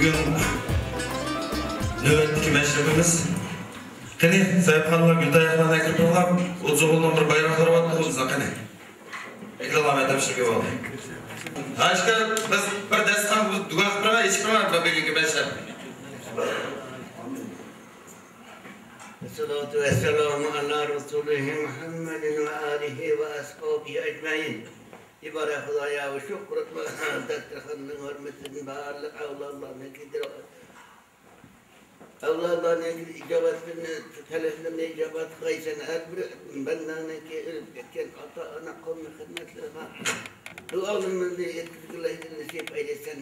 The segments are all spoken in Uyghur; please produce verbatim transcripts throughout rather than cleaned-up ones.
بۈگۈن نۆۋەتتىكى مەشرىپىمىز. قېنى، ساھىبخانلار گۈلتاياقلارنى ئەكىرىپ تۇرۇڭلار. ئوتتۇز ئوغۇلنىڭ بىر بايراقلىرى بار، تۇغۇلسا قېنى. ئەكىرىڭلار، مەن تاپشۇرۇپ بولدى. ھاشكا، بىز بىر دەستىخان دۇئا قىلىپ بېرىڭلار، ئېچىپ بېرىڭلار، بىر بىرلىككە بەشلەپ. الصلاة والسلام على رسوله محمد وآله وأصحابه أجمعين. ئىبارە خۇدايا، شۇ قۇرۇتما دەستەرخاننىڭ ھۆرمىتىدىن بارلىق ئەۋلادلارنىڭكى، ئەۋلادلارنىڭكى ئىجابەتلىرىنى، تەلەپلىرىنى ئىجابەت قىلغايسەن. ھەر بىر بەندەڭنىڭكى ئۆلۈپ كەتكەن ئاتا-ئانا، قوم قېرىنداشلىرىغا دۇئالىرىمىزنى يەتكۈزگىلى نېسىپ ئەيلىسەن.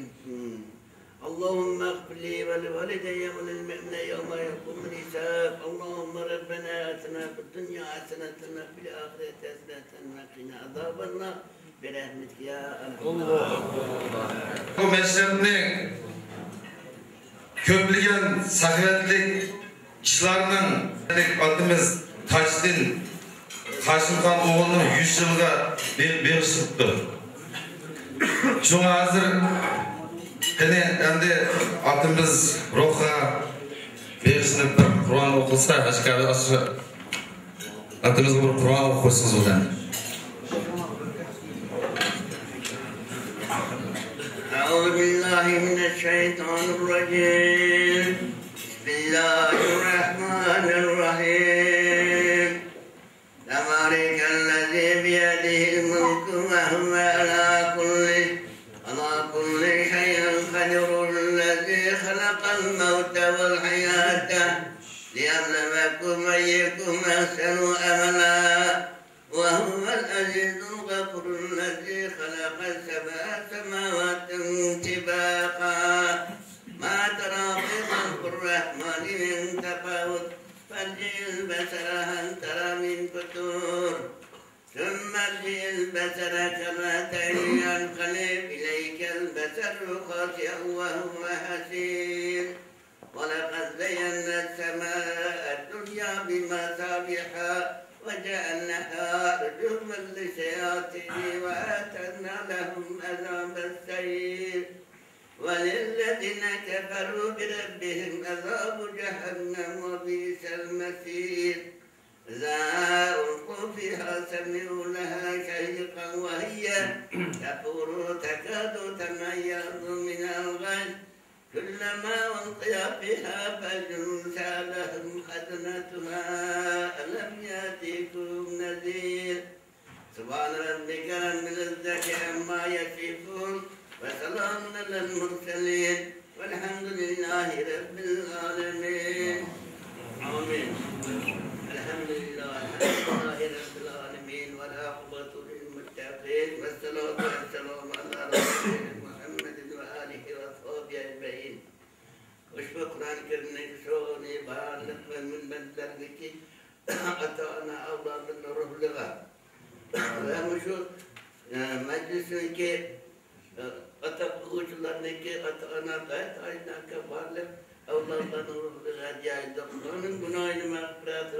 اللهم اغفر لي ولوالدي وللمؤمنين يوم يقوم الحساب. اللهم ربنا آتنا في الدنيا حسنة وفي الآخرة حسنة وقنا عذاب النار برحمتك يا أرحم الراحمين. بۇ مەشرەپنىڭ كۆپلىگەن ساخاۋەتلىك ئىشلارنىڭ ئاتىمىز تاجدىن ھاشىمخان ئوغلىنىڭ يۈز يىلىغا بېغ-، بېغىشلىنىپتۇ. شۇڭا ھازىر قېنى ئەمدى ئاتىمىز روھىغا بېغىشلىنىپ بىر قۇرئان ئوقۇلسا، ھاشكارى ئاتىمىزغا بىر قۇرئان ئوقۇپ قويسىڭىز بولىدۇ. أعوذ بالله من الشيطان الرجيم. بسم الله الرحمن الرحيم. تبارك الذي بيده الملك وهو على كل، على كل شيء قدير، الذي خلق الموت والحياة ليبلوكم أيكم أحسن عملا وهو العزيز الغفور، الذي خلق سبع سماوات طباقا ما ترى في خلق الرحمن من تفاوت فارجع البصر هل ترى من فطور ثم ارجع البصر كرتين ينقلب إليك البصر خاسئا وهو حسير ولقد زينا السماء الدنيا بمصابيح وجعلناها رجوما للشياطين وأعتدنا لهم عذاب السعير وللذين كفروا بربهم عذاب جهنم وبئس المصير. إذا ألقوا فيها سمعوا لها شهيقا وهي تفور تكاد تميز من الغيظ كلما ألقي فيها فوج سألهم خزنتها ألم يأتكم نذير. سبحان ربك رب العزة عما يصفون وسلام على المرسلين والحمد لله رب العالمين. آمين. الحمد لله، الحمد لله رب العالمين والعاقبة للمتقين والصلاة والسلام على رسولنا محمد وآله وأصحابه أجمعين. ئۇشبۇ قۇرئان كەرىمنىڭ سورۇنى بارلىق مەزمۇن بەندىلەرنىڭكى ئاتا-ئانا ئەۋلادلىرىنىڭ روھلىرىغا ۋە مۇشۇ، ئە، مەجلىسنىڭكى، ئە، ئاتا قىلغۇچىلارنىڭكى ئاتا-ئانا غايەت ئايناكا بارلىق ئەۋلادلارنىڭ روھلىرىغا ھەدىيە ئايلىدۇق. ئۇلارنىڭ گۇناھىنى مەغپىرەت،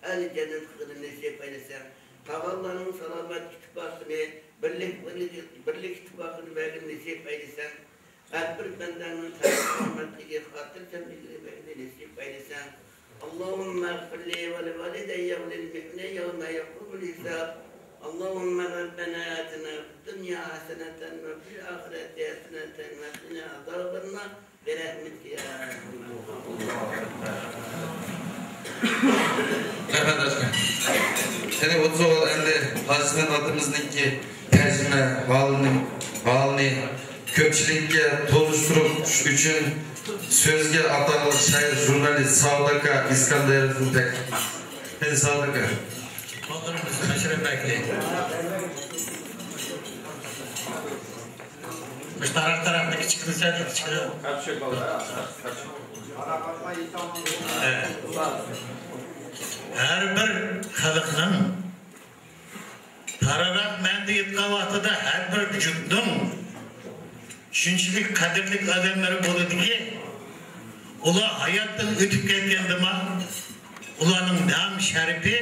ئەھلى جەننەت قىلغىنى نېسىپ ئەيلىسەن. قالغانلارنىڭ سالامەتلىك ئىتتىپاقىنى، بىرلىك، بىرلىك، بىرلىك ئىتتىپاقىنى بەرگىن نېسىپ ئەيلىسەن. ھەر بىر بەندەڭنىڭ سالامەتلىكى، خاتىرجەملىكىنى بەرگىن نېسىپ ئەيلىسەن. اللهم اغفر لي ولوالدي وللمؤمنين يوم يقوم الحساب. اللهم ربنا آتنا في الدنيا حسنة وفي الآخرة حسنة وقنا عذاب النار. رەھمەت ئاكا. قېنى ئوتتۇز ئوغۇل ئەمدى ھاجىسىمەن ئاتىمىزنىڭكى تەرجىمە ھالىنى، ھالىنى كۆپچىلىككە تونۇشتۇرۇش ئۈچۈن سۆزگە ئاتاقلىق شائىر، ژۇرنالىست ساۋۇت ئاكا ئىسكەندەروۋنى تەكلىپ. قېنى ساۋۇت ئاكا. مۇشۇ تاراق-تاراقنى كىچىك قىلسا، كىچىك. ھە. ھەر بىر خەلقنىڭ تارىراق مەنىدە ئېيتقان ۋاقتىدا ھەر بىر جۇتنىڭ شۇنچىلىك قەدىرلىك ئادەملىرى بولىدۇكى، ئۇلار ھاياتتىن ئۆتۈپ كەتكەندىمۇ، ئۇلارنىڭ نام شەرىپى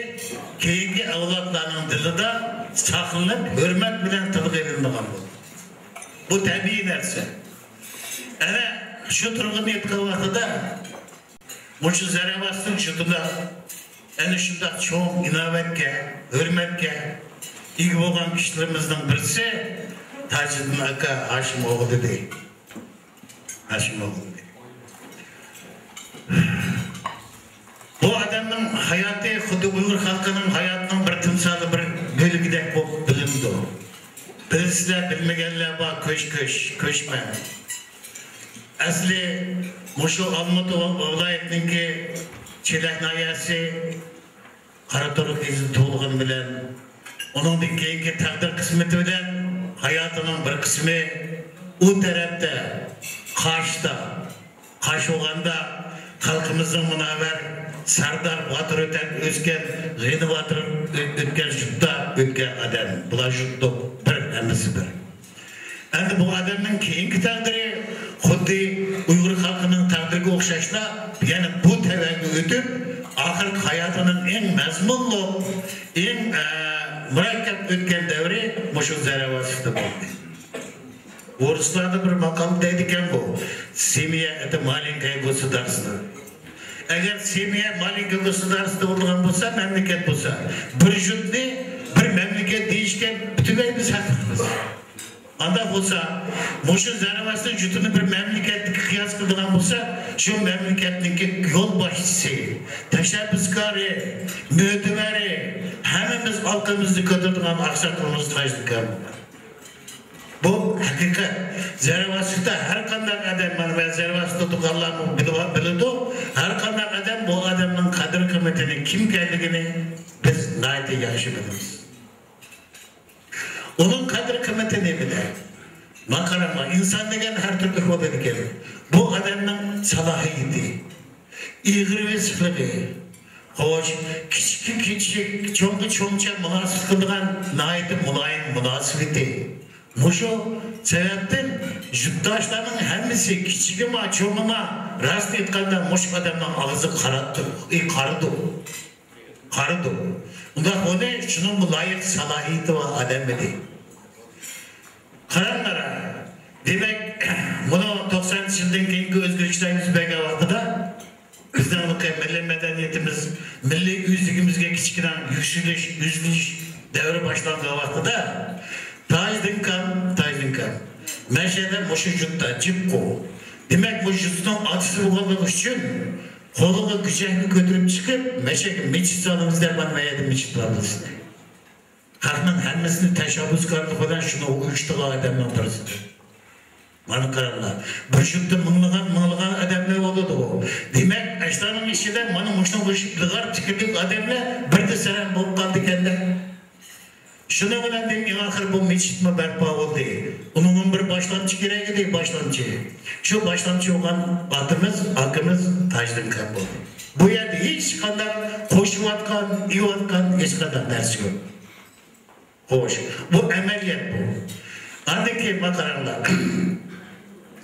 كېيىنكى ئەۋلادلارنىڭ دىلىدا ساقلىنىپ، ھۆرمەت بىلەن تىلغا ئېلىنىدىغان بولىدۇ. بۇ تەبىئىي نەرسە. ئەنە شۇ تۇرغۇن ئېيتقان ۋاقتىدا مۇشۇ زەرەۋەستىن جۇتىدا ئەنە شۇنداق چوڭ ئىناۋەتكە، ھۆرمەتكە ئىگە بولغان كىشىلىرىمىزنىڭ بىرسى تاجىدىن ئاكا ھاشىم ئوغلىدى. ھاشىم ئوغلىدى. بۇ ئادەمنىڭ ھاياتى خۇددى ئۇيغۇر خەلقىنىڭ ھاياتىنىڭ بىر تىمسالى، بىر بۆلىكىدەك بولۇپ بىلىنىدۇ. بىلىسىلەر، بىلمىگەنلەر بار، كۆش، كۆش، كۆشمەڭ. ئەسلى مۇشۇ ئالمۇتا ۋىلايىتىنىڭكى چېلەك ناھىيەسى قاراتورۇق يېزىدا تۇغۇلغىنى بىلەن، ئۇنىڭدىن كېيىنكى تەقدىر قىسمىتى بىلەن ھاياتىنىڭ بىر قىسمى ئۇ تەرەپتە، قاشتا، قاشۇغاندا خەلقىمىزنىڭ مۇنەۋۋەر سەردار باتۇر ئۆتەپ ئۆسكەن، غېنى باتۇر ئۆ-، ئۆتكەن جۇتتا ئۆتكەن ئادەم. بۇلار جۇتلۇق بىر، ھەممىسى بىر. ئەمدى بۇ ئادەمنىڭ كېيىنكى تەقدىرى خۇددى ئۇيغۇر خەلقىنىڭ تەقدىرىگە ئوخشاشلا، يەنە بۇ تەۋەگە ئۆتۈپ، ئاخىرقى ھاياتىنىڭ ئەڭ مەزمۇنلۇق، ئەڭ، ئە، مۇرەككەپ ئۆتكەن دەۋرى مۇشۇ زەرەۋەسلىكتە بولدى. ئورۇسلاردا بىر ماقال دەيدىكەنغۇ، «سېميە — это маленькое государство». ئەگەر سېميە مالىكى گوسۇدارستۋو بولىدىغان بولسا، مەملىكەت بولسا، بىر جۇتنى بىر مەملىكەت دېيىشكە پۈتۈنلەي بىز ھەقلىقمىز. ئانداق بولسا، مۇشۇ زەرەۋەستان جۇتىنى بىر مەملىكەتكە قىياس قىلىدىغان بولسا، شۇ مەملىكەتنىڭكى يول باشچىسى، تەشەببۇسكارى، مۆتىۋەرى، ھەممىمىز ئالقىمىزنى كۆتۈرىدىغان ئاقساقىلىمىز تاجدىن كامىل. بۇ ھەقىقەت. زەرەۋەسلىكتە ھەر قانداق ئادەم، مانا مەن زەرەۋەسلىكتە تۇرغانلارمۇ بىلىۋ-، بىلىدۇ، ھەر قانداق ئادەم بۇ ئادەمنىڭ قەدىر-قىممىتىنى، كىمكەنلىكىنى بىز ناھايىتى ياخشى بىلىمىز. ئۇنىڭ قەدىر-قىممىتى نېمىدە؟ مانا قاراڭلار، ئىنسان دېگەن ھەر تۈرلۈك بولىدىكەن. بۇ ئادەمنىڭ سالاھىيىتى، ئېغىر ۋېسىقلىقى، خوش، كىچىككە كىچىك، چوڭغا چوڭچە مۇناسىۋەت قىلىدىغان ناھايىتى مۇلايىم مۇناسىۋىتى. مۇشۇ سەۋەبتىن يۇرتداشلارنىڭ ھەممىسى، كىچىكىما، چوڭىما، راست ئېيتقاندا، مۇشۇ ئادەمنىڭ ئاغزىغا قاراتتۇق، ئى، قارىدۇق. قارىدۇق. ئۇنداق بولدى، شۇنىڭغا لايىق سالاھىيىتى بار ئادەم ئىدى. قاراڭلار، دېمەك، مۇنۇ توقسان يىلدىن كېيىنكى ئۆزگىرىشلەر يۈز بەرگەن ۋاقتىدا، بىزنىڭ مىللىي مەدەنىيىتىمىز، مىللىي ئۆزلۈكىمىزگە كىچىككىنە يۈكسىلىش، ئۈزۈلۈش دەۋرى باشلانغان ۋاقتىدا، تاجدىن كام، تاجدىن كام، مەشەدە مۇشۇ يۇرتتا جىپقۇ. دېمەك، مۇشۇ يۇرتنىڭ ئاتىسى بولغانلىقى ئۈچۈن، قولىغا كۈچەكنى كۆتۈرۈپ چىقىپ، مەشەگە مىچىت سالىمىز دەپ، مانا مەيەردە مىچىت بار بىلىسىلەر. خەقنىڭ ھەممىسىنى تەشەببۇسكارلىق بىلەن شۇنى ئۇيۇشتۇرغان ئادەمنىڭ بىرسى. مانا قاراڭلار، بىر يۇرتتا مىڭلىغان، مىڭلىغان ئادەملەر بولىدۇ. دېمەك، ئاشۇلارنىڭ ئىچىدە مانا مۇشۇنىڭغا ئوخشاش ئىلغار پىكىرلىك ئادەملەر بىردە سەرەڭ بولۇپ قالىدىكەن-دە. شۇنىڭ بىلەن دېمەك، ئەڭ ئاخىرى بۇ مىچىتمۇ بەرپا بولدى. ئۇنىڭغا بىر باشلامچى كېرەك ئىدى، باشلامچى. شۇ باشلامچى بولغان ئاتىمىز، ئاكىمىز تاجدىن كام بولدى. بۇ يەردە ھېچقانداق قوشۇۋاتقان، ئېلىۋاتقان ھېچقانداق نەرسە يوق. خوش، بۇ ئەمەلىيەت بۇ. ئاندىن كېيىن مانا قاراڭلار.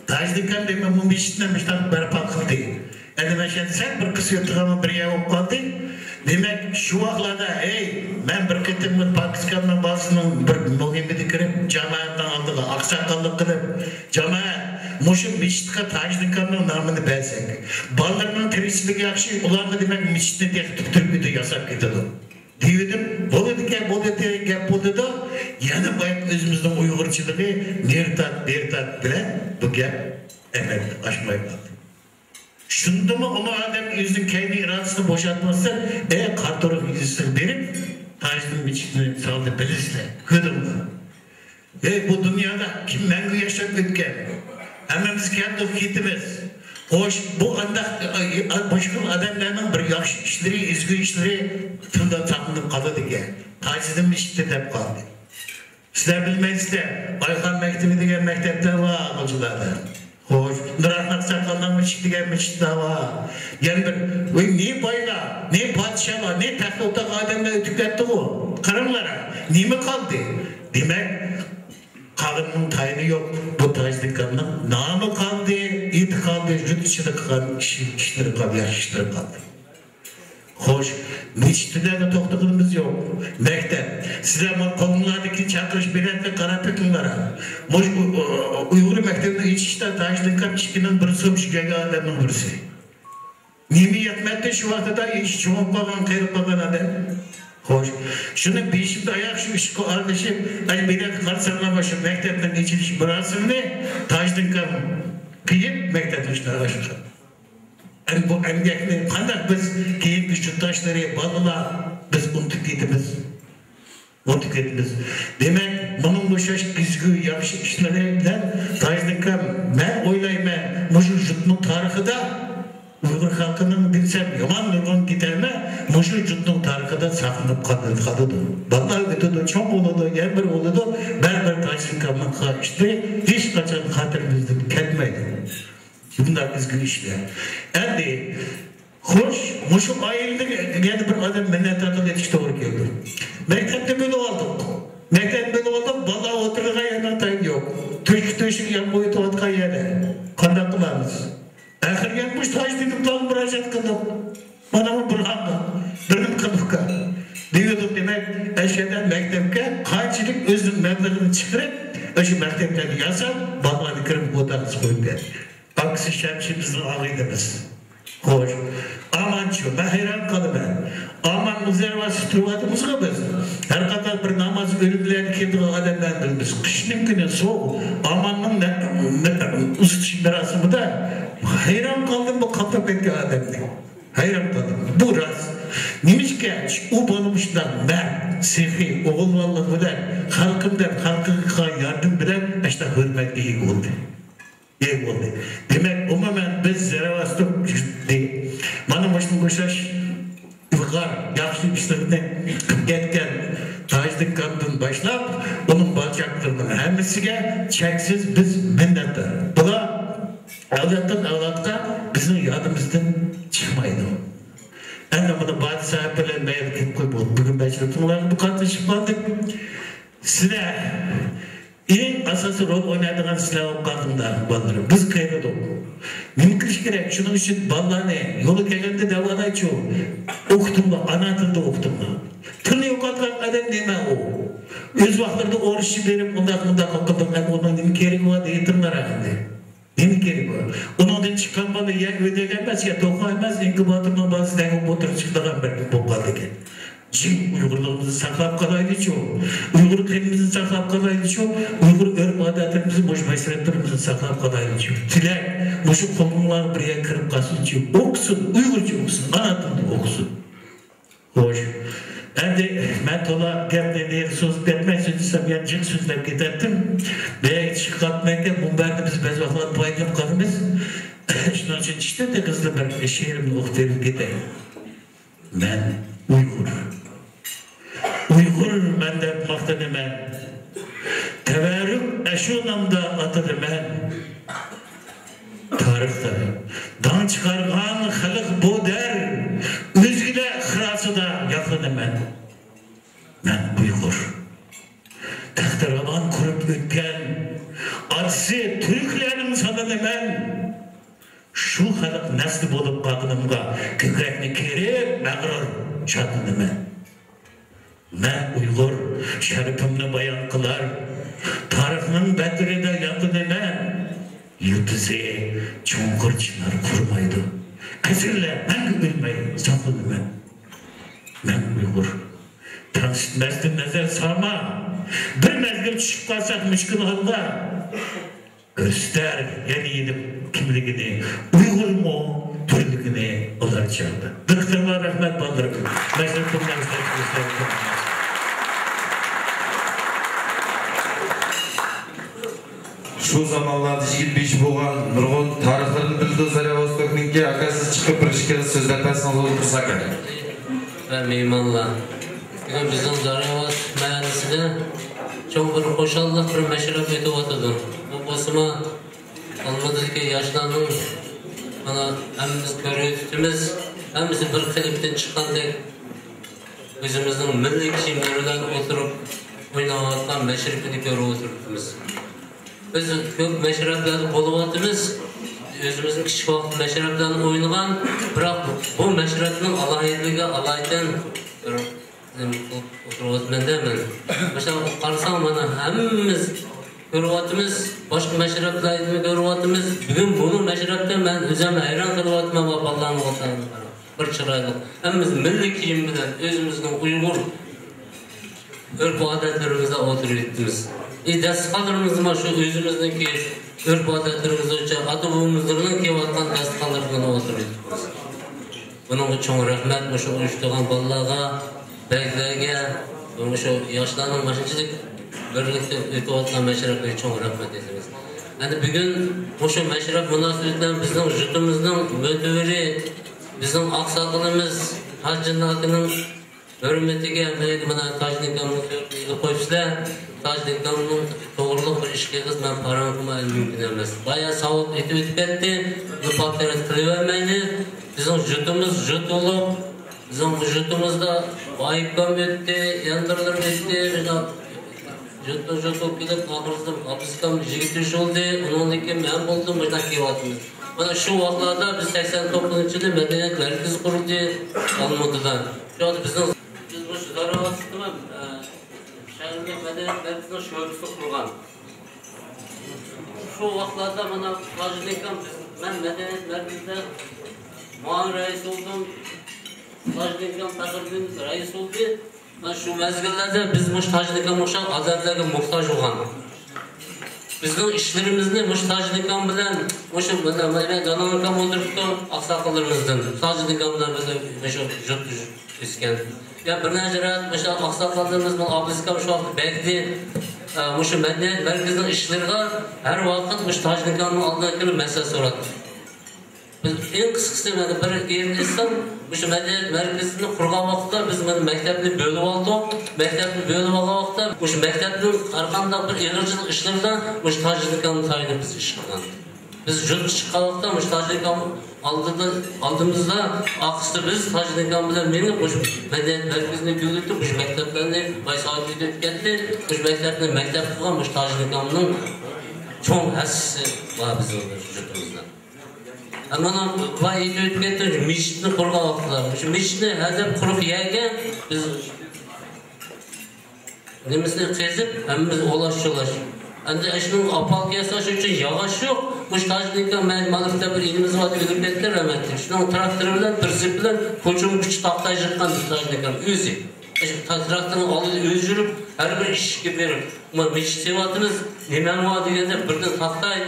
تاجدىن كام دېمەك، بۇ مىچىتنى مۇشۇنداق بەرپا قىلدى. ئەنە مەشەدە سەل بىر قىسىپ ئۆتىدىغان بىر يەر بولۇپ قالدى. دېمەك، شۇ ۋاقىتلاردا، ھەي، مەن بىر قېتىم بىر پاكىستاننىڭ بالىسىنىڭ بىر مۇھىمىدە كىرىپ، جامائەتنىڭ ئالدىغا ئاقساقاللىق قىلىپ، جامائەت، مۇشۇ مىچىتقا تاجدىن كامنىڭ نامىنى بەرسەك، بالىلىرىنىڭ تىرىكچىلىكى ياخشى، ئۇلارغا دېمەك مىچىتنى تېخى پۈتتۈرۈپ ياساپ كېتىدۇ. دېۋىدىم، بولىدىكەن، بولىدىكەن گەپ بولىدۇ. يەنە بايىقى ئۆزىمىزنىڭ ئۇيغۇرچىلىقى نېرى تارت، بېرى تارت بىلەن بۇ گەپ ئەمەلگە ئاشماي قالدى. شۇندىمۇ ئۇمۇ ئادەم ئۆزىنىڭ كەينى ئىرادىسىنى بوشاتماستىن، ئەي، قاراتورۇق يېزىسىغا بېرىپ، تاجدىن مىچىتنى سالدى، بىلىسىلەر، كۆردۈڭلار. ھەي، بۇ دۇنيادا كىم مەڭگۈ ياشاپ ئۆتكەن؟ ھەممىمىز كەلدۇق، كېتىمىز. خوش، بۇ ئانداق، ئە، باشقا ئادەملەرنىڭ بىر ياخشى ئىشلىرى، ئىزگۈ ئىشلىرى تىلدا ساقلىنىپ قالىدىكەن. تاجدىن مىچىتى دەپ قالدى. سىلەر بىلمەيسىلەر، ئايخان مەكتىپى دېگەن مەكتەپلەر بار غۇلجىلاردا. خوش، نۇرئاخۇن ئاقساقالنىڭ مىچىتى دېگەن مىچىتلەر بار. يەنە بىر، ۋاي، نى بايلار، نى پادىشاھلار، نى تەختتە ئولتۇرغان ئادەملەر ئۆتۈپ كەتتىغۇ. قاراڭلار، نېمە قالدى؟ دېمەك، قالغىنىنىڭ تايىنى يوق. بۇ تاجدىن كامنىڭ نامى قالدى، ئېتى قالدى، يۇرت ئىچىدە قىلغان ئىش، ئىشلىرى قالدى، ياخشى ئىشلىرى قالدى. خوش، مەسچىتلەردە توختىغىنىمىز يوق. مەكتەپ. سىلەر مانا قولۇڭلاردىكى چاقىرىش بېلەتنى قاراپ بېقىڭلار. مۇشۇ ئۇ-، ئۇ-، ئۇيغۇر مەكتىپىنى ئېچىشتا تاجدىن كام ئىككىنىڭ بىرسى، شۇ كەلگەن ئادەمنىڭ بىرسى. نېمە يەتمەيتتى شۇ ۋاقتىدا، ئىش چوڭىيىپ قالغان، قېرىپ قالغان ئادەم. خوش، شۇنى بېشىمدا ئاياق شۇ ئىشقا ئارىلىشىپ، ئەي بىلەن قارىساڭلار، شۇ مەكتەپنىڭ ئېچىلىش مۇراسىمىنى تاجدىن كام قىيىپ، مەكتەپنى ئىشلەپ باشلىغان. ئەمدى بۇ ئەمگەكنى قانداق بىز كېيىنكى يۇرتداشلىرى، بالىلار، بىز ئۇنتۇپ كېتىمىز. ئۇنتۇپ كېتىمىز. دېمەك، مۇنىڭغا ئوخشاش ئىزگۈ، ياخشى ئىشلىرى بىلەن تاجدىن كام، مەن ئويلايمەن، مۇشۇ يۇرتنىڭ تارىخىدا ئۇيغۇر خەلقىنىڭ دېسەم يامان نۇرغۇن كېتەلمە، مۇشۇ يۇرتنىڭ تارىخىدا ساقلىنىپ قال-، قالىدۇ. بالىلار ئۆتىدۇ، چوڭ بولىدۇ، يەنە بىر بولىدۇ، بەرىبىر تاجدىن كامنىڭ قىلغان ئىشلىرى ھېچقاچان خاتىرىمىزدىن كەتمەيدۇ. بۇنداق ئىزگۈ ئىشلار. ئەمدى، خوش، مۇشۇ ئائىلىدىن يەنە بىر ئادەم مىننەتدارلىق ئېيتىشقا توغرا كەلدى. مەكتەپنى بۆلۈپ ئالدۇق. مەكتەپنى بۆلۈپ ئالدۇق، بالىلار ئولتۇرىدىغان يەرنىڭ تەيىنى يوق. تۆشۈك تۆشۈك يەپ قويۇۋاتقان يەر. قانداق قىلارمىز؟ ئاخىرى يەنە مۇشۇ تاجدىن كامغا مۇراجىئەت قىلدۇق. مانا بۇ بۇرھانغا، بىرنېمە قىلدۇقكەن. دېيىۋاتىدۇ، دېمەك، ئەشەدە مەكتەپكە قانچىلىك ئۆزىنىڭ مەبلىغىنى چىقىرىپ، ئاشۇ مەكتەپلەرنى ياساپ، بالىلارنى كىرىپ ئوتاققا قويۇپ بەردى. ئاكىسى شەمشى بىزنىڭ ئاغىنىمىز. خوش. ئامانچۇ، مەن ھەيران قالىمەن. ئاماننىڭ زەرۋاسىدا تۇرۇۋاتىمىزغۇ بىز. ھەر قانداق بىر ناماز ئۆلۈملەرگە كېلىدىغان ئادەملەرنى بىلىمىز. قىشنىڭ كۈنى سوغۇق. ئاماننىڭ نە-، نە-، ئۇزىتىش مۇراسىمىدا ھەيران قالدىم بۇ قاپلاپ كەتكەن ئادەمنى. ھەيران قالدىم. بۇ راست. نېمىشقا ئۇ بالا مۇشۇنداق مەرد، سېخىي، ئوغۇلۋانلىق بىلەن خەلقىم دەپ خەلقىگە قىلغان ياردىمى بىلەن ئاشۇنداق ھۆرمەتكە ئىگە بولدى. ئىگە بولدى. دېمەك، ئومۇمەن بىز زەرەۋاستۇق يۇرتى. مانا مۇشۇنىڭغا ئوخشاش ئىلغار، ياخشى ئىشلىرىنى قىلىپ كەتكەن تاجدىن كامدىن باشلاپ، ئۇنىڭ بالا-چاقىلىرىنىڭ ھەممىسىگە چەكسىز بىز مىننەتدار. بۇلار ئەۋلادتىن ئەۋلادقا بىزنىڭ يادىمىزدىن چىقمايدۇ. ئەمدى مانا باتۇر ساھىب بىلەن مەيلى كېتىپ قوي، بولدى. بۈگۈن بەشرىپىڭلارغا بۇ قاتنىشىپ قالدىم. سىلەر ئەڭ ئاساسىي رول ئوينايدىغان سىلەر بولۇپ قالدىڭلار، بالىلىرىم. بىز قېرىدۇق. نېمە قىلىش كېرەك؟ شۇنىڭ ئۈچۈن بالىلارنى يولغا كەلگەندە دەۋالايچۇ. ئوقۇتۇڭلار، ئانا تىلدا ئوقۇتۇڭلار. تىلنى يوقاتقان ئادەم نېمە ئۇ؟ ئۆز ۋاقتىدا ئورۇسچە بېرىپ، ئۇنداق، مۇنداق قىلدىڭ، ئەمدى ئۇنىڭ نېمە كېرىكى بار دەيتىڭلار ئەمدى. نېمە كېرىكى بار؟ ئۇنىڭدىن چىققان بالا يا ئۆدەك ئەمەس، يا توخۇ ئەمەس، ئىنكۇباتورنىڭ بالىسى دەڭ بولتۇرۇپ چىقىدىغان بىر بولۇپ قالدىكەن. جىم ئۇيغۇرلۇقىمىزنى ساقلاپ قالايلىچۇ، ئۇيغۇر قېنىمىزنى ساقلاپ قالايلىچۇ، ئۇيغۇر ئۆرپ-ئادەتلىرىمىزنى، مۇشۇ مەشرەپلىرىمىزنى ساقلاپ قالايلىچۇ. تىلەك، مۇشۇ قولۇڭلارغا بىر يەر كىرىپ قالسۇنچۇ، ئوقۇسۇن، ئۇيغۇرچە ئوقۇسۇن، ئانا تىلدا ئوقۇسۇن. خوش. ئەمدى مەن تولا گەپنى نېرى سوزۇپ كەتمەي، سۆزلىسەم يەنە جىق سۆزلەپ كېتەتتىم. بەك چىقىپ قاپتىمەنكەن، مۇنبەردە بىز بەزى ۋاقىتلاردا پايدىلىنىپ قالىمىز. شۇنىڭ ئۈچۈن ئىشتىن قىزىلىپ بىر شېئىرىمنى ئوقۇپ بېرىپ كېتەي. مەن ئۇيغۇر. ئۇيغۇرمەن دەپ ماختىنىمەن. تەۋەررۈك ئەشۇ نامدا ئاتىلىمەن. تارىختا داڭ چىقارغان خەلق بۇ دەر، ئۆزگىلەر ئىقراسىدا ياقلىنىمەن. مەن ئۇيغۇر. تەختىراۋان قۇرۇپ ئۆتكەن ئاتىسى تۈركلەرنىڭ سانىنىمەن. شۇ خەلق نەسلى بولۇپ قالغىنىمغا كۆكرەكنى كېرىپ مەغرۇر شادلىنىمەن. مەن ئۇيغۇر، شەرىپىمنى بايان قىلار، تارىخنىڭ بەتلىرىدە ياقلىنىمەن. يىلتىزى چوڭقۇر چىنار قۇرۇمايدۇ، ئەسىرلەر مەڭگۈ ئۆلمەي ساقلىنىمەن. مەن ئۇيغۇر، تەڭشىتمەستىن نەزەر سالما، بىر مەزگىل چۈشۈپ قالساق مۈشكۈل ھالغا، كۆرسىتەر يەنە يېنىپ كىملىكىنى، ئۇيغۇرمۇ تۈرلۈكىنى ئالار چاغدا. دىققىتىڭلارغا رەھمەت، بالىلىرىم. مەشرەپ تۇرماي ئىشلەپ كېلىشلەرگە. شۇ زامانلاردا يىگىت بېشى بولغان نۇرغۇن تارىخلىرىنى بىلىدۇ زەرەۋاستوكنىڭكى. ئاكا، سىز چىقىپ بىر ئىككى سۆزلەپ بەرسىڭىز بولىدۇ، ئاكا. ۋە مېھمانلار. بۈگۈن بىزنىڭ زەرەۋاستوك مەھەللىسىدە چوڭ بىر خۇشاللىق، بىر مەشرەپ ئۆتۈۋاتىدۇ. بۇ بولسىمۇ ئالمىدىكى ياشلارنىڭ، مانا، ھەممىمىز كۆرۈۋېتىپتىمىز، ھەممىسى بىر قېلىپتىن چىققاندەك ئۆزىمىزنىڭ مىللىي كىيىملىرى بىلەن ئولتۇرۇپ ئويناۋاتقان مەشرىپىنى كۆرۈۋاتىمىز. بىز كۆپ مەشرەپلەردە بولۇۋاتىمىز، ئۆزىمىزنىڭ كىچىك ۋاقىت مەشرەپ بىلەن ئوينىغان، بىراق بۇ مەشرەپنىڭ ئالاھىدىلىكى ئالايىتەن بىر نېمە قىلىپ ئولتۇرۇۋاتىمەن-دە مەن. مۇشۇ قارىساڭ، مانا ھەممىمىز كۆرۈۋاتىمىز، باشقا مەشرەپلەرنى كۆرۈۋاتىمىز. بۈگۈن بۇنىڭ مەشرەپتە مەن ئۆزۈم ھەيران قېلىۋاتىمەن، بۇ بالىلارنىڭ ئوتتۇرىغا بىر چىرايلىق. ھەممىمىز مىللىي كىيىم بىلەن ئۆزىمىزنىڭ ئۇيغۇر ئۆرپ-ئادەتلىرىمىزدە ئولتۇرۇۋېتىپتىمىز. ئى، داستىخانلىرىمىزمۇ شۇ ئۆزىمىزنىڭكى ئۆرپ-ئادەتلىرىمىز بويىچە ئاتا-بوۋىمىزلارنىڭ كىيىۋاتقان داستىخانلىرى بىلەن ئولتۇرۇۋېتىپتىمىز. بۇنىڭغا چوڭ رەھمەت، مۇشۇ ئۇيۇشتۇرغان بالىلارغا، بەگلەرگە، مۇشۇ ياشلارنىڭ مۇشۇنچىلىك بىرلىكتە ئۆتۈۋاتقان مەشرەپلەرگە چوڭ رەھمەت ئېيتىمىز. ئەنە بۈگۈن مۇشۇ مەشرەپ مۇناسىۋىتى بىلەن بىزنىڭ يۇرتىمىزنىڭ مۆتىۋىرى، بىزنىڭ ئاقساقىلىمىز تاجدىن ئاكىنىڭ ھۆرمىتىگە مەيلى مانا تاجدىن ئاكامنىڭ سۈرىتىنى ئېلىپ قويۇپسىلەر. تاجدىن ئاكامنىڭ توغرىلىق بىر ئىش قىلغىنىز مەن پاراڭ قىلما ئەلى مۇمكىن ئەمەس. بايا ساۋۇت ئېتىپ ئۆتۈپ كەتتى. بۇ پاكىت قىلىۋەرمەيلى. بىزنىڭ يۇرتىمىز يۇرت بولۇپ، بىزنىڭ يۇرتىمىزدا ئايۇپكام ئۆتتى، يەنە بىرلىرى ئۆتتى. مۇشۇنداق يۇرتمۇ يۇرت بولۇپ كېلىپ، ئاخىرسىدا ئابدۇسكام يىگىت يوشۇرۇلدى، ئۇنىڭدىن كېيىن مەن بولدۇم، مۇشۇنداق كېلىۋاتىمىز. مانا شۇ ۋاقىتلاردا بىز سەكسەن توققۇزىنچى يىلى مەدەنىيەت مەركىزى قۇرۇلدى ئالمۇتىدا. شۇ ۋاقىتتا بىزنىڭ، بىز مۇشۇ زاراۋاتلىقتا، ئە، شەھەرلىك مەدەنىيەت مەركىزىنىڭ شۆبىسى قۇرغان. شۇ ۋاقىتلاردا مانا تاجدىن ئاكام، بىز، مەن مەدەنىيەت مەركىزىدە مۇئاۋىن رەئىس بولدۇم، تاجدىن ئاكام پەخرىدىن رەئىس بولدى. مانا شۇ مەزگىللەردە بىز مۇشۇ تاجدىن ئاكامغا ئوخشاش ئادەملەرگە موھتاج بولغان. بىزنىڭ ئىشلىرىمىزنى مۇشۇ تاجدىن ئاكام بىلەن، مۇشۇ مانا دانا ئاكام ئولتۇرۇپتۇ، ئاقساقاللىرىمىزدىن. تاجدىن ئاكام بىلەن بىللە مۇشۇ يۇرتتا ئۆسكەن. يا بىر نەچچە رەت مۇشۇ ئاقساقاللىرىمىز بىلەن ئابدۇسكام شۇ ۋاقىت بەگدى. ئە، مۇشۇ مەدەنىيەت مەركىزىنىڭ ئىشلىرىغا ھەر ۋاقىت مۇشۇ تاجدىن ئاكامنىڭ ئالدىغا كېلىپ مەسلىھەت سوراتتى. بىز ئەڭ قىسقىسى، مانا بىر يېرىنى ئېيتسام، مۇشۇ مەدەنىيەت مەركىزىنى قۇرغان ۋاقىتتا بىز مانا مەكتەپنى بۆلۈۋالدۇق. مەكتەپنى بۆلۈۋالغان ۋاقىتتا مۇشۇ مەكتەپنىڭ ھەر قانداق بىر ئېغىرچىلىق ئىشلىرىدا مۇشۇ تاجدىن ئاكامنى تايىنىپ بىز ئىش قىلغان. بىز يۇرتقا چىققان ۋاقىتتا مۇشۇ تاجدىن ئاكام ئالدىدا، ئالدىمىزدا، ئاخىرسىدا بىز تاجدىن ئاكام بىلەن مېنى مۇشۇ مەدەنىيەت مەركىزىنى گۈللىتىپ، مۇشۇ مەكتەپلەرنى باي سائەت ئۆتۈپ كەتتى. مۇشۇ مەكتەپنى مەكتەپ قىلغان مۇشۇ تاجدىن ئاكامنىڭ چوڭ ھەسسىسى بار بىزنىڭ يۇرتىمىزدا. ئەمما باي ئېيتىپ ئۆتۈپ كەتتى، مەسچىتنى قۇرغان ۋاقتىدا، مۇشۇ مەسچىتنى ھەدەپ قۇرۇق يەرگە بىز نېمىسىنى قېزىپ، ھەممىمىز ئولاش-چولاش. ئەمدى ئاشۇنىڭ ئاپال كەلسە، شۇ ئۈچۈن ياغاچ يوق. مۇشۇ تاجدىن ئاكام مەن مانا بىر ئىنىمىز بار، ئۆلۈپ كەتتى، رەھمەتلىك. شۇنىڭ تىراكتورى بىلەن، بىر زىپ بىلەن كوچىمۇ كۈچ تاختاي يىغقان تاجدىن ئاكام ئۆزى. ئاشۇ تىراكتورنىڭ ئالدىدا ئۆزى يۈرۈپ، ھەر بىر ئىشىككە بېرىپ، مانا مەسچىت سېلىۋاتىمىز، نېمەڭ بار دېگەندە، بىردىن تاختاي،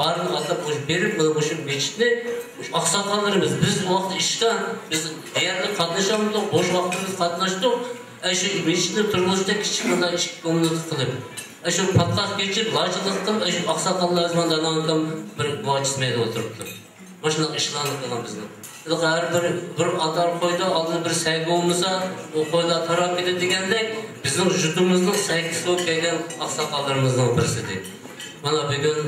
بارىنى ئاتاپ بېرىپ، مانا مۇشۇ مەسچىتنى ئاقساقاللىرىمىز، بىز ئۇ ۋاقىتتا ئىشقا، بىز دېيەرلىك قاتنىشالمىدۇق، بوش ۋاقتىمىزدا قاتناشتۇق. ئاشۇ مەسچىتنى تۇرغۇزۇشتا كىچىك مانا ئىككى كومناتا قىلىپ، ئاشۇ پاتقاق كېچىپ، لاچىلىق قىلىپ، ئاشۇ ئاقساقاللار زامانىدا ئاكام بىر گۇۋاچىسى مەيدە ئولتۇرۇپتۇ. مۇشۇنداق ئىشلارنى قىلغان بىزنىڭ. ھېلىقى ھەر بىر، بىر ئاتار قويدا ئالدىدا بىر سەگە بولمىسا، ئۇ قويلار تاراپ كېتىدۇ دېگەندەك، بىزنىڭ يۇرتىمىزنىڭ سەگىسى بولۇپ كەلگەن ئاقساقاللىرىمىزنىڭ بىرسىدى. مانا بۈگۈن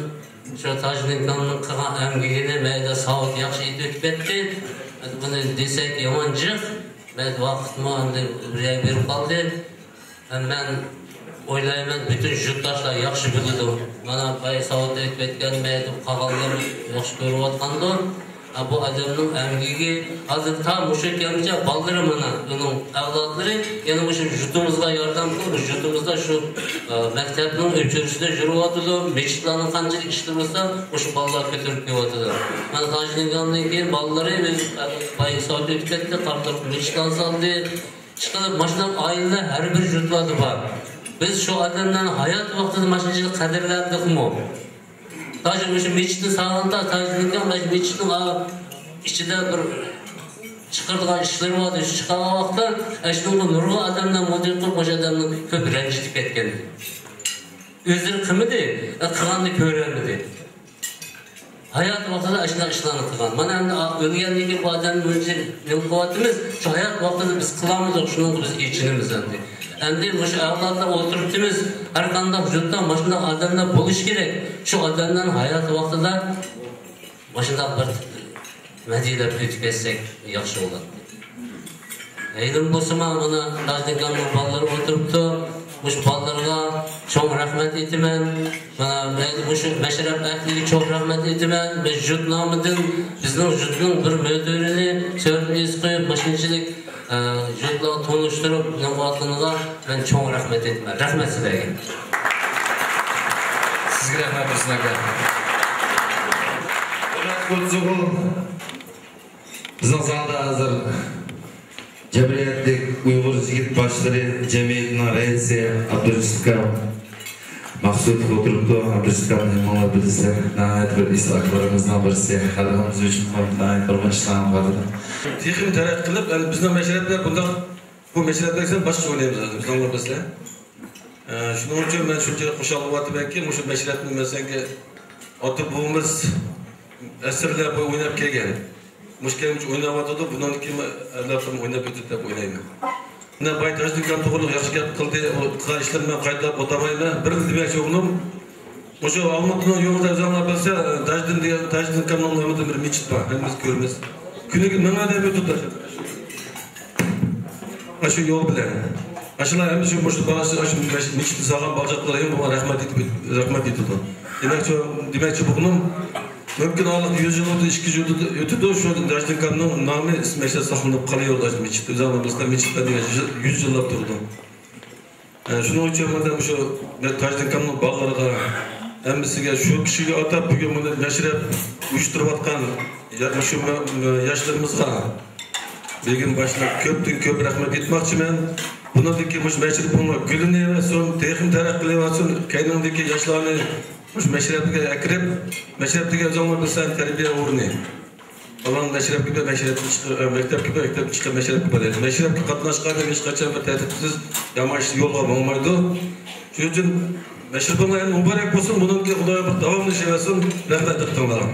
شۇ تاجدىن ئاكامنىڭ قىلغان ئەمگىكىنى مەيدە ساۋۇت ياخشى ئېيتىپ ئۆتۈپ كەتتى. بۇنى دېسەك يامان جىق. مەيدە ۋاقىتمۇ ئەمدى بىر يەرگە بېرىپ قالدى. مەن ئويلايمەن، پۈتۈن يۇرتداشلار ياخشى بىلىدۇ. مانا باي ساۋۇت ئېيتىپ ئۆتكەن مەيدە قالغانلار ياخشى كۆرۈۋاتقاندۇ. ھە، بۇ ئادەمنىڭ ئەمگىكى ھازىر تا مۇشۇ كەلگۈچە بالىلىرى مانا، ئۇنىڭ ئەۋلادلىرى يەنە مۇشۇ يۇرتىمىزغا ياردەم قىلىپ، مۇشۇ يۇرتىمىزدا شۇ، ئە، مەكتەپنىڭ ئۆچۈرۈشىدە يۈرۈۋاتىدۇ، مەسچىتلارنىڭ قانچىلىك ئىشلىرى بولسا، مۇشۇ بالىلار كۆتۈرۈپ كېلىۋاتىدۇ. مانا تاجدىن ئاكامدىن كېيىن بالىلىرى ئۆز، ئە، باي ساۋۇت ئۆتۈپ كەتتى، قارىدۇق مەسچىتلارنى سالدى. ئىشقىلىپ، مۇشۇنداق ئائىلىلەر ھەر بىر يۇرتلاردا بار. بىز شۇ ئادەملەرنى ھايات ۋاقتىدا مۇشۇنچىلىك قەدىرلەمدۇقمۇ؟ تاجى مۇشۇ مەسچىتنى سالغاندا، تاجى مەسچىتنىڭ ئا-، ئىچىدە بىر چىقىرىدىغان ئىشلىرى بار ئىش چىقارغان ۋاقىتتا، ئاشۇنىڭغا نۇرغۇن ئادەملەر مۇدىر قىلىپ، مۇشۇ ئادەمنى كۆپ رەنجىتىپ كەتكەن. ئۆزلىرى قىلمىدى، قىلغاننى كۆرەلمىدى. ھايات ۋاقتىدا ئاشۇنداق ئىشلارنى قىلغان. مانا ئەمدى ئا-، ئۆلگەندىن كېيىن بۇ ئادەمنى مۇنچە نېمە قىلىۋاتىمىز؟ شۇ ھايات ۋاقتىدا بىز قىلالمىدۇق، شۇنىڭغا بىز ئېچىنىمىز ئەمدى. ئەمدى مۇشۇ ئەۋلادلار ئولتۇرۇپتىمىز، ھەر قانداق يۇرتتا مۇشۇنداق ئادەملەر بولۇشى كېرەك. شۇ ئادەملەرنى ھايات ۋاقتىدا مۇشۇنداق بىر مەدھىيەلەپ ئۆتۈپ كەتسەك ياخشى بولاتتى. ھەيلىم بولسىمۇ، مانا تاجدىن ئاكامنىڭ بالىلىرى ئولتۇرۇپتۇ. مۇشۇ بالىلارغا چوڭ رەھمەت ئېيتىمەن. مانا مەن مۇشۇ مەشرەپ ئەھلىگە چوڭ رەھمەت ئېيتىمەن. مەن يۇرت نامىدىن بىزنىڭ يۇرتنىڭ بىر مۆدىرىنى سۈرىتىنى ئېسىپ قويۇپ، مۇشۇنچىلىك، ئە، يۇرتلارغا تونۇشتۇرۇپ نېمىۋاتقىنىغا مەن چوڭ رەھمەت ئېيتىمەن. رەھمەت سىلەرگە. سىزگە رەھمەت، تۇرسۇن ئاكا. بىزنىڭ زالدا ھازىر جەمئىيەتلىك ئۇيغۇر يىگىت باشلىرى جەمئىيىتىنىڭ رەئىسى ئابدۇرېشىت ئاكا مەخسۇس ئولتۇرۇپتۇ. ئابدۇرېشىت ئاكانى ھەممىڭلار بىلىسىلەر، ناھايىتى بىر ئېسىل ئاكىلىرىمىزنىڭ بىرسى، خەلقىمىز ئۈچۈن ناھايىتى نۇرغۇن ئىشلارنى قىلىۋاتىدۇ. تېخىمۇ تەرەققىي قىلىپ، يەنى بىزنىڭ مەشرەپلەر بۇنداق، بۇ مەشرەپلەر بىلەن باشقىچە ئوينايمىز ھازىر، بىز ئاڭلاپ بىلىسىلەر. ئە، شۇنىڭ ئۈچۈن مەن شۇنچە خۇشال بولۇۋاتىمەنكى، مۇشۇ مەشرەپنى مەسىلەنكى، ئاتا بوۋىمىز ئەسىرلەر بويى ئويناپ كەلگەن. مۇشۇ كەلگۈچە ئويناۋاتىدۇ، بۇنىڭدىن كېيىن ئەۋلادلىرىمۇ ئويناپ ئۆتىدۇ دەپ ئويلايمەن. مانا بايا تاجدىن ئاكام توغرىلىق ياخشى گەپ قىلدى، ئۇ قىلغان ئىشلىرىنى مەن قايتىلاپ ئولتۇرمايمەن. بىر نېمە دېمەكچى بولغىنىم، مۇشۇ ئالمۇتىنىڭ يولىدا ئۆزۈڭلار بىلسە، تاجدىن دېگەن، تاجدىن ئاكامنىڭ نامىدىن بىر مىچىت بار، ھەممىمىز كۆرىمىز. كۈنىگە مىڭ ئادەم ئۆتىدۇ. ئاشۇ يول بىلەن. ئاشۇلار ھەممىسى مۇشۇ بالىسى، ئاشۇ مەش-، مەسچىتنى سالغان بالا-چاقىلار ھەم بۇغا رەھمەت ئېيتىپ، رەھمەت ئېيتىدۇ. دېمەكچى، دېمەكچى بولغىنىم، مۇمكىن ئارىلىق يۈز يىل ئۆتىدۇ، ئىككى يۈز يىل ئۆتىدۇ، شۇ تاجدىن ئاكامنىڭ نامى، ئىسمى ئەسلى ساقلىنىپ قالىۋېرىدۇ، ئاشۇ مەسچىتتە. ئۆزۈڭلار بىلىسىلەر، مەسچىتلەر دېگەن يۈز، يۈز يىللاپ تۇرىدۇ. ئە، شۇنىڭ ئۈچۈن مانا مۇشۇ مەن تاجدىن ئاكامنىڭ بالىلىرىغا، ھەممىسىگە، شۇ كىشىگە ئاتاپ بۈگۈن مۇنى مەشرەپ ئۇيۇشتۇرۇۋاتقان يا-، مۇشۇ مە-، مە-، ياشلىرىمىزغا، بېگىم باشلىق كۆپتىن كۆپ رەھمەت ئېيتماقچىمەن. بۇنىڭدىن كېيىن مۇشۇ مەشرىپىڭلار گۈللىنىۋەرسۇن، تېخىمۇ تەرەققىي قىلىۋەرسۇن. كەينىڭدىكى ياشلارنى مۇشۇ مەشرەپكە ئەكىرىپ، مەشرەپتىكى ئۆزۈڭلار بىلسەن تەربىيە ئورنى. بالىنى مەشرەپكە بەر، مەشرەپتىن چىقىر، ئە، مەكتەپكە بەر، مەكتەپتىن چىقىر مەشرەپكە بار. مەشرەپكە قاتناشقان ئادەم ھېچقاچان بىر تەرتىپسىز، يامان ئىش يولغا ماڭمايدۇ. شۇنىڭ ئۈچۈن مەشرىپىڭلار ئەڭ مۇبارەك بولسۇن، بۇنىڭدىن كېيىن خۇدايىم داۋاملىشىۋەرسۇن. رەھمەت دىققىتىڭلارغا.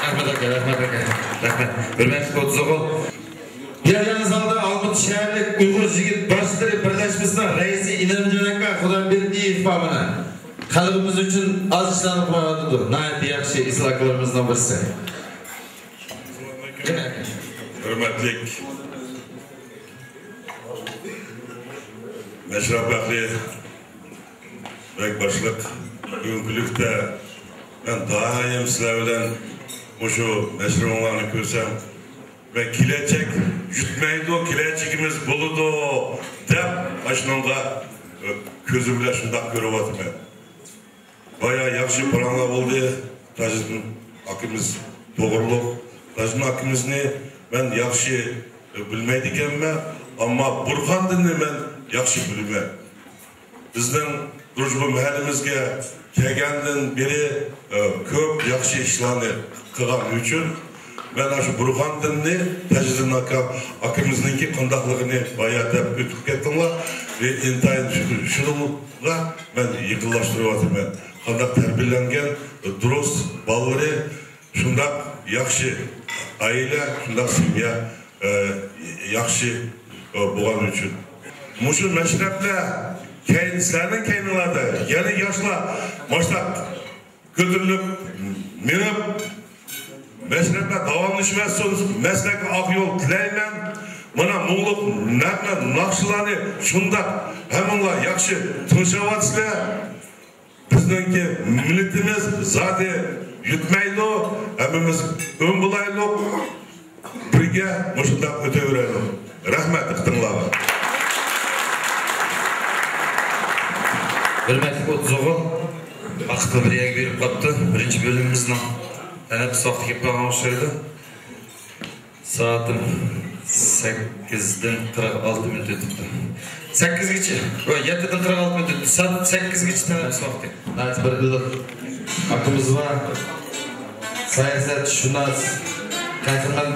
رەھمەت ئاكا، رەھمەت ئاكا، رەھمەت. ھۆرمەتلىك ئوتتۇز ئوغۇل. بۇ يەردە زالدا ئالمۇتا شەھەرلىك ئۇيغۇر يىگىت باشلىرى بىرلەشمىسىنىڭ رەئىسى ئىنەمجان ئاكا خۇدايبېردىيېۋ بار مانا. خەلقىمىز ئۈچۈن ئاز ئىشلارنى قىلىۋاتىدۇ. ناھايىتى ياخشى ئېسىل ئاكىلىرىمىزنىڭ بىرسى. ھۆرمەتلىك مەشرەپ ئەھلى، بەگ باشلىق، بۈگۈنكى كۈنلۈكتە مەن دائىم سىلەر بىلەن مۇشۇ مەشرىپىڭلارنى كۆرسەم، ۋە كېلەچەك يۈتمەيدۇ، كېلەچىكىمىز بولىدۇ دەپ، ئاشۇنىڭغا كۆزۈم بىلەن شۇنداق كۆرۈۋاتىمەن. بايا ياخشى پاراڭلار بولدى، تاجدىن ئاكىمىز توغرۇلۇق. تاجدىن ئاكىمىزنى مەن ياخشى بىلمەيدىكەنمەن، ئەمما بۇرھاندىننى مەن ياخشى بىلىمەن. بىزنىڭ دۇرۇجبا مەھەللىمىزگە كەلگەندىن بېرى، ئە، كۆپ ياخشى ئىشلارنى قىلغان ئۈچۈن مەن ئاشۇ بۇرھاندىننى تاجدىن ئاكا، ئاكىمىزنىڭكى قانداقلىقىنى بايا دەپ ئۆتۈپ كەتتىڭلار. ۋە ئىنتايىن شۇ-، شۇنىڭغا مەن يېقىنلاشتۇرۇۋاتىمەن. قانداق تەربىيەلەنگەن، دۇرۇس بالىلىرى، شۇنداق ياخشى ئائىلە، شۇنداق سېميا، ئە، ياخشى، ئە، بولغان ئۈچۈن. مۇشۇ مەشرەپلەر كەينى، سىلەرنىڭ كەينىڭلاردا يەنە ياشلار ماشتاق كۆتۈرۈلۈپ مېڭىپ، مەشرەپلەر داۋاملىشىۋەرسۇن. مەن سىلەرگە ئاق يول تىلەيمەن. مانا مۇڭلۇق نەغمە، ناخشىلارنى شۇنداق ھەممىڭلار ياخشى تىڭشاۋاتىسىلەر. بىزنىڭكى مىللىتىمىز زادى يۈتمەيدۇ، ھەممىمىز ئۆڭ بولايلۇق، بىرگە مۇشۇنداق ئۆتۈۋېرەيلۇق. رەھمەت دىققىتىڭلارغا. ھۆرمەتلىك ئوتتۇز ئوغۇل، ۋاقىتمۇ بىر يەرگە بېرىپ قاپتۇ. بىرىنچى بۆلۈمىمىزنىڭ تەنەپپۇس ۋاقتى كېلىپ قالغان ئوخشايدۇ. سائىتىم سەككىزدىن قىرىق ئالتە مىنۇت ئۆتۈپتۇ. سەككىزگىچە، يەتتىدىن قىرىق ئالتە مىنۇت ئۆتۈپتۇ. سائەت سەككىزگىچە تەنەپپۇس ۋاقتى. ناھايىتى بىر ئىللىق ئاكىمىز بار. ساياھەتشۇناس قەھرىمان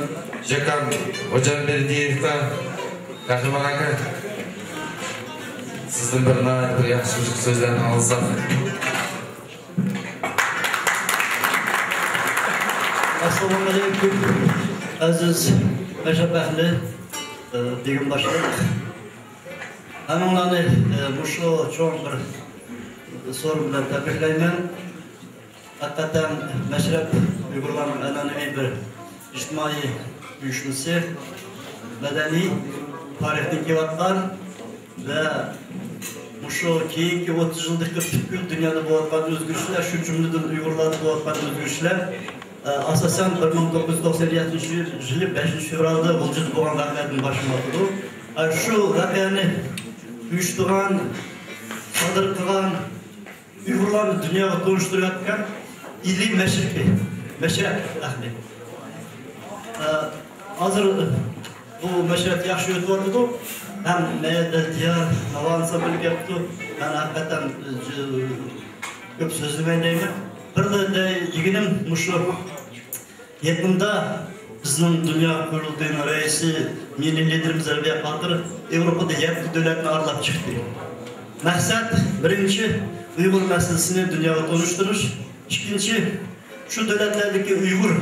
زاكام ھوجامبېردىيېۋقا، قەھرىمان ئاكا، سىزدىن بىر ناھايىتى بىر ياخشى سۆزلەرنى ئاڭلىساق. ئەسسالامۇئەلەيكۇم، ئەزىز مەشرەپ ئەھلى، بېگىم باشلىق. ھەممىڭلارنى، ئە، مۇشۇ چوڭ بىر سورۇن بىلەن تەبرىكلەيمەن. ھەقىقەتەن مەشرەپ ئۇيغۇرلارنىڭ ئەنئەنىۋى بىر ئىجتىمائىي ئۇيۇشمىسى، مەدەنىي تارىختىن كېلىۋاتقان ۋە مۇشۇ كېيىنكى ئوتتۇز يىلدىكى پۈتكۈل دۇنيادا بولۇۋاتقان ئۆزگىرىشلەر، شۇ جۈملىدىن ئۇيغۇرلاردا بولۇۋاتقان ئۆزگىرىشلەر، ئە، ئاساسەن بىر مىڭ توققۇز يۈز توقسان يەتتىنچى يىلى بەشىنچى فېۋرالدا غۇلجىدا بولغان ۋەقەدىن باشلىنىۋاتىدۇ. ئە، شۇ ۋەقەنى ئۇيۇشتۇرغان، سادىر قىلغان ئۇيغۇرلارنى دۇنياغا تونۇشتۇرۇۋاتقان ئىلى مەشرىقى، مەشرەپ ئەھلى. ئە، ھازىر بۇ مەشرەپ ياخشى ئۆتۈۋاتىدۇ. ھەم مەيەدە دىيار ناۋا ئانسامبىلى كەپتۇ. مەن ھەقىقەتەن، ئە، كۆپ سۆزلىمەي دەيمەن. بىرلا دەي-، دېگىنىم مۇشۇ. يېقىندا بىزنىڭ دۇنيا قۇرۇلتىيىنىڭ رەئىسى، مىللىي لىدېرىمىز رەبىيە قادىر ياۋروپادا يەتتە دۆلەتنى ئارىلاپ چىقتى. مەقسەت، بىرىنچى، ئۇيغۇر مەسىلىسىنى دۇنياغا تونۇشتۇرۇش. ئىككىنچى، شۇ دۆلەتلەردىكى ئۇيغۇر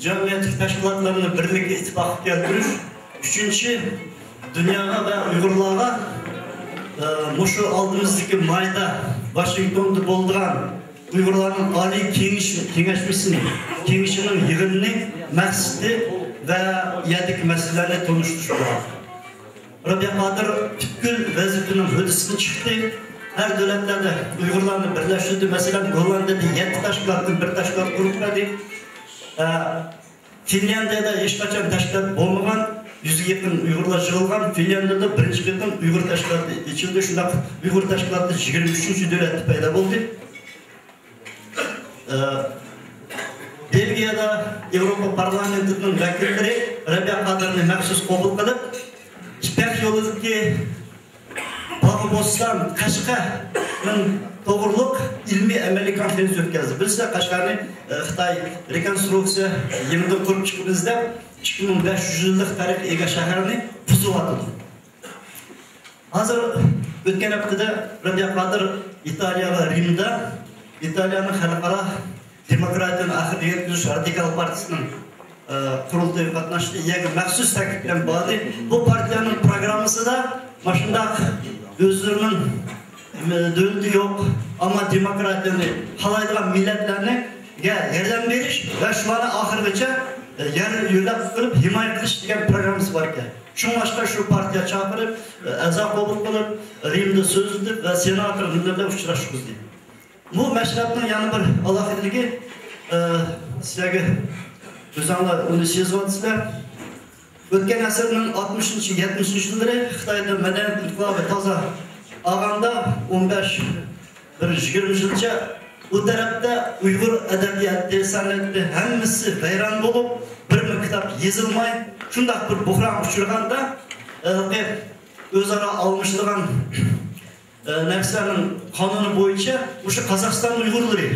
جەمئىيەتلىك تەشكىلاتلارنى بىرلىككە، ئىتتىپاققا كەلتۈرۈش. ئۈچىنچى، دۇنياغا ۋە ئۇيغۇرلارغا، ئە، مۇشۇ ئالدىمىزدىكى مايدا ۋاشىنگتوندا بولىدىغان ئۇيغۇرلارنىڭ ئالىي كېڭىشى، كېڭەشمىسىنى، كېڭىشىنىڭ يىغىنىنى، مەقسىتى ۋە يەردىكى مەسىلىلەرنى تونۇشتۇرۇش بولغان. رەبىيە قادىر پۈتكۈل ۋەزىپىنىڭ ھۆددىسىدىن چىقتى. ھەر دۆلەتلەردە ئۇيغۇرلارنى بىرلەشتۈردى. مەسىلەن، گوللاندىيەدە يەتتە تەشكىلاتتىن بىر تەشكىلات قۇرۇپ بەردى. ئە، فىنلياندىيەدە ھېچقاچان تەشكىلات بولمىغان، يۈزگە يېقىن ئۇيغۇرلار يىغىلغان. فىنلياندىيەدە بىرىنچى قېتىم ئۇيغۇر تەشكىلاتى ئېچىلدى. شۇنداق ئۇيغۇر تەشكىلاتى يىگىرمە ئۈچىنچى دۆلەتتە پەيدا بولدى. ئە، بېلگىيەدە ياۋروپا پارلامېنتىنىڭ ۋەكىللىرى رەبىيە قادىرنى مەخسۇس قوبۇل قىلىپ، يىپەك يولىدىكى باغ بوستان، قەشقەرنىڭ توغرۇلۇق ئىلمىي ئەمەلىي كونفېرېنسىيە ئۆتكۈزدى. بىلسە، قەشقەرنى، ئە، خىتاي رېكونسترۇكسىيە، يېڭىدىن قۇرۇپ چىقىمىز دەپ، ئىككى مىڭ بەش يۈز يىللىق تارىخقا ئىگە شەھەرنى بۇزۇۋاتىدۇ. ھازىر ئۆتكەن ھەپتىدە رەبىيە قادىر ئىتالىيەگە، رىمدا ئىتالىيەنىڭ خەلقئارا دېموكراتىيەنى ئاخىرىغا يەتكۈزۈش رادىكال پارتىيىسىنىڭ، ئە، قۇرۇلتىيىغا قاتناشتى. يەنە مەخسۇس تەكلىپ بىلەن باردى. بۇ پارتىيەنىڭ پروگراممىسىدا مۇشۇنداق ئۆزلىرىنىڭ، ئە، دۆلىتى يوق، ئەمما دېموكراتىيەنى خالايدىغان مىللەتلەرنىڭ ياردەم بېرىش ۋە شۇلارنى ئاخىرغىچە، ئە، يار يۆلەپ قىلىپ ھىمايە قىلىش دېگەن پروگراممىسى بار ئىكەن. شۇڭلاشقا شۇ پارتىيە چاقىرىپ، ئە، ئەزا قوبۇل قىلىپ، رىمدا سۆزلىتىپ ۋە سېناتور مىللەتلەر ئۇچراشقۇزدى. بۇ مەشرەپنىڭ يەنە بىر ئالاھىدىلىكى، ئە، سىلەرگە ئۆزۈڭلار ئۇنى سېزىۋاتىسىلەر. ئۆتكەن ئەسىرنىڭ ئاتمىشىنچى، يەتمىشىنچى يىللىرى خىتايدا مەدەنىيەت ئىنقىلابى تازا ئاغاندا، ئون بەش، بىر يىگىرمە يىلچە ئۇ تەرەپتە ئۇيغۇر ئەدەبىياتى، سەنئىتى ھەممىسى ۋەيران بولۇپ، بىرمۇ كىتاب يېزىلماي، شۇنداق بىر بوھرانغا ئۇچرىغاندا، ھېلىقى ئۆزئارا ئالمىشىدىغان ئە، نەرسىلەرنىڭ قانۇنى بويىچە مۇشۇ قازاقىستان ئۇيغۇرلىرى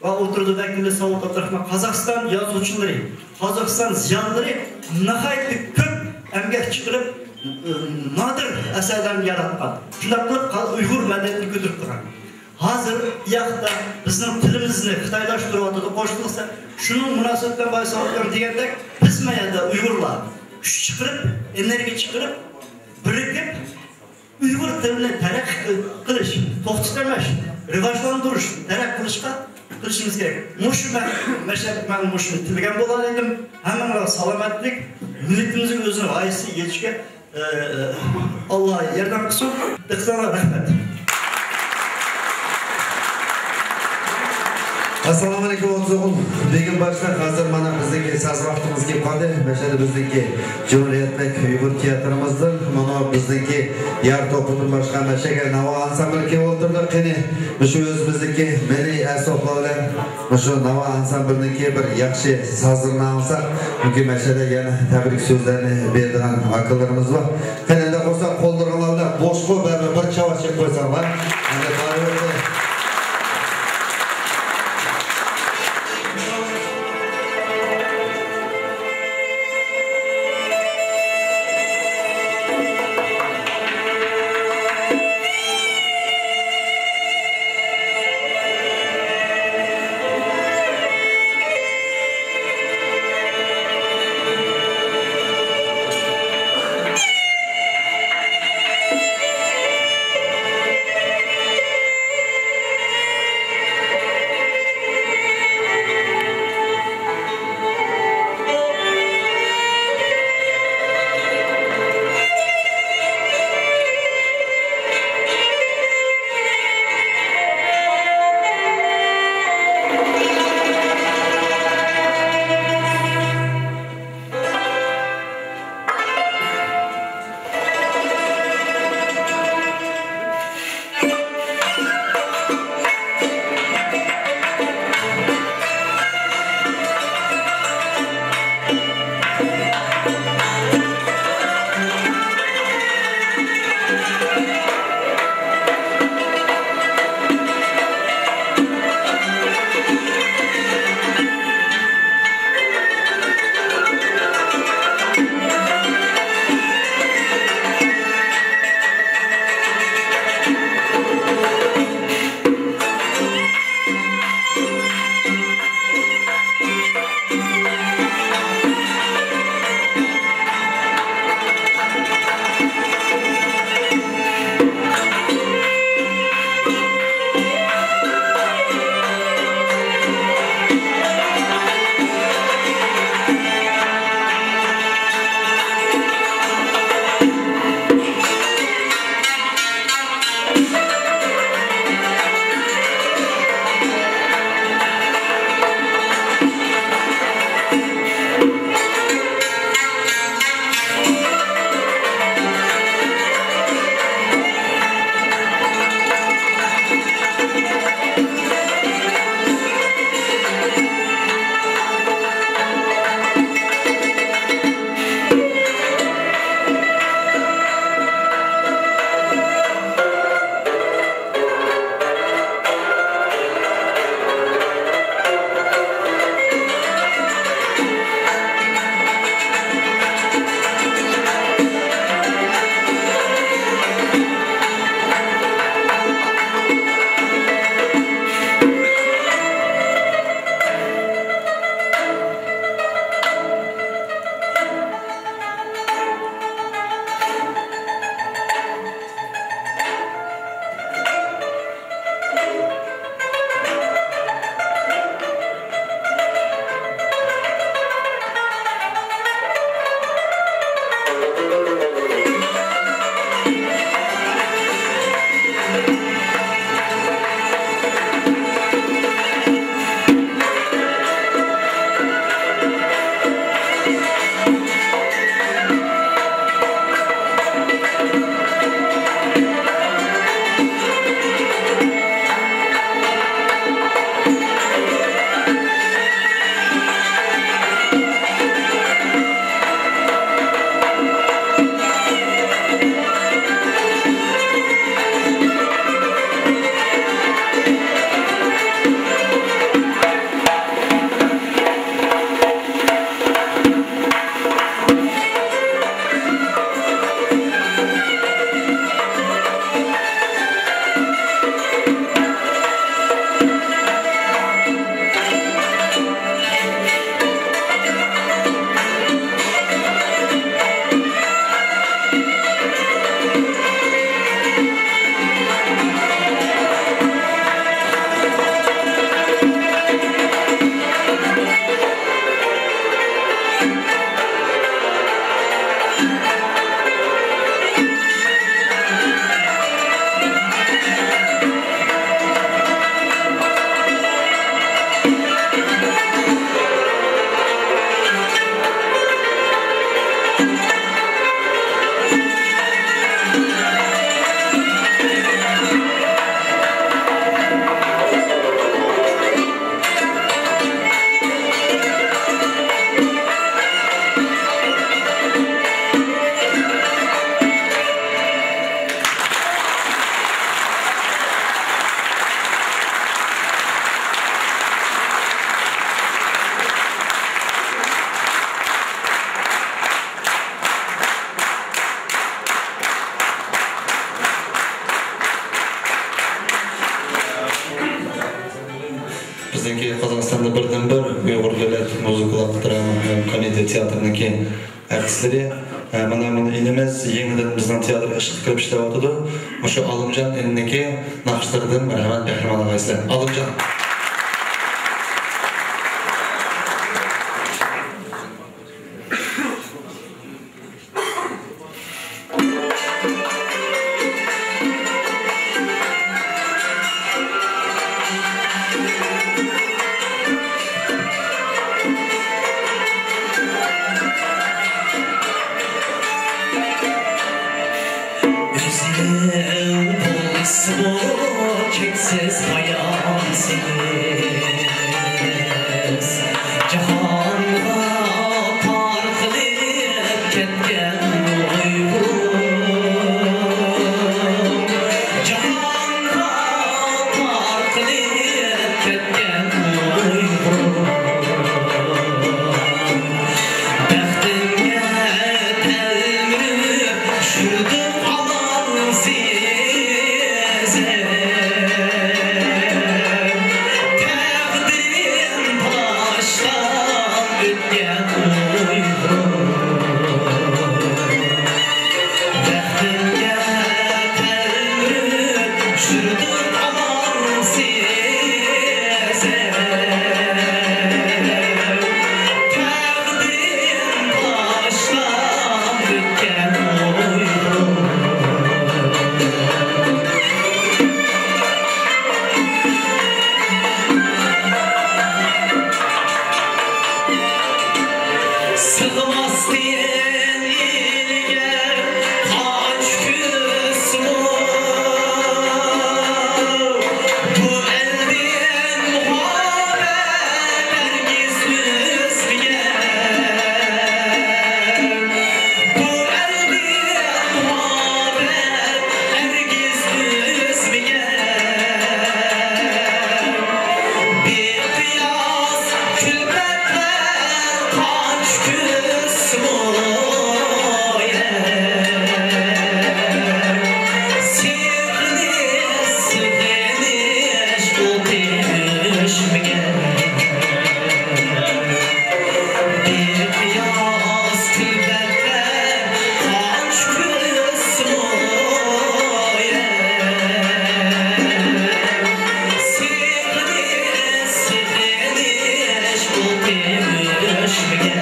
ۋە ئوتتۇرىدا ۋەكىلى ساۋۇت ئابدۇراخمان، قازاقىستان يازغۇچىلىرى، قازاقىستان زىيالىيلىرى ناھايىتى كۆپ ئەمگەك چىقىرىپ، ئە، نادىر ئەسەرلەرنى ياراتقان. شۇنداق قىلىپ قا-، ئۇيغۇر مەدەنىيىتىنى كۆتۈرۈپ تۇرغان. ھازىر ئۇ ياقتا بىزنىڭ تىلىمىزنى خىتايلاشتۇرۇۋاتىدۇ، قوشۇلسا، شۇنىڭ مۇناسىۋىتى بىلەن بايا ساۋۇت ئاكام دېگەندەك، بىز ما يەردە ئۇيغۇرلار كۈچ چىقىرىپ، ئېنېرگىيە چىقىرىپ، بىرىكىپ، ئۇيغۇر تىلىنى تەرەققىي قىلىش، توختىتىپ ئەمەس، راۋاجلاندۇرۇش، تەرەققىي قىلىشقا قىلىشىمىز كېرەك. مۇشۇ مە-، مەشەدە مەن مۇشۇنى تىلىگەن بولالايدىم. ھەممىڭلارغا سالامەتلىك، مىللىتىمىزنىڭ ئۆزىنىڭ غايىسىغا يېتىشىگە، ئە، ئاللا ياردەم قىلسۇن. دىققىتىڭلارغا رەھمەت. ئەسسالامۇئەلەيكۇم، ئوتتۇز ئوغۇل. بۈگۈن باشلىق، ھازىر مانا بىزنىڭكى ساز ۋاقتىمىز كېلىپ قالدى. مەشەدە بىزنىڭكى جۇمھۇرىيەتلىك ئۇيغۇر تىياتىرىمىزدىن، مانا بىزنىڭكى يار توپىدىن باشقا مەشەگە ناۋا ئانسامبىلى كېلىپ ئولتۇردى. قېنى، مۇشۇ ئۆزىمىزنىڭكى مىللىي ئەسۋابلار بىلەن مۇشۇ ناۋا ئانسامبىلىنىڭكى بىر ياخشى سازلىرىنى ئاڭلىساق، چۈنكى مەشەدە يەنە تەبرىك سۆزلەرنى بېرىدىغان ئاكىلىرىمىز بار. قېنى، ئۇنداق بولسا، قوللىرىڭلار بىلەن بوشقۇ بىر، بىر چاۋاك چېلىپ قويساڭلار. ئەمدى بارىۋەردى. بىزنىڭكى قازاقىستاندا بىردىنبىر ئۇيغۇر دۆلەت مۇزىكىلىق دراما ھەم كومېدىيە تىياتىرىنىڭكى ئەكتىسلىرى. ھە، مانا بۇ ئىنىمىز يېڭىدىن بىزنىڭ تىياتىر ئىشقا كىرىپ ئىشلەۋاتىدۇ. مۇشۇ ئالىمجان ئىنىنىڭكى ناخشىلىرىدىن مەرھەمەت، بەھرىمەن ئاغايسىلەر. ئالىمجان. ئۈزۈل بولسىمۇ چەكسىز پايانسىز، جاھانغا تارقىلىپ كەتكەن ئۇيغۇر، جاھانغا تارقىلىپ كەتكەن ئۇيغۇر. بەختىمگە تەلمۈرۈپ يۈردۈم ئامالسىز. تەقدىرىم تاشلاپ ئۆتكەن ئۇيغۇر. بەختىمگە تەلمۈرۈپ يۈردۈم ئامالسىز. تەقدىرىم تاشلاپ ئۆتكەن ئۇيغۇر. سىغماستىن ئېلىگە قانچە كۈسمۇ، بۇ ئەلدىن مۇھەببەت ھەرگىز ئۈزمىگەن. بۇ ئەلدىن مۇھەببەت ھەرگىز ئۈزمىگەن. بىقىياس كۈلپەتلەر قانچە كۈسمۇ، سېغىنىش، سېغىنىش ئوتى ئۆچمىگەن. بىقىياس كۈلپەتلەر قانچە كۈسمۇ، سېغىنىش، سېغىنىش ئوتى ئۆچمىگەن.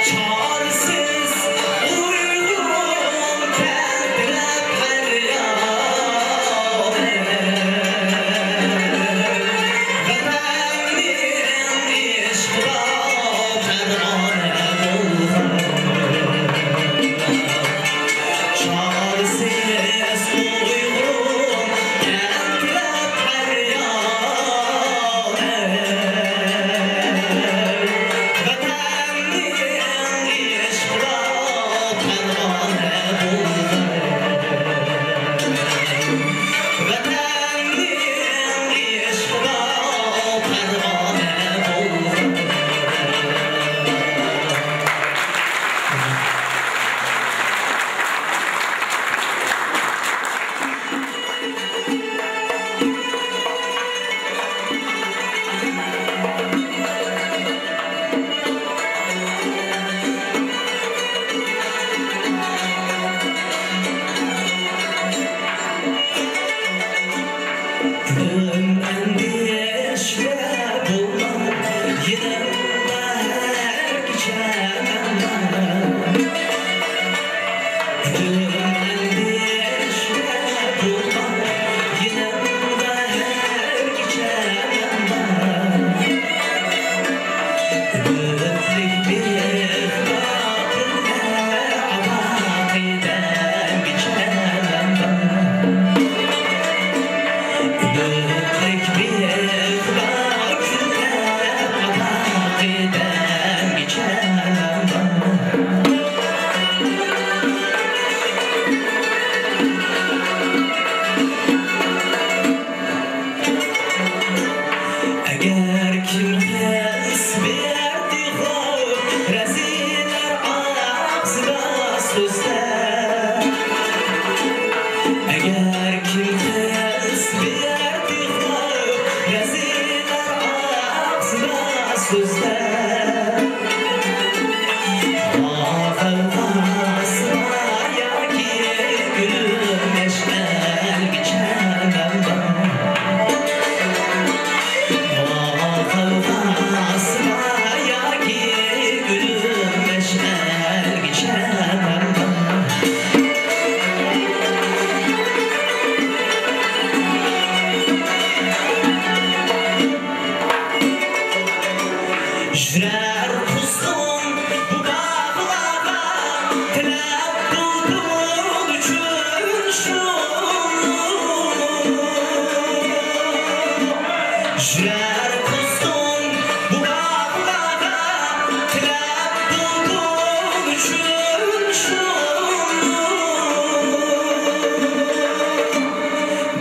چارىسىز ئۇيغۇرۇم تەلپۈنۈپ پەريادىم، ۋەتەننىڭ ئىشقىدا پەرۋانە بولغان. چارىسىز ئۇيغۇرۇم تەلپۈنۈپ پەريادىم، ۋەتەن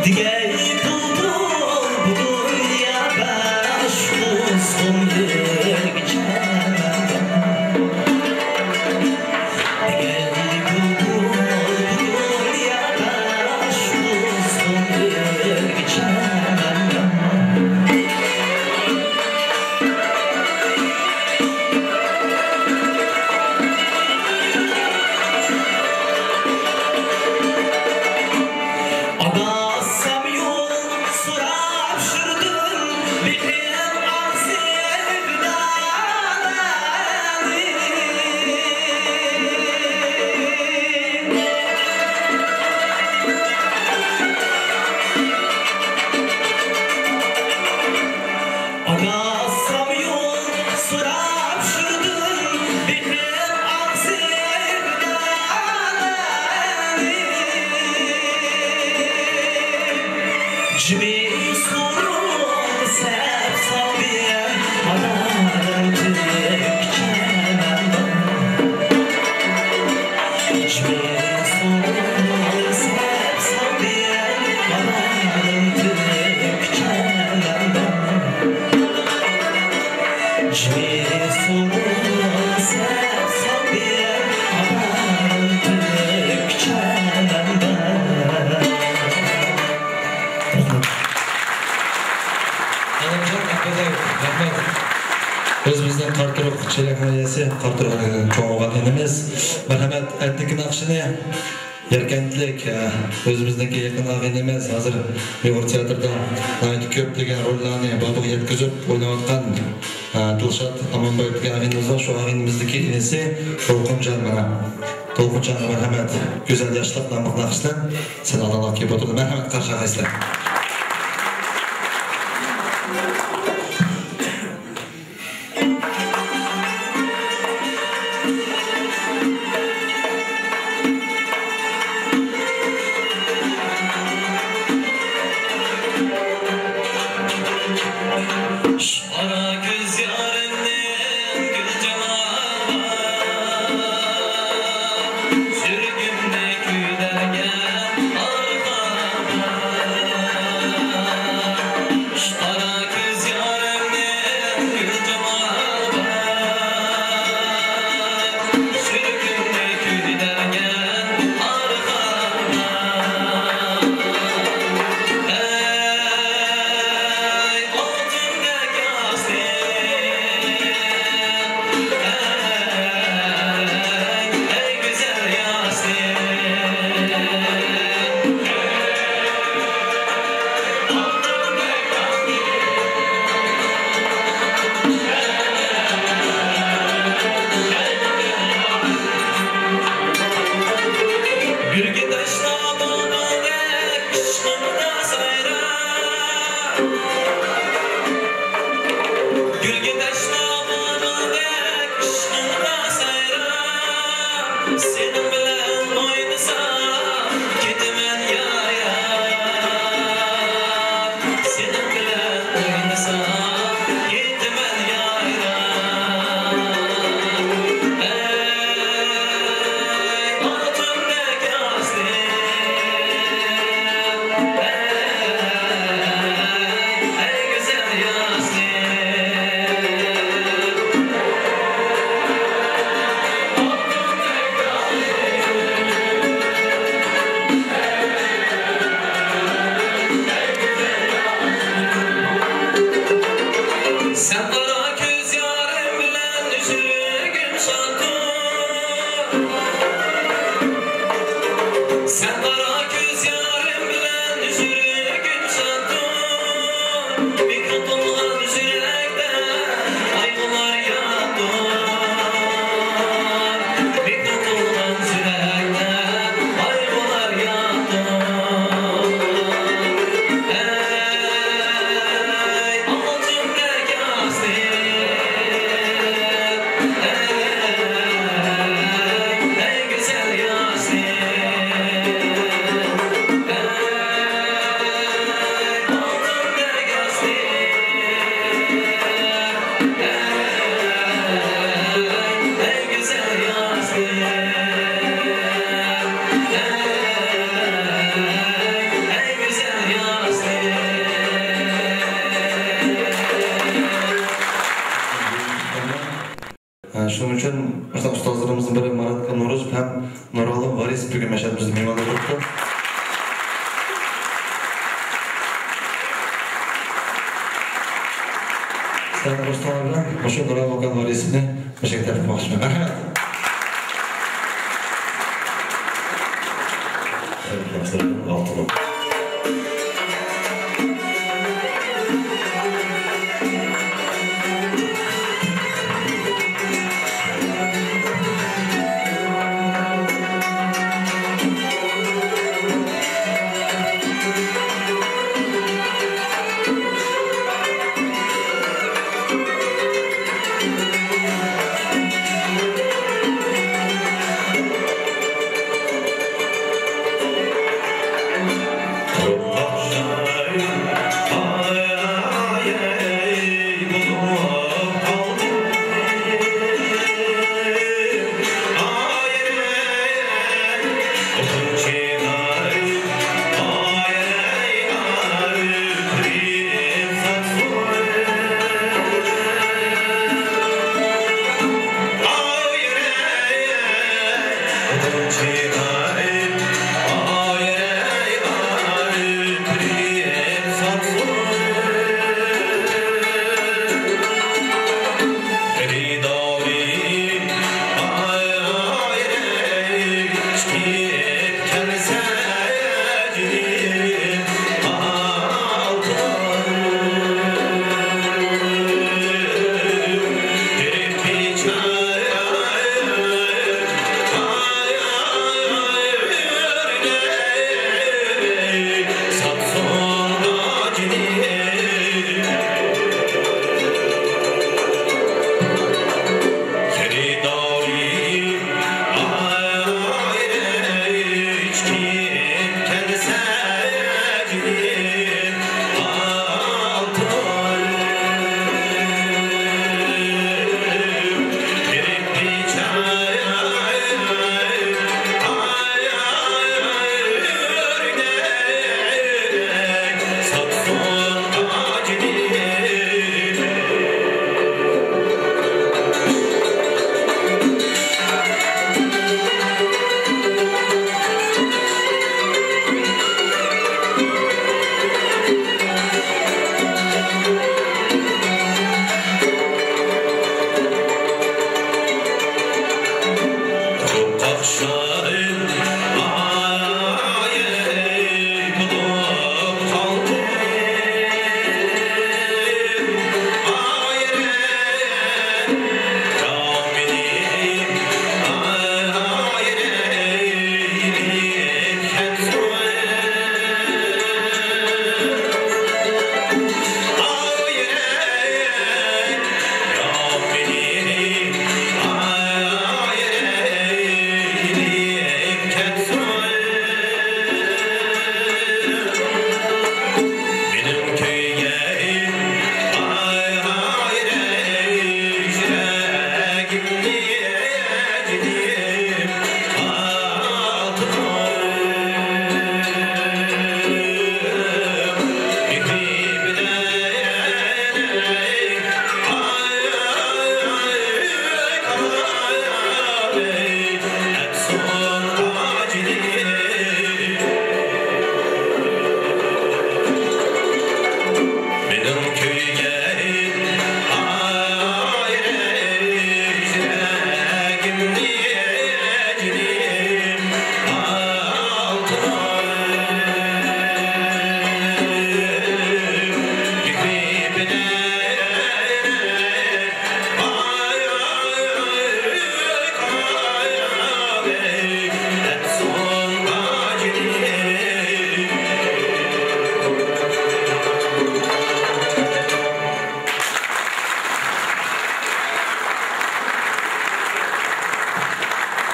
دېگەي بۇلبۇل بۇ دۇنيادا شۇ قۇزغۇن ئۆلگۈچە مەن. دېگەي بۇلبۇل بۇ دۇنيادا شۇ قۇزغۇن ئۆلگۈچە مەن. ئاداسسام يول سوراپ يۈردۈم، لېكىن ئاغزى بىدانەنى. ئاداسسام يول سوراپ يۈردۈم، لېكىن ئاغزى بىدانەنى. جىمى سورۇن سەپ سالدى، ئانام تۆككەن. جىمى سورۇن سەپ سالدى، ئانام تۆككەن. جىمى سورۇن سەپ سالدى، ئانام تۆككەن. ئەلىمجان ئەپەندىم، رەھمەت. ئۆزىمىزنىڭ قاراتۇرۇق چېلەك ناھىيەسى، قاراتۇرۇق چوڭ بولغان ئىنىمىز. مەرھەمەت، ئەتىكى ناخشىنى ياركەنتلىك، ئە، ئۆزىمىزنىڭكى يېقىن ئاغىنىمىز، ھازىر ئۇيغۇر تىياتىرىدا ناھايىتى كۆپلىگەن روللارنى بابىغا يەتكۈزۈپ ئويناۋاتقان، ئە، دىلشات ئامانبايېۋ دېگەن ئاغىنىمىز بار. شۇ ئاغىنىمىزنىڭكى ئىنىسى دولقۇنجان مانا. دولقۇنجانغا مەرھەمەت، گۈزەل ياشلىق ناملىق ناخشىسىدىن سەن ئالدىڭلار كېلىپ ئولتۇردى. مەرھەمەت، قارشى ئالغايسىلەر. قارا كۆز يارىمنىڭ گۈل جامالى، سۈرگۈمنى كۆتۈرگەن ئارغامچا. قارا كۆز شۇنىڭ ئۈچۈن مۇشۇنداق ئۇستازلىرىمىزدىن بىرى مۇراتكەل نورۇز ھەم نۇرئالىم ۋارىس بۈگۈن مەشھەدىمىزدە مېھمانلىق قىلىپتۇ. سىلەرنىڭ قوشۇقلىرىڭلار بىلەن مۇشۇ نۇرئالىم ئاكا ۋارىسنى مۇشۇ يەرگە تەبرىك قىلماقچىمەن. رەھمەت.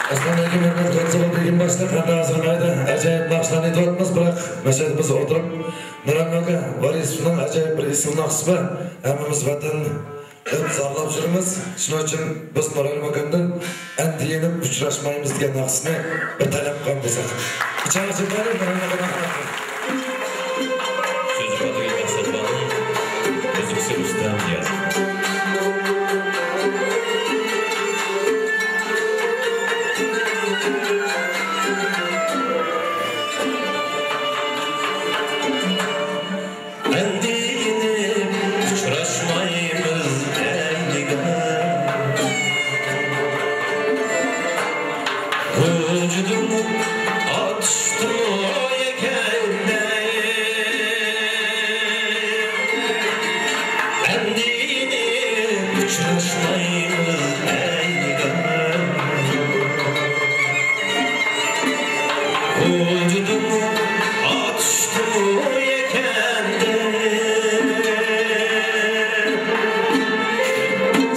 ئەسلىدىكى ھۆرمەتلىك كونسېرت بۈگۈن باشلىق ھەمدە ھازىر مەيدە ئاجايىپ ناخشىلارنى ئېيتىۋاتىمىز، بىراق مەشھەدىمىزدە ئولتۇرۇپ نۇرئالىم ئاكا ۋارىسوۋنىڭ ئاجايىپ بىر ئېسىل ناخشىسى بار. ھەممىمىز ۋەتەن دەپ ساقلاپ يۈرىمىز. شۇنىڭ ئۈچۈن بىز نۇرئالىم ئاكامدىن ئەمدى يېنىپ ئۇچراشمايمىز دېگەن ناخشىسىنى بىر تەلەپ قىلغان بولساق. ئىچىڭلار جىمىپ قېلىڭ، نۇرئالىم ئاكا. سۆزى پاتىگۈل مەقسەتبانۇ، مۇزىكىسى رۇستەم نىيازوف. ئەمدى ئۇچراشمايمىز ئەينىگە. ۋۇجۇدۇم ئاتۇشتىمۇ يەكەندە. ئەمدى ئۇچراشمايمىز ئەينىگە. ۋۇجۇدۇم ئاتۇشتىمۇ يەكەندە.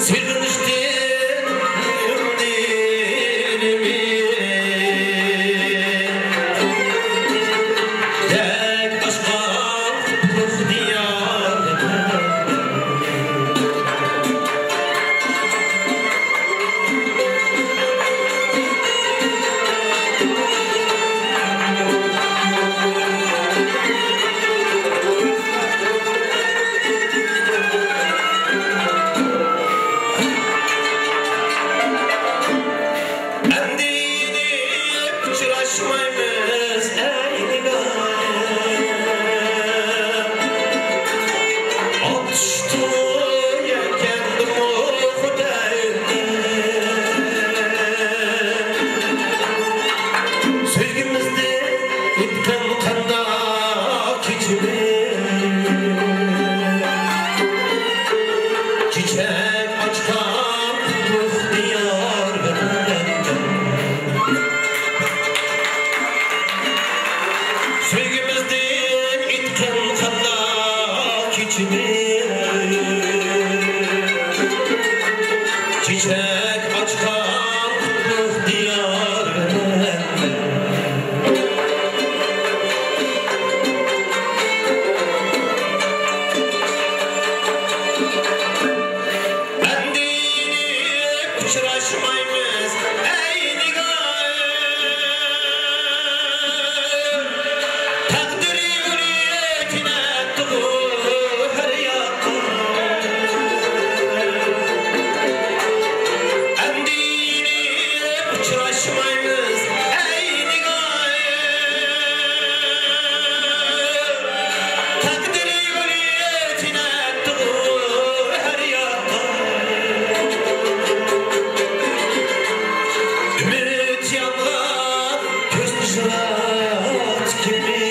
سېغىنىشتىن يۈرىكىمنى دەك ئاچقان قۇتلۇق دىيارىم. ئەمدى ئۇچراشمايمىز ئەينىگە. ئاتۇشتۇ يەكەندىمۇ خۇدايىم. سۆيگۈمىزدىن ئۆتكەن قانداق كېچىلەر. چېچەك ئاچقان قۇتلۇق دىيار ۋەتەن. سۆيگۈمىزدىن ئۆتكەن قانداق كېچىلەر. چېچەك ئاچقان قۇتلۇق دىيار ۋەتەن. ئەمدى ئۇچراشمايمىز ئەينىگە. تەقدىر يولى تۈنەتتىغۇ ھەر ياققا. ئەمدى ئۇچراشمايمىز ئەينىگە. تەقدىر يولى تۈنەتتىغۇ ھەر ياققا. ئۈمىد يانغان كۆزنى شىراق كىمى.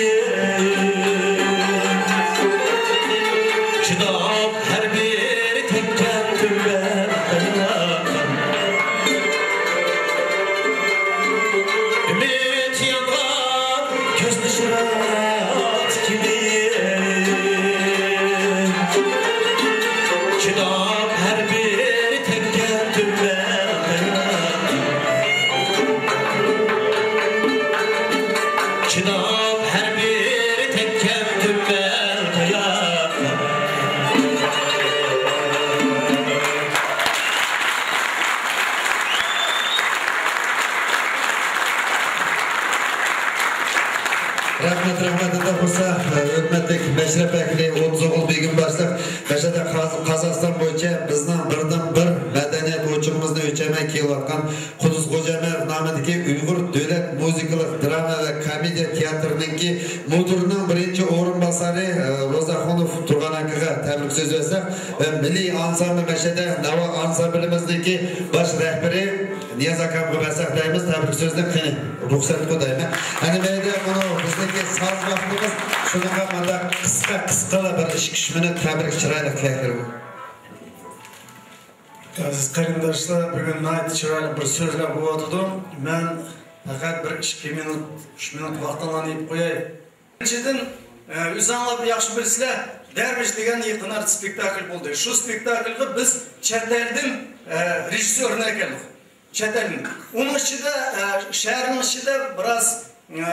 چىداپ ھەر بىر تەككەن تۈمبەن ئاياققا. ئۈمىد يانغان كۆزنى شىراق كىمى. چىداپ ھەر بىر تەككەن تۈمبەن قاياق. چىداپ ھەر بىر تەككەن تۈمبەن قاياق. رەھمەت، رەھمەت، ئۇنداق بولسا، ھۆرمەتلىك مەشرەپ ۋەكىلى ئوتتۇز ئوغۇل بېگىم باشلىق، مەشەدە قاز-، قازاقىستان بويىچە بىزنىڭ بىردىن بىر مەدەنىيەت ئوچىقىمىزنى ئۆلچەلمەي كېلىۋاتقان قۇدۇس خوجامەرۇف نامىدىكى ئۇيغۇر دۆلەت مۇزىكىلىق دراما ۋە كومېدىيە تىياتىرىنىڭكى مۇدىرىنىڭ بىرىنچى ئورۇنباسارى، ئە، روزاخۇنوف تۇرغان ئاكىغا تەبرىك سۆز بەرسەك، ۋە مىللىي ئانسامبىل مەشەدە ناۋا ئانسامبىلىمىزنىڭكى باش رەھبىرى نىياز ئاكامغا بەرسەك دەيمىز، تەبرىك سۆزنى قېنى، رۇخسەت قىل دەيمەن. ئەنە مەيدە، مانا بىزنىڭكى ساز ۋاقتىمىز، شۇنىڭغا مانداق قىسقا، قىسقىلا بىر ئىككى ئۈچ مىنۇت تەبرىك، چىرايلىق تىلەكلىرى بار. ئەزىز قېرىنداشلار، بۈگۈن ناھايىتى چىرايلىق بىر سۆزلەر بولۇۋاتىدۇ. مەن پەقەت بىر ئىككى مىنۇت، ئۈچ مىنۇت ۋاقتىڭلارنى يېپىپ قوياي. بىرىنچىدىن، ئە، ئۆزۈڭلار ياخشى بىلىسىلەر، دەرۋىش دېگەن يېقىن ئارىدا سپېكتاكل بولدى. شۇ سپېكتاكلغا بىز چەت ئەلدىن، ئە، رېژىسسورنى ئەكەلدۇق. چەت ئەلدىن. ئۇنىڭ ئىچىدە، ئە، شەھەرنىڭ ئىچىدە بىراز، ئە،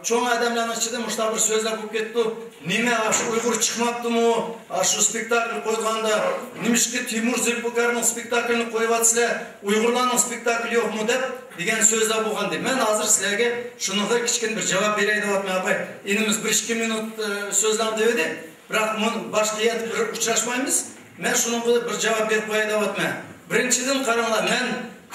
چوڭ ئادەملەرنىڭ ئىچىدە مۇشۇنداق بىر سۆزلەر بولۇپ كەتتى. نېمە، ئاشۇ ئۇيغۇر چىقماپتىمۇ؟ ئاشۇ سپېكتاكل قويغاندا، نېمىشقا تىمۇر زۇلپىقارنىڭ سپېكتاكلىنى قويۇۋاتىسىلەر، ئۇيغۇرلارنىڭ سپېكتاكلى يوقمۇ دەپ دېگەن سۆزلەر بولغانىدى. مەن ھازىر سىلەرگە شۇنىڭغا كىچىككىنە بىر جاۋاب بېرەي دەۋاتىمەن، ئاپاي. ئىنىمىز بىر ئىككى مىنۇت، ئە، سۆزلەڭ دەۋىدى. بىراق مۇن-، باشقا يەردە بىر ئۇچراشمايمىز. مەن شۇنىڭغا بىر جاۋاب بېرىپ قوياي دەۋاتىمەن. بىرىنچىدىن قاراڭلار، مەن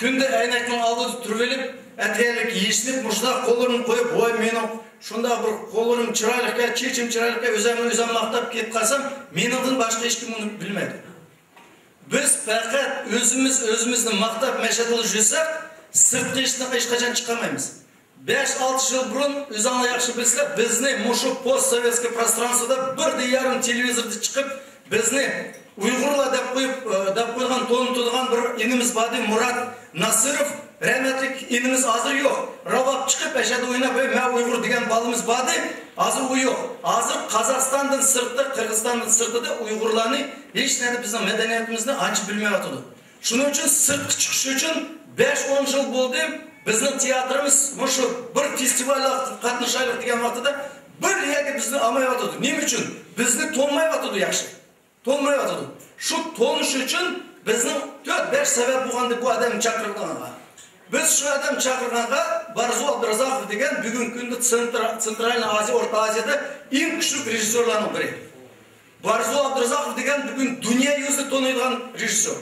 كۈندە ئەينەكنىڭ ئالدىدا تۇرۇۋېلىپ، ئەتىگەنلىك يېشىنىپ، مۇشۇنداق قوللىرىنى قويۇپ، ۋاي، مېنىڭ شۇنداق بىر قوللىرىم چىرايلىقكەن، چېچىم چىرايلىقكەن، ئۆزۈمنى ئۆزۈم ماختاپ كېتىپ قالسام، مېنىڭدىن باشقا ھېچكىم ئۇنى بىلمەيدۇ. بىز پەقەت ئۆزىمىز ئۆزىمىزنى ماختاپ مەشھەر بولۇپ يۈرسەك، سىرتقى ئىشقا ھېچقاچان چىقالمايمىز. بەش-ئالتە يىل بۇرۇن، ئۆزۈڭلار ياخشى بىلىسىلەر، بىزنى مۇشۇ پوستسوۋېتسكىي پروسترانستۋودا بىردىن يارىم تېلېۋىزوردا چىقىپ، بىزنى ئۇيغۇرلار دەپ قويۇپ، ئە، دەپ قويغان، تونۇتىدىغان بىر ئىنىمىز بار ئىدى، مۇرات ناسىروف. رەھمەتلىك ئىنىمىز ھازىر يوق. راۋاب چىقىپ، ئەشەدە ئويناپ، «ۋەي، مەن ئۇيغۇر» دېگەن بالىمىز بار ئىدى. ھازىر ئۇ يوق. ھازىر قازاقىستاندىن سىرتتا، قىرغىزىستاندىن سىرتىدا ئۇيغۇرلارنى ھېچ نەدە بىزنىڭ مەدەنىيىتىمىزنى ئانچە بىلمەيۋاتىدۇ. شۇنىڭ ئۈچۈن سىرتقا چىقىش ئۈچۈن بەش-ئون يىل بولدى. بىزنىڭ تىياتىرىمىز مۇشۇ بىر فېستىۋالغا قاتنىشايلىق دېگەن ۋاقتىدا بىر يەرگە بىزنى ئالمايۋاتىدۇ. نېمە ئۈچۈن؟ بىزنى تونۇمايۋاتىدۇ ياخشى. تونۇمايۋاتىدۇ. شۇ تونۇش ئۈچۈن بىزنىڭ تۆت-بەش سەۋەب بولغانىدى بۇ ئادەمنى چاقىرغانغا. بىز شۇ ئادەم چاقىرغانغا بارزۇ ئابدۇرازاقوف دېگەن بۈگۈنكى كۈندە سېنتر-، سېنترالنىي ئازىيا، ئورتا ئازىيادا ئەڭ كۈچلۈك رېژىسسورلارنىڭ بىرى. بارزۇ ئابدۇرازاقوف دېگەن بۈگۈن دۇنيا يۈزىدە تونۇيدىغان رېژىسسور.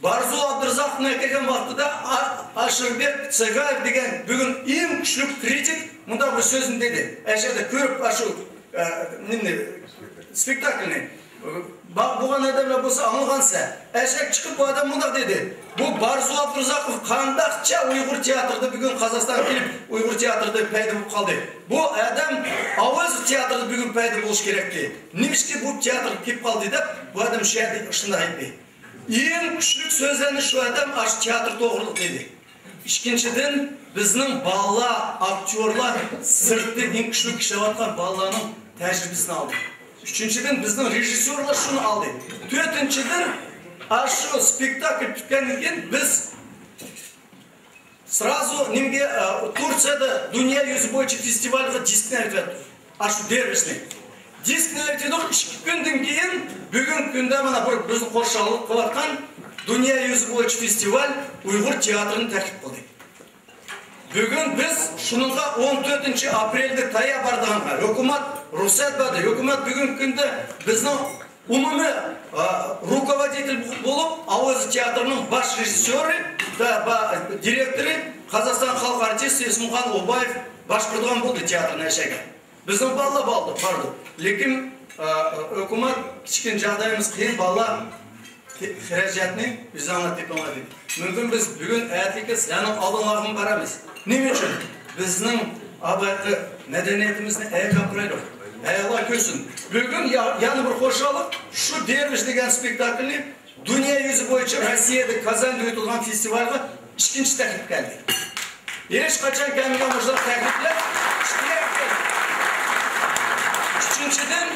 بارزۇ ئابدۇرازاقوفنى ئەكەلگەن ۋاقتىدا ئا-، ئاشىربېك سىغايېف دېگەن بۈگۈن ئەڭ كۈچلۈك كرىتىك مۇنداق بىر سۆزنى دېدى. ئەشەدە كۆرۈپ، ئاشۇ، ئە، نېمىنى، سپېكتاكلنى. با-، بولغان ئادەملەر بولسا ئاڭلىغانسە. ئەشەك چىقىپ بۇ ئادەم مۇنداق دېدى. بۇ بارزۇ ئابدۇرازاقوف قانداقچە ئۇيغۇر تىياتىرىدا بۈگۈن قازاقىستانغا كېلىپ ئۇيغۇر تىياتىرىدا پەيدا بولۇپ قالدى؟ بۇ ئادەم ئاۋاز تىياتىرىدا بۈگۈن پەيدا بولۇشى كېرەكتى. نېمىشقا بۇ تىياتىرغا كېلىپ قالدى دەپ بۇ ئادەم شۇ يەردە شۇنداق ئېيتتى. ئەڭ كۈچلۈك سۆزلەرنى شۇ ئادەم ئاشۇ تىياتىر توغرىلىق دېدى. ئىككىنچىدىن، بىزنىڭ بالىلار، ئاكتيورلار سىرتتا ئەڭ كۈچلۈك ئىشلەۋاتقان بالىلارنىڭ تەجرىبىسىنى ئالدى. ئۈچىنچىدىن، بىزنىڭ رېژىسسورلار شۇنى ئالدى. تۆتىنچىدىن، ئاشۇ سپېكتاكل پۈتكەندىن كېيىن بىز سرازۇ نېمىگە، ئە، تۇرسىيەدە دۇنيا يۈزى بويىچە فېستىۋالغا دىسكنى ئەۋەتتۇق. ئاشۇ دېرۋىشنى. دىسكنى ئېيتىدۇق، ئىككى كۈندىن كېيىن، بۈگۈنكى كۈندە مانا بىر بىزنى خۇشاللىق قىلىۋاتقان دۇنيا يۈزى بويىچە فېستىۋال ئۇيغۇر تىياتىرىنى تەكلىپ قىلدى. بۈگۈن بىز شۇنىڭغا ئون تۆتىنچى ئاپرېلدە تەييار بارىدىغانغا ھۆكۈمەت رۇخسەت بەردى. ھۆكۈمەت بۈگۈنكى كۈندە بىزنىڭ ئومۇمىي، ئا، رۇكوۋودىتېل بولۇپ، ئاۋازى تىياتىرىنىڭ باش رېژىسسيورى ۋە با-، دىرېكتورى قازاقىستان خەلق ئارتىسى ئىسمۇخان ئوبايېف باشقۇرىدىغان بولدى تىياتىرنى ئەشەگە. بىزنىڭ بالىلار بالدۇر، باردۇق. لېكىن، ئا، ھۆكۈمەت كىچىككىنە جاغدايىمىز قىيىن، بالىلار خىراجەتنى ئۆزۈڭلار تېپىڭلار دېدى. مۇمكىن بىز بۈگۈن ئەتىكى سىلەرنىڭ ئالدىڭلارغىمۇ بارىمىز. نېمە ئۈچۈن؟ بىزنىڭ ئاۋۋالقى مەدەنىيىتىمىزنى ئەيەبلەپ قويايلۇق. ئەيەبلەپ كۆرسۇن. بۈگۈن يا-، يەنە بىر خۇشاللىق، شۇ دېرۋىش دېگەن سپېكتاكلنى دۇنيا يۈزى بويىچە روسىيەدە كازاندا ئۆتىدىغان فېستىۋالغا ئىككىنچى تەكلىپ كەلدى. ھېچقاچان كەلمىگەن مۇشۇنداق تەكلىپلەر ئۈچىنچىدىن،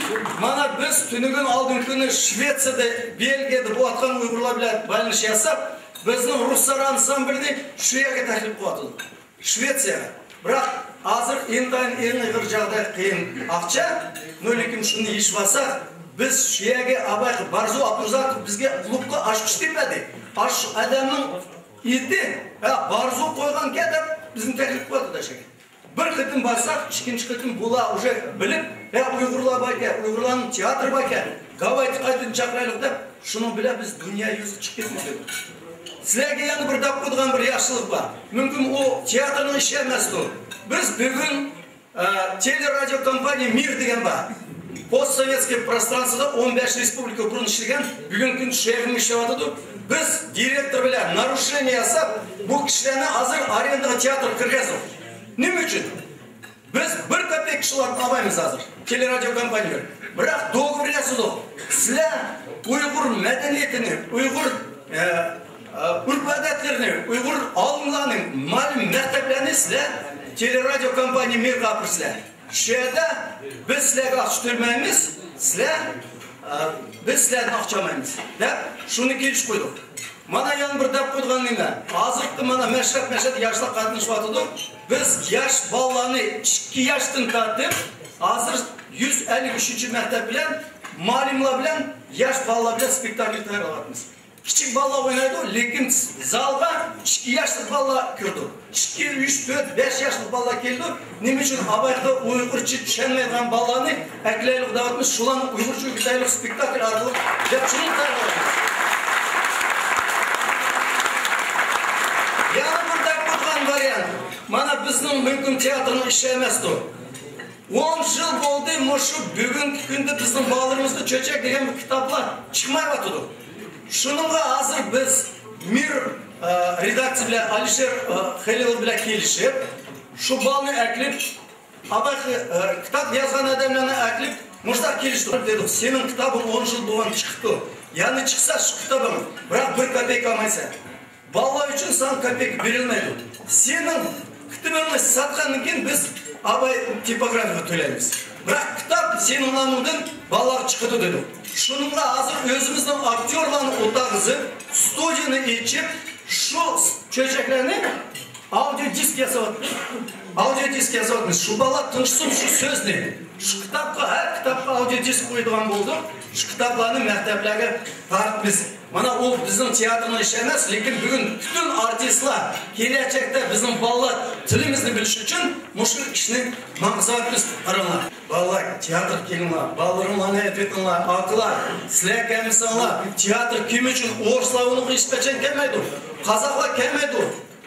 مانا بىز تۈنۈگۈن ئالدىنقى كۈنى شۋېتسىيەدە، بېلگىيەدە بولۇۋاتقان ئۇيغۇرلار بىلەن بايلىنىش ياساپ، بىزنىڭ رۇخسار ئانسامبىلىنى شۇ يەرگە تەكلىپ قىلىۋاتىدۇ. شۋېتسىيەگە. بىراق ھازىر ئىنتايىن ئېغىر جاغداي، قىيىن ئاقچا، نو لېكىن شۇنى يېشىۋالساق، بىز شۇ يەرگە ئاۋايقى بارزۇ ئابدۇرازاقوف بىزگە كۇلۇبقا ئاچقۇچ تېپەدى. ئاشۇ ئادەمنىڭ ئېتى، ھە، بارزۇ قويغانكەن دەپ بىزنى تەكلىپ قىلىۋاتىدۇ ئەشەگە. بىر قېتىم بارساق، ئىككىنچى قېتىم بۇلار ئۇژې بىلىپ، ھە، ئۇيغۇرلار باركەن، ئۇيغۇرلارنىڭ تىياتىرى باركەن، گاۋايدىن قايتىدىن چاقىرايلۇق دەپ، شۇنىڭ بىلەن بىز دۇنيا يۈزىگە چىقىپ كېتىمىز دېدۇق. سىلەرگە يەنە بىر دەپ قويىدىغان بىر ياخشىلىق بار. مۇمكىن ئۇ تىياتىرنىڭ ئىشى ئەمەستۇر. بىز بۈگۈن، ئە، تېلېرادىيو كومپانىيە مىر دېگەن بار. پوستسوۋېتسكىي پروسترانستۋودا ئون بەش رېسپۇبلىكا بۇرۇن ئىشلىگەن، بۈگۈنكى كۈندە شۇ يەردىمۇ ئىشلەۋاتىدۇ. بىز دىرېكتور بىلەن نارۇشېنىيە ياساپ، بۇ كىشىلەرنى ھازىر ئارېندىغا تىياتىرغا كىرگۈزدۇق. نېمە ئۈچۈن؟ بىز بىر كاپېك ئىشلەپ ئالمايمىز ھازىر. تېلېرادىيو كومپانىيە. بىراق دوغرى ياسىدۇق. سىلەر ئۇيغۇر مەدەنىيىتىنى، ئۇيغۇر، ئە، ئە، ئۆرپ-ئادەتلىرىنى، ئۇيغۇر ئالىملارنى، مالىم مەكتەپلەرنى سىلەر تېلېرادىيو كومپانىيە مىرغا ئاپىرىسىلەر. شۇ يەردە بىز سىلەرگە ئاقچا تۆلىمەيمىز، سىلەر، ئە، بىز سىلەردىن ئاقچا ئالمايمىز دەپ شۇنى كېلىشىپ قويدۇق. مانا يەنە بىر دەپ قويىدىغان نېمە؟ ھازىرقى مانا مەشرەپ، مەشرەپ ياشلار قاتنىشىۋاتىدۇ. بىز ياش بالىلارنى ئىككى ياشتىن تارتىپ، ھازىر يۈز ئەللىك ئۈچىنچى مەكتەپ بىلەن، مالىملار بىلەن، ياش بالىلار بىلەن سپېكتاكل تەييارلاۋاتىمىز. كىچىك بالىلار ئوينايدۇ، لېكىن زالغا ئىككى ياشلىق بالىلار كىرىدۇ. ئىككى، ئۈچ، تۆت، بەش ياشلىق بالىلار كېلىدۇ. نېمە ئۈچۈن ئاۋايقى ئۇيغۇرچە چۈشەنمەيدىغان بالىلارنى ئەكلەيلۇق دەۋاتىمىز، شۇلارنى ئۇيغۇرچە ئۆگىتەيلۇق، سپېكتاكل ئارقىلىق دەپ شۇنى تەييارلاۋاتىمىز. يەنە بىر دەپ قويغان ۋارىيانت. مانا بىزنىڭ مۇمكىن تىياتىرنىڭ ئىشى ئەمەستۇ. ئون يىل بولدى، مۇشۇ بۈگۈنكى كۈندە بىزنىڭ بالىلىرىمىزغا چۆچەك دېگەن بىر كىتابلار چىقمايۋاتىدۇ. شۇنىڭغا ھازىر بىز مىر، ئە، رېداكسىيە بىلەن، ئالىشېر، ئە، خېلىل بىلەن كېلىشىپ، شۇ بالىنى ئەكىلىپ، ئاباي، ئە، كىتاب يازغان ئادەملەرنى ئەكىلىپ، مۇشۇنداق كېلىشتۇرۇپ دېدۇق، سېنىڭ كىتابىڭ ئون يىل بولغان چىقىپتۇ. يەنە چىقسا شۇ كىتابىڭ، بىراق بىر كاپىك ئالمايسەن. بالىلار ئۈچۈن ساڭا كاپىك بېرىلمەيدۇ. سېنىڭ كىتابىڭنى ساتقاندىن كېيىن بىز ئاباي تىپوگرافىيەگە تۆلەيمىز. بىراق كىتاب سېنىڭ نامىڭدىن بالىلارغا چىقىدۇ دېدۇق. شۇنىڭغا ھازىر ئۆزىمىزنىڭ ئاكتيورلارنى ئولتۇرغۇزۇپ، ستۇدىيەنى ئېچىپ، شۇ چۆچەكلەرنى ئاودىيو دىسك ياساۋاتىمىز. ئاودىيو دىسك ياساۋاتىمىز. شۇ بالىلار تىڭشىسۇن شۇ سۆزنى. شۇ كىتابقا، ھەر كىتابقا ئاودىيو دىسك قويىدىغان بولدۇق. شۇ كىتابلارنى مەكتەپلەرگە تارتىمىز. مانا ئۇ بىزنىڭ تىياتىرنىڭ ئىشى ئەمەس، لېكىن بۈگۈن پۈتۈن ئارتىسلار، كېلەچەكتە بىزنىڭ بالىلار تىلىمىزنى بىلىشى ئۈچۈن مۇشۇ ئىشنى ماڭغۇزۇۋاتىمىز. قاراڭلار، بالىلار، تىياتىرغا كېلىڭلار، بالىلىرىڭلارنى ئەۋەتىۋېتىڭلار، ئاكىلار، سىلەر كەلمىسەڭلار، تىياتىر كىم ئۈچۈن؟ ئورۇسلار ئۇنىڭغا ھېچقاچان كەلمەيدۇ، قازاقلار كەلمەيدۇ.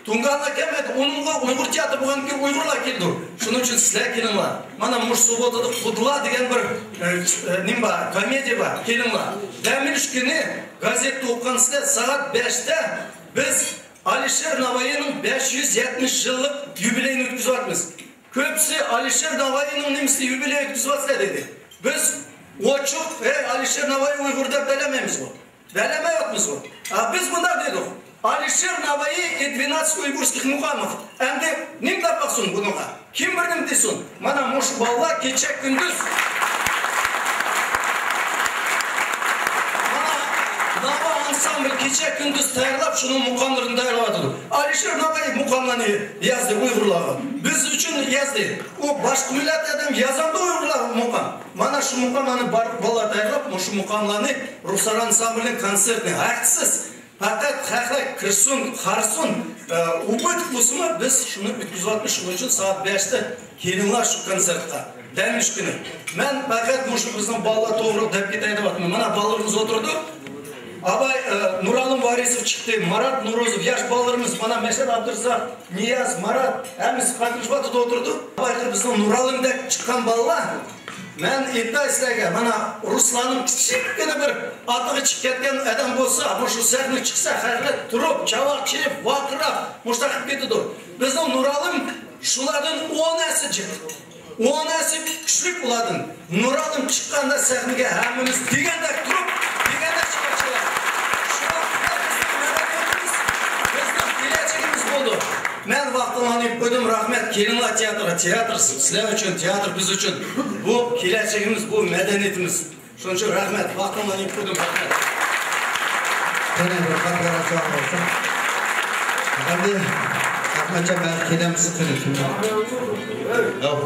تۇڭگانلار كەلمەيدۇ، ئۇنىڭغا ئۇيغۇر تىياتىرى بولغاندىن كېيىن ئۇيغۇرلار كېلىدۇ. شۇنىڭ ئۈچۈن سىلەر كېلىڭلار. مانا مۇشۇ سۇبوتىدا قۇدىلار دېگەن بىر، ئە، ئە، نېمە بار، كومېدىيە بار. كېلىڭلار. دەم ئېلىش كۈنى گازېتتا ئوقۇغانسىلەر، سائەت بەشتە بىز ئالىشېر ناۋايىنىڭ بەش يۈز يەتمىش يىللىق يۇبىلېيىنى ئۆتكۈزۈۋاتىمىز. كۆپىسى ئالىشېر ناۋايىنىڭ نېمىسى يۇبىلېي ئۆتكۈزۈۋاتىسىلەر دېدى. بىز ئوچۇق، ھەي، ئالىشېر ناۋايى ئۇيغۇر دەپ بەللىمەيمىزغۇ. بەللىمەيۋاتىمىزغۇ. ھە، بىز مۇنداق دېدۇق. ئالىشېر ناۋايى ئى двенадцать уйгурских мукамов. ئەمدى نېمە دەپ باقسۇن بۇنىڭغا؟ كىم بىر نېمە دېسۇن؟ مانا مۇشۇ بالىلار كېچە كۈندۈز، مانا ناۋا ئانسامبىل كېچە كۈندۈز تەييارلاپ، شۇنىڭ مۇقاملىرىنى تەييارلاۋاتىدۇ. ئالىشېر ناۋايى مۇقاملارنى يازدى ئۇيغۇرلارغا. بىز ئۈچۈن يازدى. ئۇ باشقا مىللەت ئادەم يازامدۇ ئۇيغۇرلارغا مۇقام؟ مانا شۇ مۇقاملارنى بارىپ بالىلار تەييارلاپ، مۇشۇ مۇقاملارنى رۇخسار ئانسامبىلنىڭ كونسېرتىنى ھەقسىز، پەقەت خەقلەر كىرسۇن، قارىسۇن، ئە، ئۇبۇت بولسىمۇ، بىز شۇنى ئۆتكۈزۈۋاتىمىز. شۇنىڭ ئۈچۈن سائەت بەشتە كېلىڭلار شۇ كونسېرتقا. دەم ئېلىش كۈنى. مەن پەقەت مۇشۇ بىزنىڭ بالىلار توغرىلىق دەپ كېتەي دەۋاتىمەن. مانا بالىلىرىمىز ئولتۇرىدۇ. ئاباي، ئە، نۇرئالىم ۋارىسوف چىقتى، مارات نورۇزوف، ياش بالىلىرىمىز، مانا مەشھەت ئابدۇرازاق، نىياز، مارات، ھەممىسى قاتنىشىۋاتىدۇ، ئولتۇرىدۇ. ئاباي، بىزنىڭ نۇرئالىمدەك چىققان بالىلار، مەن ئېيتاي سىلەرگە، مانا رۇسلاننىڭ كىچىككىنە بىر ئاتىغا چىقىپ كەتكەن ئادەم بولسا، مۇشۇ سەھنىگە چىقسا، خەقلەر تۇرۇپ، چاۋاك چېلىپ، ۋارقىراپ، مۇشۇنداق قىلىپ كېتىدۇ. بىزنىڭ نۇرئالىم شۇلاردىن ئون ھەسسە جىق. ئون ھەسسە كۈچلۈك ئۇلاردىن. نۇرئالىم چىققاندا سەھنىگە ھەممىمىز دېگەندەك تۇرۇپ، دېگەندەك چىقىپ چىقىدۇ. شۇ ۋاقىتتا بىزنىڭ مەدەنىيىتىمىز، بىزنىڭ كېلەچىكىمىز بولىدۇ. مەن ۋاقتىڭلارنى ئېلىپ قويدۇم، رەھمەت. كېلىڭلار تىياتىرغا. تىياتىر سىلەر ئۈچۈن، تىياتىر بىز ئۈچۈن. بۇ كېلەچىكىمىز، بۇ مەدەنىيىتىمىز. شۇنىڭ ئۈچۈن رەھمەت، ۋاقتىڭلارنى ئېلىپ قويدۇم، رەھمەت. قېنى، بىر قاتارا چاغ بولسا. ئەمدى ئەخمەتجان، بەلكى كېلەمسىز، قېنى، كىم بار؟ ياق،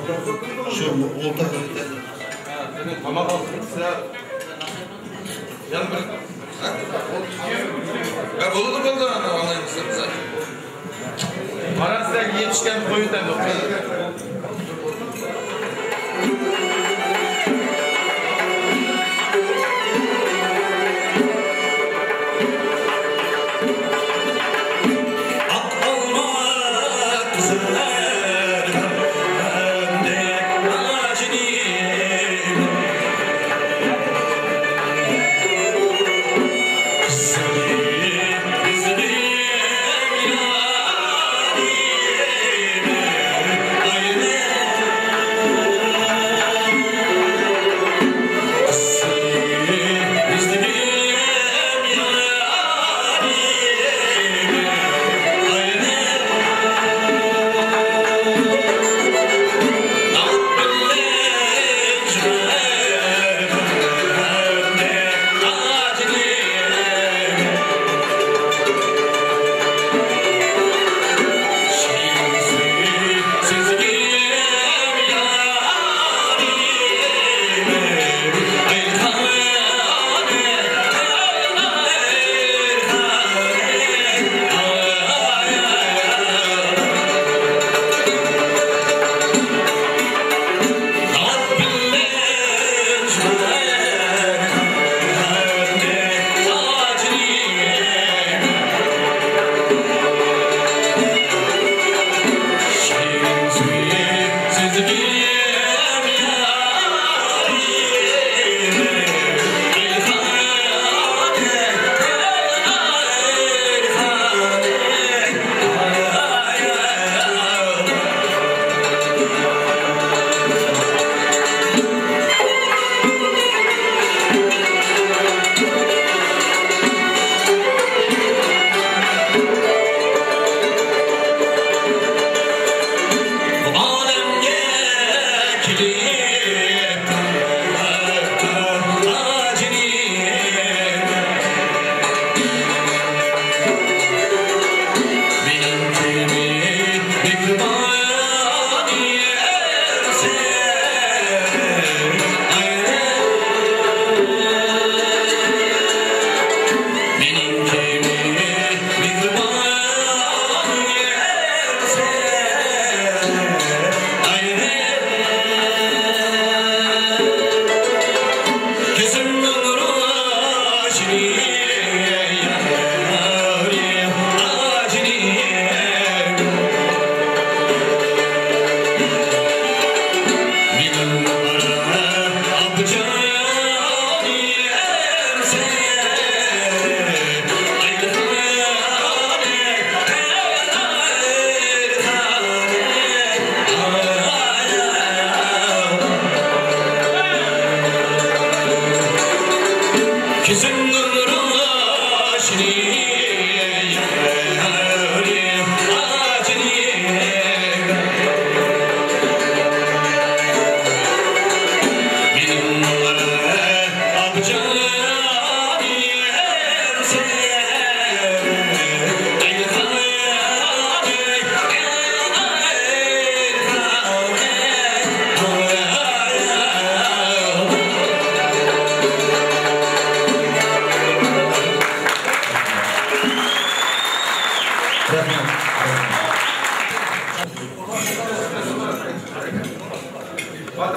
شۇ ئولتۇر. تاماق ئالسىڭىز، سىلەر يەنە بىر. ھە، بولىدۇ، بولىدۇ، ئانا، ئانا، ئانا. قاراسا يېتىشكەن قويۇۋېتەمدۇ؟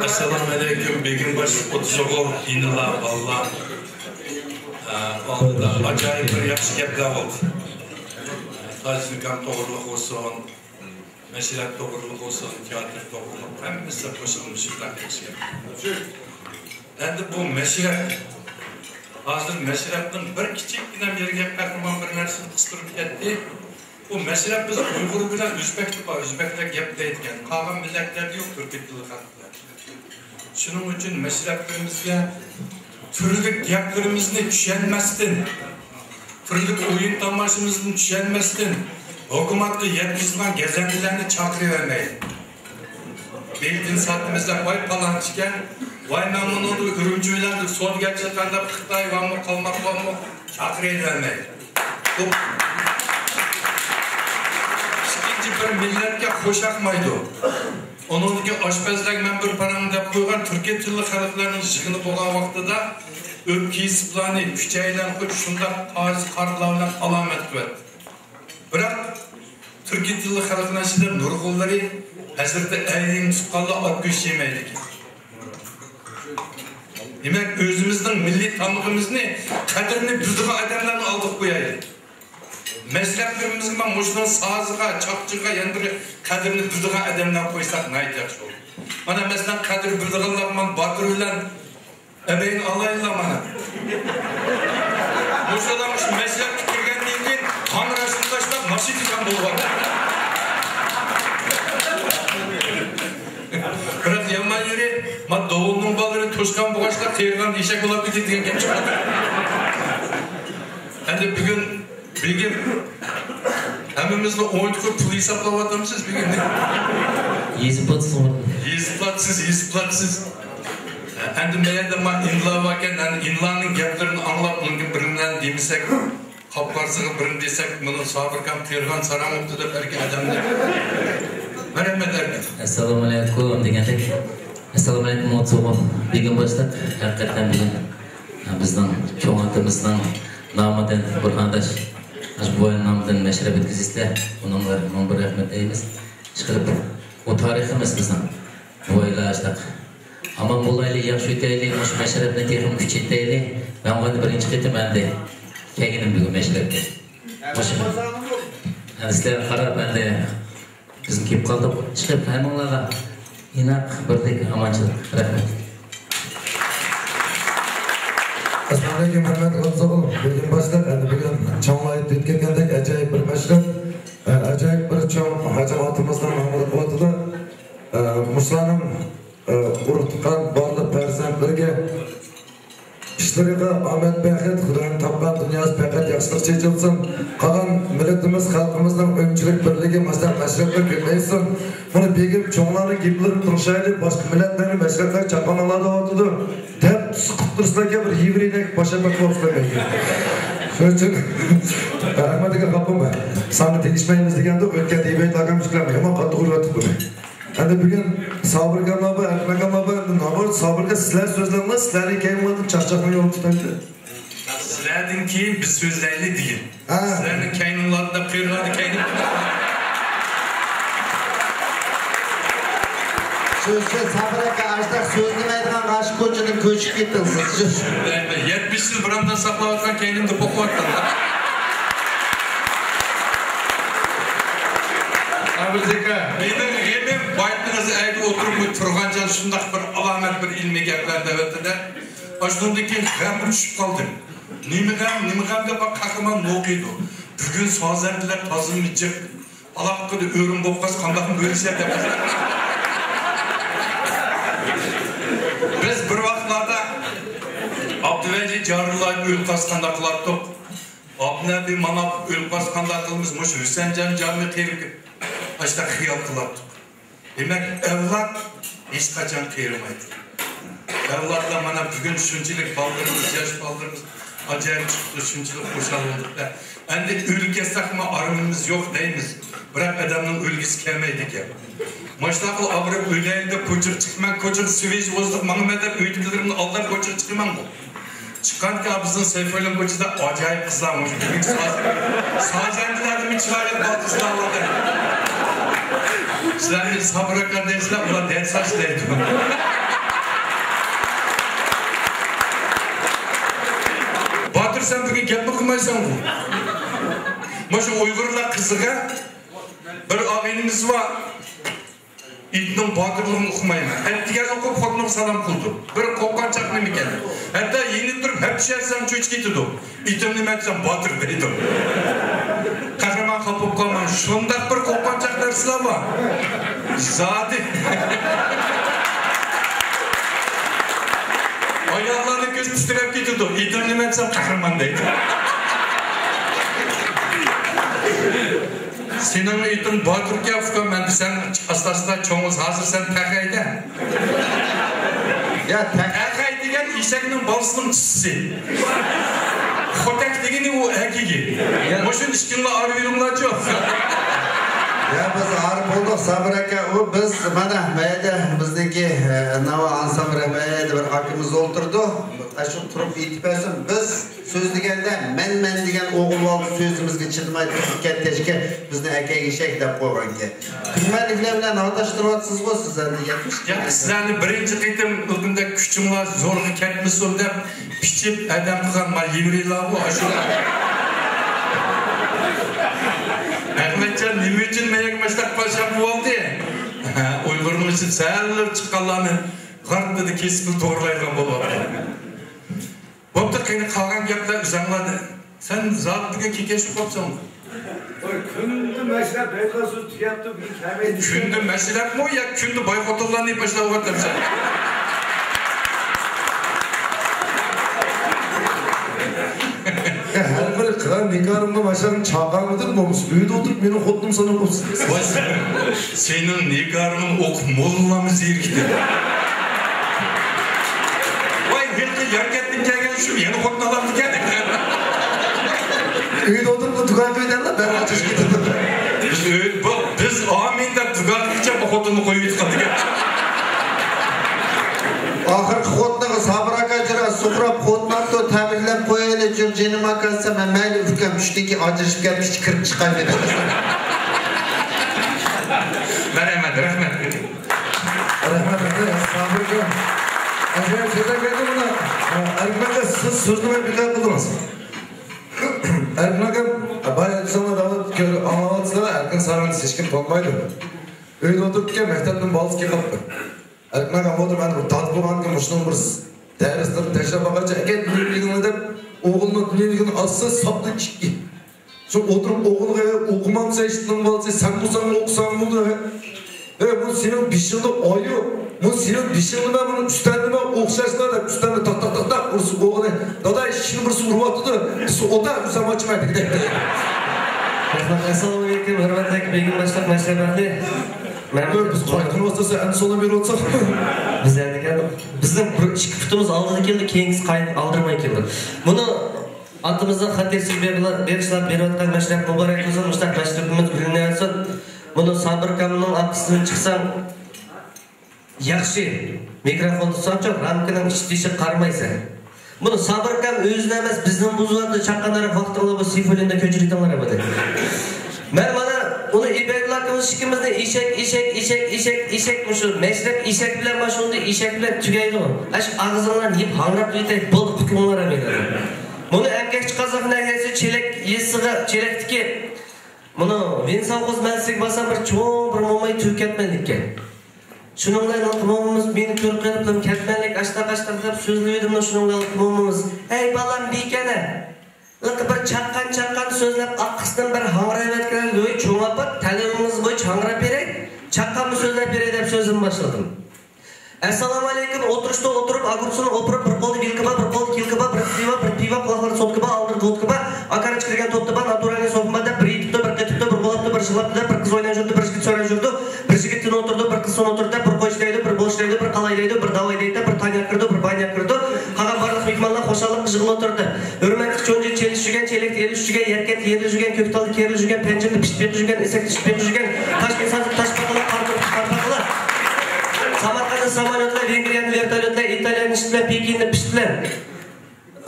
ئەسسالامۇئەلەيكۇم، بېگىم باشلىق ئولتۇرسىغۇ، ئىنىلار، بالىلار. ئە، ئالدىدا ئاجايىپ بىر ياخشى گەپلەر بولدى. تاجنىكام توغرىلىق بولسۇن، مەشرەپ توغرىلىق بولسۇن، تىياتىر توغرىلىق، ھەممىسى قوشۇلۇپ شۇنداق ياخشى گەپ. ئەمدى بۇ مەشرەپ، ھازىر مەشرەپنىڭ بىر كىچىككىنە يېرىگە قەھرىمان بىر نەرسىنى قىستۇرۇپ كەتتى. بۇ مەشرەپ بىز ئۇيغۇر بىلەن ئۆزبەكتە بار، ئۆزبەكلەر گەپ دەيدىكەن، قالغان مىللەتلەردە يوق، تۈركىي تىللىق خەلقلەر. شۇنىڭ ئۈچۈن مەشرەپلىرىمىزگە تۈرلۈك گەپلىرىمىزنى چۈشەنمەستىن، تۈرلۈك ئويۇن تاماشىمىزنى چۈشەنمەستىن، ھۆكۈمەتكە يەتكۈزىدىغان گەزەندىلەرنى چاقىرىۋەرمەيلى. بېيجىڭ ساتىمىز دەپ، ۋاي پالانچىكەن، ۋاي مەن مۇنىڭدا ئۈرۈمچى بىلەن سودىگەرچىلىك قىلىپ خىتاي بارمۇ، قالماق بارمۇ، چاقىرىۋەرمەيلى. بۇ ئىككىنچى بىر مىللەتكە خوش ياقمايدۇ. ئۇنىڭدىكى ئاشپەزلەر مەن بىر پاراڭ دەپ قويغان تۈركىي تىللىق خەلقلەرنىڭ يىغىنى بولغان ۋاقتىدا ئۆپكە يېسىپلارنى ئۈچەيلەن قويۇپ شۇنداق تاجىز قارىلار بىلەن ئالامەت قىلىۋەتتى. بىراق تۈركىي تىللىق خەلقنىڭ ئىچىدە نۇرغۇنلىرى ھەزرىتى ئەلىنى تۇتقانلار ئات گۆشى يېمەيدىكەن. دېمەك، ئۆزىمىزنىڭ مىللىي تامىقىمىزنى، قەدرىنى بىلىدىغان ئادەملەرنى ئالدىغا قويايلى. مەشرەپلىرىمىزگە مانا مۇشۇنىڭ سازىغا، چاقچىغا يەنە بىر قەدرىنى بىلىدىغان ئادەملەرنى قويساق ناھايىتى ياخشى بولىدۇ. مانا مەسىلەن، قەدرى بىلىدىغانلار مانا باتۇر بىلەن ئەبەينى ئالايلا مانا. مۇشۇلار مۇشۇ مەشرەپكە كىرگەندىن كېيىن قاڭراشنى تاشلاپ ماشىنىچان بولۇۋاتىدۇ. بىراق يامان يېرى، ما، دوۋۇلنىڭ بالىلىرى توشقان بوغاچلار قېرىغان ئېشەك بولاپ كېتىدۇ دېگەن گەپ چىقىۋاتىدۇ. ئەمدى بۈگۈن بېگىم، ھەممىمىزنى ئويۇنتۇققا پۇل ھېسابلاۋاتامسىز بۈگۈن؟ يېزىپ ئاتسىڭىز. يېزىپ ئاتسىز، يېزىپ ئاتسىز. ئەمدى مەيەردە ما ئىنلا باركەن، ئەمدى ئىنلانىڭ گەپلىرىنى ئاڭلاپ، ئۇنىڭغا بىر نېمىنى دېمىسەك، قاپقارىسىغا بىرنى دېسەك، مانا سابىركام قېرىغان ساراڭ بوپتۇ دەپ ئەركىن ئادەمنى. مەرھەمەت ئەركىن. ئەسسالامۇئەلەيكۇم دېگەندەك. ئەسسالامۇئەلەيكۇم، ئولتۇرغۇ بېگىم باشلىق. ھەقىقەتەن بۈگۈن بىزنىڭ چوڭ ئاتىمىزنىڭ نامىدىن، بۇرھانداش، ئاشۇ بوۋاينىڭ نامىدىن مەشرەپ ئۆتكۈزۈشتە ئۇنىڭغا مىڭ بىر رەھمەت دەيمىز. ئىشقىلىپ، بۇ تارىخىمىز بىزنىڭ. بوۋايلار ئاشتاق. ئامان بولايلى، ياخشى ئۆتەيلى، مۇشۇ مەشرەپنى تېخىمۇ كۈچەيتەيلى. مەن بۇ يەردە بىرىنچى قېتىم ئەمدى كەلگىنىم بۈگۈن مەشرەپكە. مۇشۇ. ئەمدى سىلەرگە قاراپ ئەمدى بىزمۇ كېلىپ قالدۇق. ئىشقىلىپ ھەممىڭلارغا ئىناق، بىرلىك، ئامانچىلىق. رەھمەت. ئەسسالامۇئەلەيكۇم، ھۆرمەتلىك ئولتۇرغۇ. بۈگۈن باشلىق، ئەمدى بۈگۈن چوڭلار ئېيتىپ كەتكەندەك ئەجايىپ بىر مەشرەپ، ئە، ئەجايىپ بىر چوڭ ھاجىم ئاتىمىزنىڭ نامىدا قىلىۋاتىدۇ. ئە، مۇشۇلارنىڭ، ئە، ئۇرۇق تۇغقان بارلىق پەرزەنتلىرىگە ئىشلىرىغا ئامەت بەخت، خۇدايىم تاپقان دۇنياسى پەقەت ياخشىلىق چېچىلسۇن. قالغان مىللىتىمىز، خەلقىمىزنىڭ ئۈنچىلىك بىرلىكى مۇشۇنداق مەشرەپلەر كۆپەيسۇن. بۇنى بېگىم چوڭلارنىڭ گېپلىرىنى تىڭشايلى، باشقا مىللەتلەرنى مەشرەپلەر چاققان ئالادا ئولتۇرىدۇ دەپ سىقىپ تۇرسىلەركەن، بىر يىۋرىيدەك باشلىماقچى بولۇپسىلەر مەيگە. شۇنىڭ ئۈچۈن رەھمەتكە قاپمىمەن. ساڭا تېگىشمەيمىز دېگەندۇق، ئۆتكەن دېبەيت ئاكام شۇلار يامان قاتتىق ئۇرۇۋەتتۇق بۇنى. ئەمدى بۈگۈن سابىر ئاكاملار بار، ئەركىن ئاكاملار بار، ئەمدى ناۋادا سابىر ئاكا سىلەر سۆزلەڭلار، سىلەرنىڭ كەينىڭلاردىن چاقچاقنى يولغا تۇتايلى. سىلەردىن كېيىن بىز سۆزلەيلى دېگىن. ھە. سىلەرنىڭ كەينىڭلاردا قېرىغاندا كەينىم. شۇ، شۇ سابىر ئاكا، ئاشتاق سۆزلىمەيدىغان ئاشۇ كوچىدىن كۆچۈپ كېتىڭ سىز. شۇ. يەتمىش يىل بۇرامدا ساقلاۋاتقان كەينىمدە بوقۇۋاتقان. ئابىزەكە. مېنىڭ غېمىم بايتىڭىز ئەيدە ئولتۇرۇپ تۇرغانجان شۇنداق بىر ئالامەت بىر ئىلمىي گەپلەر دەۋەتتى-دە. ئاشۇنىڭدىن كېيىن غەمگە چۈشۈپ قالدىم. نېمە غەم، نېمە غەم دەپ قاھرىمان نوقۇيدۇ. بۈگۈن سازەندىلەر تازىمۇ جىق. ئالاققىدە ئۆرۈم بولۇپ قالسا قانداقمۇ بۆلۈشەر دەپ. بىز بىر ۋاقىتلاردا تۈۋەجى جارلار ئۆلكەس قانداق قىلاتتۇق؟ ئابنەبى مانا ئۆلكەس قانداق قىلىمىز؟ مۇشۇ ھۈسەنجان جامى قېرىپ ئاشتا خىيال قىلاتتۇق. دېمەك، ئەۋلاد ھېچقاچان قېرىمايدۇ. ئەۋلادلار مانا بۈگۈن شۇنچىلىك بالىلىرىمىز، ياش بالىلىرىمىز ئاجايىپ چىقىپتۇ، شۇنچىلىك خۇشال بولدۇق-دە. ئەمدى ئۆلۈپ كەتسەكمۇ ئارمىنىمىز يوق دەيمىز. بىراق ئادەمنىڭ ئۆلگۈسى كەلمەيدىكەن. ماشۇنداق قىلىپ ئاغرىپ ئۆلەيلى دەپ كوچىغا چىقىمەن، كوچىغا سۈۋىيىش بولسا ماڭىمەن دەپ ئۆيدىكىلىرىمنى ئالداپ كوچىغا چىقىمەنغۇ. چىققانكەن بىزنىڭ سەيپۇللىن كوچىدا ئاجايىپ قىزلار مۇشۇ بۈگۈنكى ساز-، سازەندىلەردىنمۇ چىرايلىق بار قىزلار بار. سىلەرنى سابىر ئاكا دەيسىلەر، ئۇلار دەرس ئاشلايدۇ. باتۇر، سەن بۈگۈن گەپمۇ قىلمايسەنغۇ. مۇشۇ ئۇيغۇرلار قىزىغا بىر ئاغىنىمىز بار. ئىتنىڭ باتۇرلۇقىنى ئۇقمايمەن. ئەتىگەن ئوقۇپ خوتۇنىغا سالام قىلىدۇ. بىر قوققان چاق نېمىكەن. ھەتتا يېنىپ تۇرۇپ ھەپشەرسەڭ چۆچۈپ كېتىدۇ. ئىتىڭ نېمە دېسەم باتۇر دەيدۇ. قەھرىمان خاپا بولۇپ قالماڭ. شۇنداق بىر قوققان چاق نەرسىلەر بار. زادى. ئاياللارنىڭ كۆزى تىترەپ كېتىدۇ. ئىتىڭ نېمە دېسەم قەھرىمان دەيدۇ. سېنىڭ ئېيتىڭ باتۇركەن ئۇكام، مەن دېسەم ئاستا-ئاستا چوڭىز ھازىر سەن تەخەيدە. يا تەخەي دېگەن ئېشەكنىڭ بالىسىنىڭ چىشىسى. خوتەك دېگىنى ئۇ ئەكىگى. يا. مۇشۇنى ئىككىڭلار ئارىۋېلىڭلارچۇ. يا بىز ئارىپ بولدۇق سابىر ئاكا، ئۇ بىز مانا مەيدە بىزنىڭكى، ئە، ناۋا ئانسامبىل مەيدە بىر ئاكىمىز ئولتۇرىدۇ. ئاشۇ تۇرۇپ ئېيتىپ بەرسۇن، بىز سۆزلىگەندە مەن، مەن دېگەن ئوغۇل بالا سۆزىمىزگە چىدىماي تۇرۇپ كەتكەچكە بىزنى ئەكەيگە ئېشەك دەپ قويغانىكەن. تۈگمەنلىكلەر بىلەن ھاتاشتۇرۇۋاتىسىزغۇ سىزلەرنى، يەتمىش. ياق، سىزلەرنى بىرىنچى قېتىم بۇنداق كۈچۈڭلار زورغا كەتمىسۇن دەپ پىچىپ ئادەم قىلغان ما يىۋرىيلارغۇ ئاشۇ. ئەخمەتجان نېمە ئۈچۈن مەيەگە ماشتاق پاشا بولدى؟ ھە، ئۇيغۇرنىڭ ئىچى سەللىپ چىققانلارنى غارتىدا كېسىپ توغرىلايدىغان بولۇۋاتىدۇ. بوپتۇ، قېنى قالغان گەپلەر ئۆزەڭلاردا. سەن زادى بۈگۈن كېكەچ ئۇخلاپسەن. ۋاي، كۈندە مەشرەپ ھېلىقى سۆز تۈگەپتۇ، بۈگۈن كەلمەيدۇ. كۈندە مەشرەپمۇ يا كۈندە باي خوتۇنلارنى باشلاۋاتامسەن؟ ھەر بىر قىلار نىگارىمغا ماشىنىنى چاقارمىدىم، بولمىسا ئۆيدە ئولتۇرۇپ مېنىڭ خوتۇنۇم ساناپ قوپسىز. ۋاي، سېنىڭ نىگارىڭنى ئوقۇپ موللىلارمۇ زېرىكتى. ۋاي، ھېلىقى ياركەنتتىن كەلگەن شۇ يەنە خوتۇن ئالامدىكەن. ئۆيدە ئولتۇرۇپ دۇكان قىلىۋېتەمدۇ، بەرۋاقىت چۈشۈپ كېتىدۇ. بىز ئۆي، بۇ، بىز ئامىن دەپ دۇكان قىلغۇچە بۇ خوتۇننى قويۇۋېتىپ قالدىكەن. ئاخىرقى خوتۇنىغا سابىر ئاكا جىرا سۇقراپ خوتۇن ئاپتۇ، تەبرىكلەپ قويايلى جۈر جېنىم ئاكا دېسە، مەن مەيلى ئۇكام چۈشتىن كېيىن ئاجرىشىپ كەپ ئىچى كىرىپ چىقاي دېدى. مەرھەمەت، رەھمەت. رەھمەت، رەھمەت، سابىر ئاكا. ئاجايىپ سۆزلەپ بەردى بۇنى. ئەركىن ئاكا، سىز سۆزلىمەي بىكار قىلدىڭىز. ئەركىن ئاكا، بايا ئېيتساڭلار داۋات كۆرۈپ ئاڭلاۋاتىسىلەر، ئەركىن ساراڭ ھېچكىم تونۇمايدۇ. ئۆيدە ئولتۇرۇپتىكەن، مەكتەپتىن بالىسى كېلىپ قاپتۇ. ئەركىن ئاكا، مۇدىر، مەن بىر دادا بولغاندىكىن مۇشۇنىڭ بىر دەرسلىرىنى تەكشۈرۈپ باقايچۇ، ئەكەل دۇنيا بىلگىنىنى دەپ، ئوغلىنىڭ دۇنيا بىلگىنى ئاسسا ساپتا ئىككى. شۇ ئولتۇرۇپ ئوغلىغا، ئوقۇمامسەن ئىشتىنىڭ بالىسى، سەن بولساڭمۇ ئوقۇساڭ بولدى. ئەي، بۇ سېنىڭ بېشىڭدا ئايۇ، بۇ سېنىڭ بېشىڭدا مەن بۇنى ئۈستەلدىمۇ ئوخشاشلا دەپ، ئۈستەلنى تاق، تاق، تاق، تاق ئۇرسا ئوغلى، دادا، ئىشىكنى بىرسى ئۇرۇۋاتىدۇ، دېسە، ئوتا، ئۆزۈم ئاچىمەن دېگۈدەك. ئەسسالامۇ ئەلەيكۇم، ھۆرمەتلىك بېگىم باشلىق مەشرەپ ئەھلى. مەن بىز قايتقىنىمىزدا سەن ئەمدى سولان بېرىۋاتساڭ. بىز ئەمدى كەلدۇق. بىزنىڭ بىر ئىككى پۇتىمىز ئالدىدا كېلىدۇ، كېيىنكىسى قايتا ئالدىرىماي كېلىدۇ. بۇنى ئاتىمىزنىڭ خاتىرىسىگە بېغىشلاپ بېرىۋاتقان مەشرەپ مۇبارەك بولسۇن، مۇشۇنداق مەشرىپىمىز گۈللىنىۋەرسۇن. بۇنى سابىر ئاكامنىڭ ئارقىسىدىن چىقساڭ، ياخشى، مىكروفون تۇتساڭچۇ، رامكىنىڭ ئىچى تېشىغا قارىمايسەن. بۇنى سابىر ئاكام ئۆزىنى ئەمەس، بىزنىمۇ بۇزۇۋاتىدۇ، چاققانلار ۋاقتىڭلار بۇ سېيفۇللىننى كۆچۈرۈۋېتىڭلار ئەمدى. مەن مانا ئۇنى ئىبەگۇل ئاكىمىز ئىككىمىزنى ئېشەك، ئېشەك، ئېشەك، ئېشەك، ئېشەك، مۇشۇ مەشرەپ ئېشەك بىلەن مانا شۇنداق ئېشەك بىلەن تۈگەيدۇ. ئاشۇ ئاغزىڭلارنى يېپىپ ھاڭراپ يېتەي، بولدى، قۇتۇلۇڭلار ئەمدى. بۇنى ئەمگەكچى قازاق نەھىيەسى چېلەك يېزىسىغا، چېلەكتىكى مانا ۋىنساۋخوز مەنزىسىگە بارسام، بىر چوڭ بىر موماي تۈگىۋېتىپ كەتمەنلىككەن. شۇنىڭ بىلەن ھېلىقى مومىمىز مېنى كۆرۈپ قېلىپلا، كەتمەنلىك ئاشتاق-ئاشتاق دەپ سۆزلىۋىدىم، شۇنىڭ بىلەن ھېلىقى مومىمىز، ئەي بالام بىكەنە، ھېلىقى بىر چاققان-چاققان سۆزلەپ، ئارقىسىدىن بىر ھاڭرايۋەتكەن، ۋوي چوڭ ئاپا، تەلىپىڭىز بويىچە ھاڭراپ بېرەي، چاققانمۇ سۆزلەپ بېرەي دەپ سۆزىنى باشلىدىم. ئەسسالامۇئەلەيكۇم، ئولتۇرۇشتا ئولتۇرۇپ، ئاگۇرتسىنى ئوپۇرۇپ، بىر قولدا ۋىلكا بار، بىر قولدا كىلكا بار، بىر مېھمانلار خۇشاللىققا يىغىلىپ ئولتۇردى. ھۆرمەتلىك چونجى چېلىشىپ يۈرگەن، چېلەكتە ئېلىشىپ يۈرگەن، كۆكتالدا كېرىلىپ يۈرگەن، پەنجىمدە پىشىپ بېقىپ يۈرگەن، ئېسەكتە ئىشىپ بېقىپ يۈرگەن، تاشكېسەدە تاش پاقىلار، قارا تۇرۇپتا قارا پاقىلار، سامارقاندا ساموليوتلار، ۋېنگرىيەدە ۋېرتوليوتلار، ئىتالىيەدە نېشت بىلەن، پېكىندا پىشت بىلەن،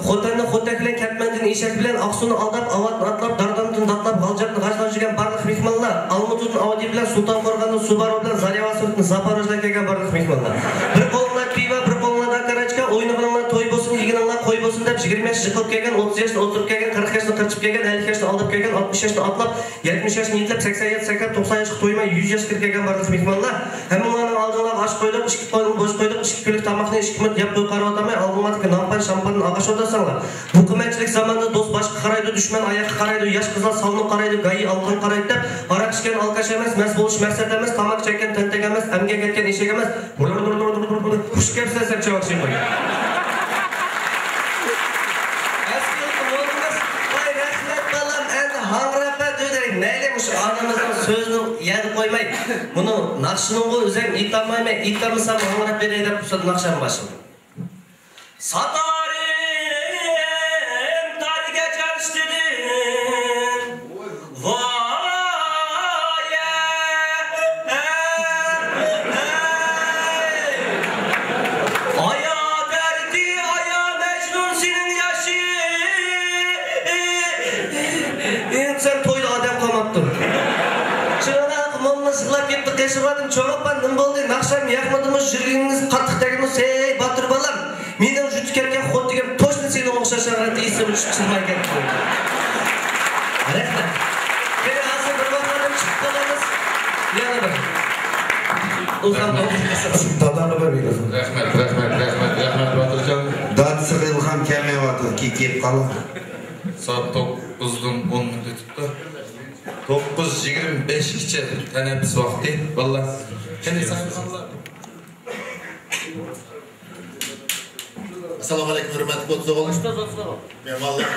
خوتەندە خوتەك بىلەن، كەتمەندىن ئېشەك بىلەن، ئاقسۇنى ئالداپ، ئاۋاتنى ئاتلاپ، داردامدىن داتلاپ، غالجاقنى غاجلاپ يۈرگەن بارلىق مېھمانلار، ئالمۇتىدىن ئاۋدى بىلەن، سۇلتان قورغاندىن سۇبارۇ بىلەن، زارياۋا سىرتىدىن زاپوروژدىن كەلگەن بارلىق مېھمانلار، بىر قولۇڭلار پىۋا، بىر قولۇڭلاردا كاراچكا، ئوينىغىنىڭلار توي بولسۇن، يېگىنىڭلار قوي بولسۇن دەپ، يىگىرمە ياش يىقىلىپ كەلگەن، ئوتتۇز ياشنى ئولتۇرۇپ كەلگەن، قىرىق ياشنى قىرچىپ كەلگەن، ئەللىك ياشنى ئالداپ كەلگەن، ئاتمىش ياشنى ئاتلاپ، يەتمىش ياشنى يېتىلەپ، سەكسەن يەتتە، سەكسەن، توقسان ياشقا تويماي، يۈز ياشقا كىرىپ كەلگەن بارلىق مېھمانلار، ھەممىڭلارنىڭ ئالدىڭلارغا ئاش قويدۇق، ئىككى قولنى بوش قويدۇق، ئىككى كۈنلۈك تاماقنى ئىككى مىنۇت يەپ قويۇپ قارىۋاتامەن، ئالدىڭلاردىكى نان-پان، شامپاندىن ئاغاش ئولتۇرساڭلار. بۇ قىممەتچىلىك زامانىدا دوست باشقا قارايدۇ، دۈشمەن ئاياققا قارايدۇ، ياش قىزلار ساۋنىغا قارايدۇ، گايى ئالقىنغا قارايدۇ دەپ، ھاراق ئىچكەن ئالكاش ئەمەس، مەست بولۇش مەقسەت ئەمەس، تاماكا چەككەن تەنتەك ئەمەس، ئەمگەك ئەتكەن ئېشەك ئەمەس. خۇش كەپسىز دەپ چاۋاك چېقىڭ. ئەسكىلىك موللىمىز، ۋاي رەھمەت بالام، ئەمدى ھاڭراپ بەر دېدى. مەيلى، مۇشۇ ئانىمىزنىڭ سۆزىنى يەردە قويماي، بۇنىڭ ناخشىنىڭغۇ ئۆزەم ئېيتالمايمەن، ئېيتالمىسام ھاڭراپ بېرەي دەپ، بۇ ناخشامنى باشلىدىم. ساتارىم تارگە چاچتىدىم. ۋاي، ئەي، ئەي. ئايا دەردى، ئايا مەجنۇن سېنىڭ ياشىڭ. ئېيتسام تويدا ئادەم قالماپتۇ. شۇنداق موللا يىغلاپ كەتتى، قېشىغا باردىم، چوڭ ئاپا نېمە بولدى؟ ناخشام ياقمىدىمۇ، يۈرىكىڭىز قاتتىق تەگدىمۇ؟ سەي باتۇر بالام، مېنىڭ يۈتۈپ كەتكەن خوتۇنۇم توشنا سېنىڭ ئوخشاش ئەسلىمە چىقماي كەتتى. رەھمەت. قېنى ھازىر بىر ۋاقىتلاردا چىقىپ قالىمىز. يەنە بىر. ئۇزاق داداغا بىر مىكروفون. رەھمەت، رەھمەت، رەھمەت، رەھمەت، باتۇرجان. دادىسىغا ئىلھام كەلمەيۋاتىدۇ، كېيىن كېلىپ قالىدۇ. سائەت توققۇزدىن ئون مىنۇت ئۆتۈپتۇ. توققۇز يىگىرمە بەشكىچە تەنەپپۇس ۋاقتى. بالىلار، قېنى سايمانلار. ئەسسالامۇ ئەلەيكۇم، ھۆرمەتلىك ئوتتۇز ئوغۇل. مېھمانلار.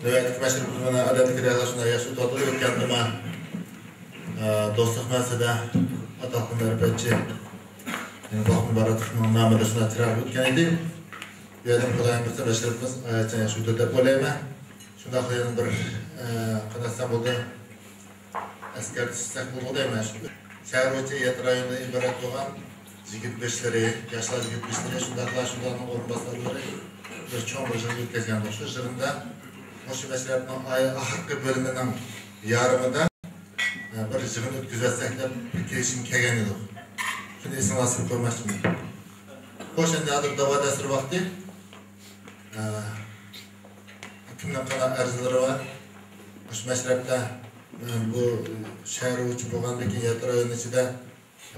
نۆۋەتتىكى مەشرىپىمىز مانا ئادەتتىكىدەك شۇنداق ياخشى ئۆتۈۋاتىدۇ. ئۆتكەندىمۇ، ئە، دوستلۇق مەنزىلىدە ئاتاقلىق مەرىپەتچى، يەنى باخت مۇباراتلىقنىڭ نامىدا شۇنداق چىرايلىق ئۆتكەن ئىدى. بۇ يەردىن خۇدايىم بۇيرۇسا مەشرىپىمىز غايەت ياخشى ئۆتىدۇ دەپ ئويلايمەن. شۇنداقلا يەنە بىر، ئە، قانداق دېسەم بولىدۇ، ئەسكەرتىش قىلساق بولىدۇ دەيمەن. شەھەر بويىچە يەتتە رايوندىن ئىبارەت بولغان يىگىت بېشلىرى، ياشلار يىگىت بېشلىرى، شۇنداقلا شۇلارنىڭ ئورۇنباسارلىرى بىر چوڭ بىر يىغىن ئۆتكۈزگەن. شۇ يىغىندا مۇشۇ مەشرەپنىڭ ئاي-، ئاخىرقى بۆلۈمىنىڭ يارىمىدا، ئە، بىر يىغىن ئۆتكۈزۈۋەتسەك دەپ بىر كېلىشىمگە كەلگەن ئىدۇق. شۇنى ئېسىڭلارغا سېلىپ قويماقچىمەن. خوش، ئەمدى ھازىر داۋا دەستۇر ۋاقتى. ئە، كىمنىڭ قانداق ئەرزلىرى بار؟ مۇشۇ مەشرەپتە، ئە، بۇ شەھەر ئۇچى بولغاندىكىن يەتتە رايون ئىچىدە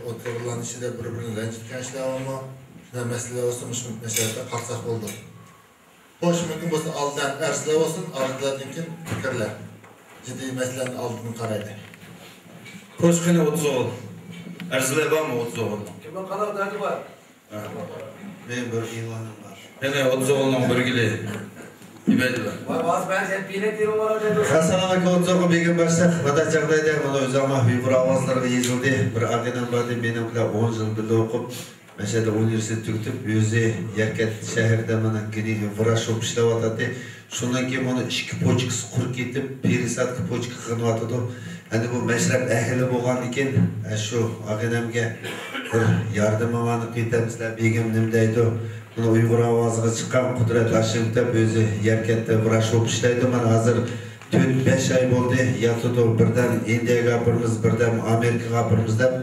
ئوتتۇرىلارنىڭ ئىچىدە بىر-بىرىنى رەنجىتكەن ئىشلار بارمۇ؟ شۇنداق مەسىلىلەر بولسا مۇشۇ مەشرەپتە قالساق بولىدۇ. خوش، مۇمكىن بولسا ئالدىدا ئەرزلەر بولسۇن، ئالدىلاردىن كېيىن پىكىرلەر. جىددىي مەسىلىلەرنى ئالدىدىن قارايلى. خوش، قېنى ئوتتۇز ئوغۇل. ئەرزلەر بارمۇ ئوتتۇز ئوغۇلنىڭ؟ كىمنىڭ قانداق دەردى بار؟ مېنىڭ بىر ئىلانىم بار. قېنى، ئوتتۇز ئوغۇلنىڭ بىر گېلى. ئەسسالامۇ ئەلەيكۇم، ئوتتۇز ئوغۇل بېگىم باشلىق. مانا جاغدايدا مانا ئۆزۈڭلار ئۇيغۇر ئاۋازلىرىغا يېزىلدى. بىر ئاغىنەم باردى، مېنىڭ بىلەن ئون يىل بىللە ئوقۇپ، مەشەدە ئۇنىۋېرسىتېت تۈگىتىپ، ئۆزى يەركەنت شەھىرىدە مانا گىنى ۋراچ بولۇپ ئىشلەۋاتاتتى. شۇنىڭ كېيىن مۇنۇ ئىككى پوچكىسى قۇرۇپ كېتىپ، پېرىساتكا پوچكا قىلىنىۋاتىدۇ. ئەمدى بۇ مەشرەپ ئەھلى بولغاندىكىن، ئە، شۇ ئاغىنەمگە بىر ياردىمىڭلارنى قىلىۋېتەمسىلەر، بېگىم نېمە دەيدۇ؟ مۇنۇ ئۇيغۇر ئاۋازىغا چىققان قۇدرەت ھاشىموف دەپ ئۆزى يەركەنتتە ۋراچ بولۇپ ئىشلەيدۇ. مانا ھازىر تۆت، بەش ئاي بولدى، ياتىدۇ. بىردەم ئىندىيەگە ئاپىرىمىز، بىردەم ئامېرىكىغا ئاپىرىمىز دەپ،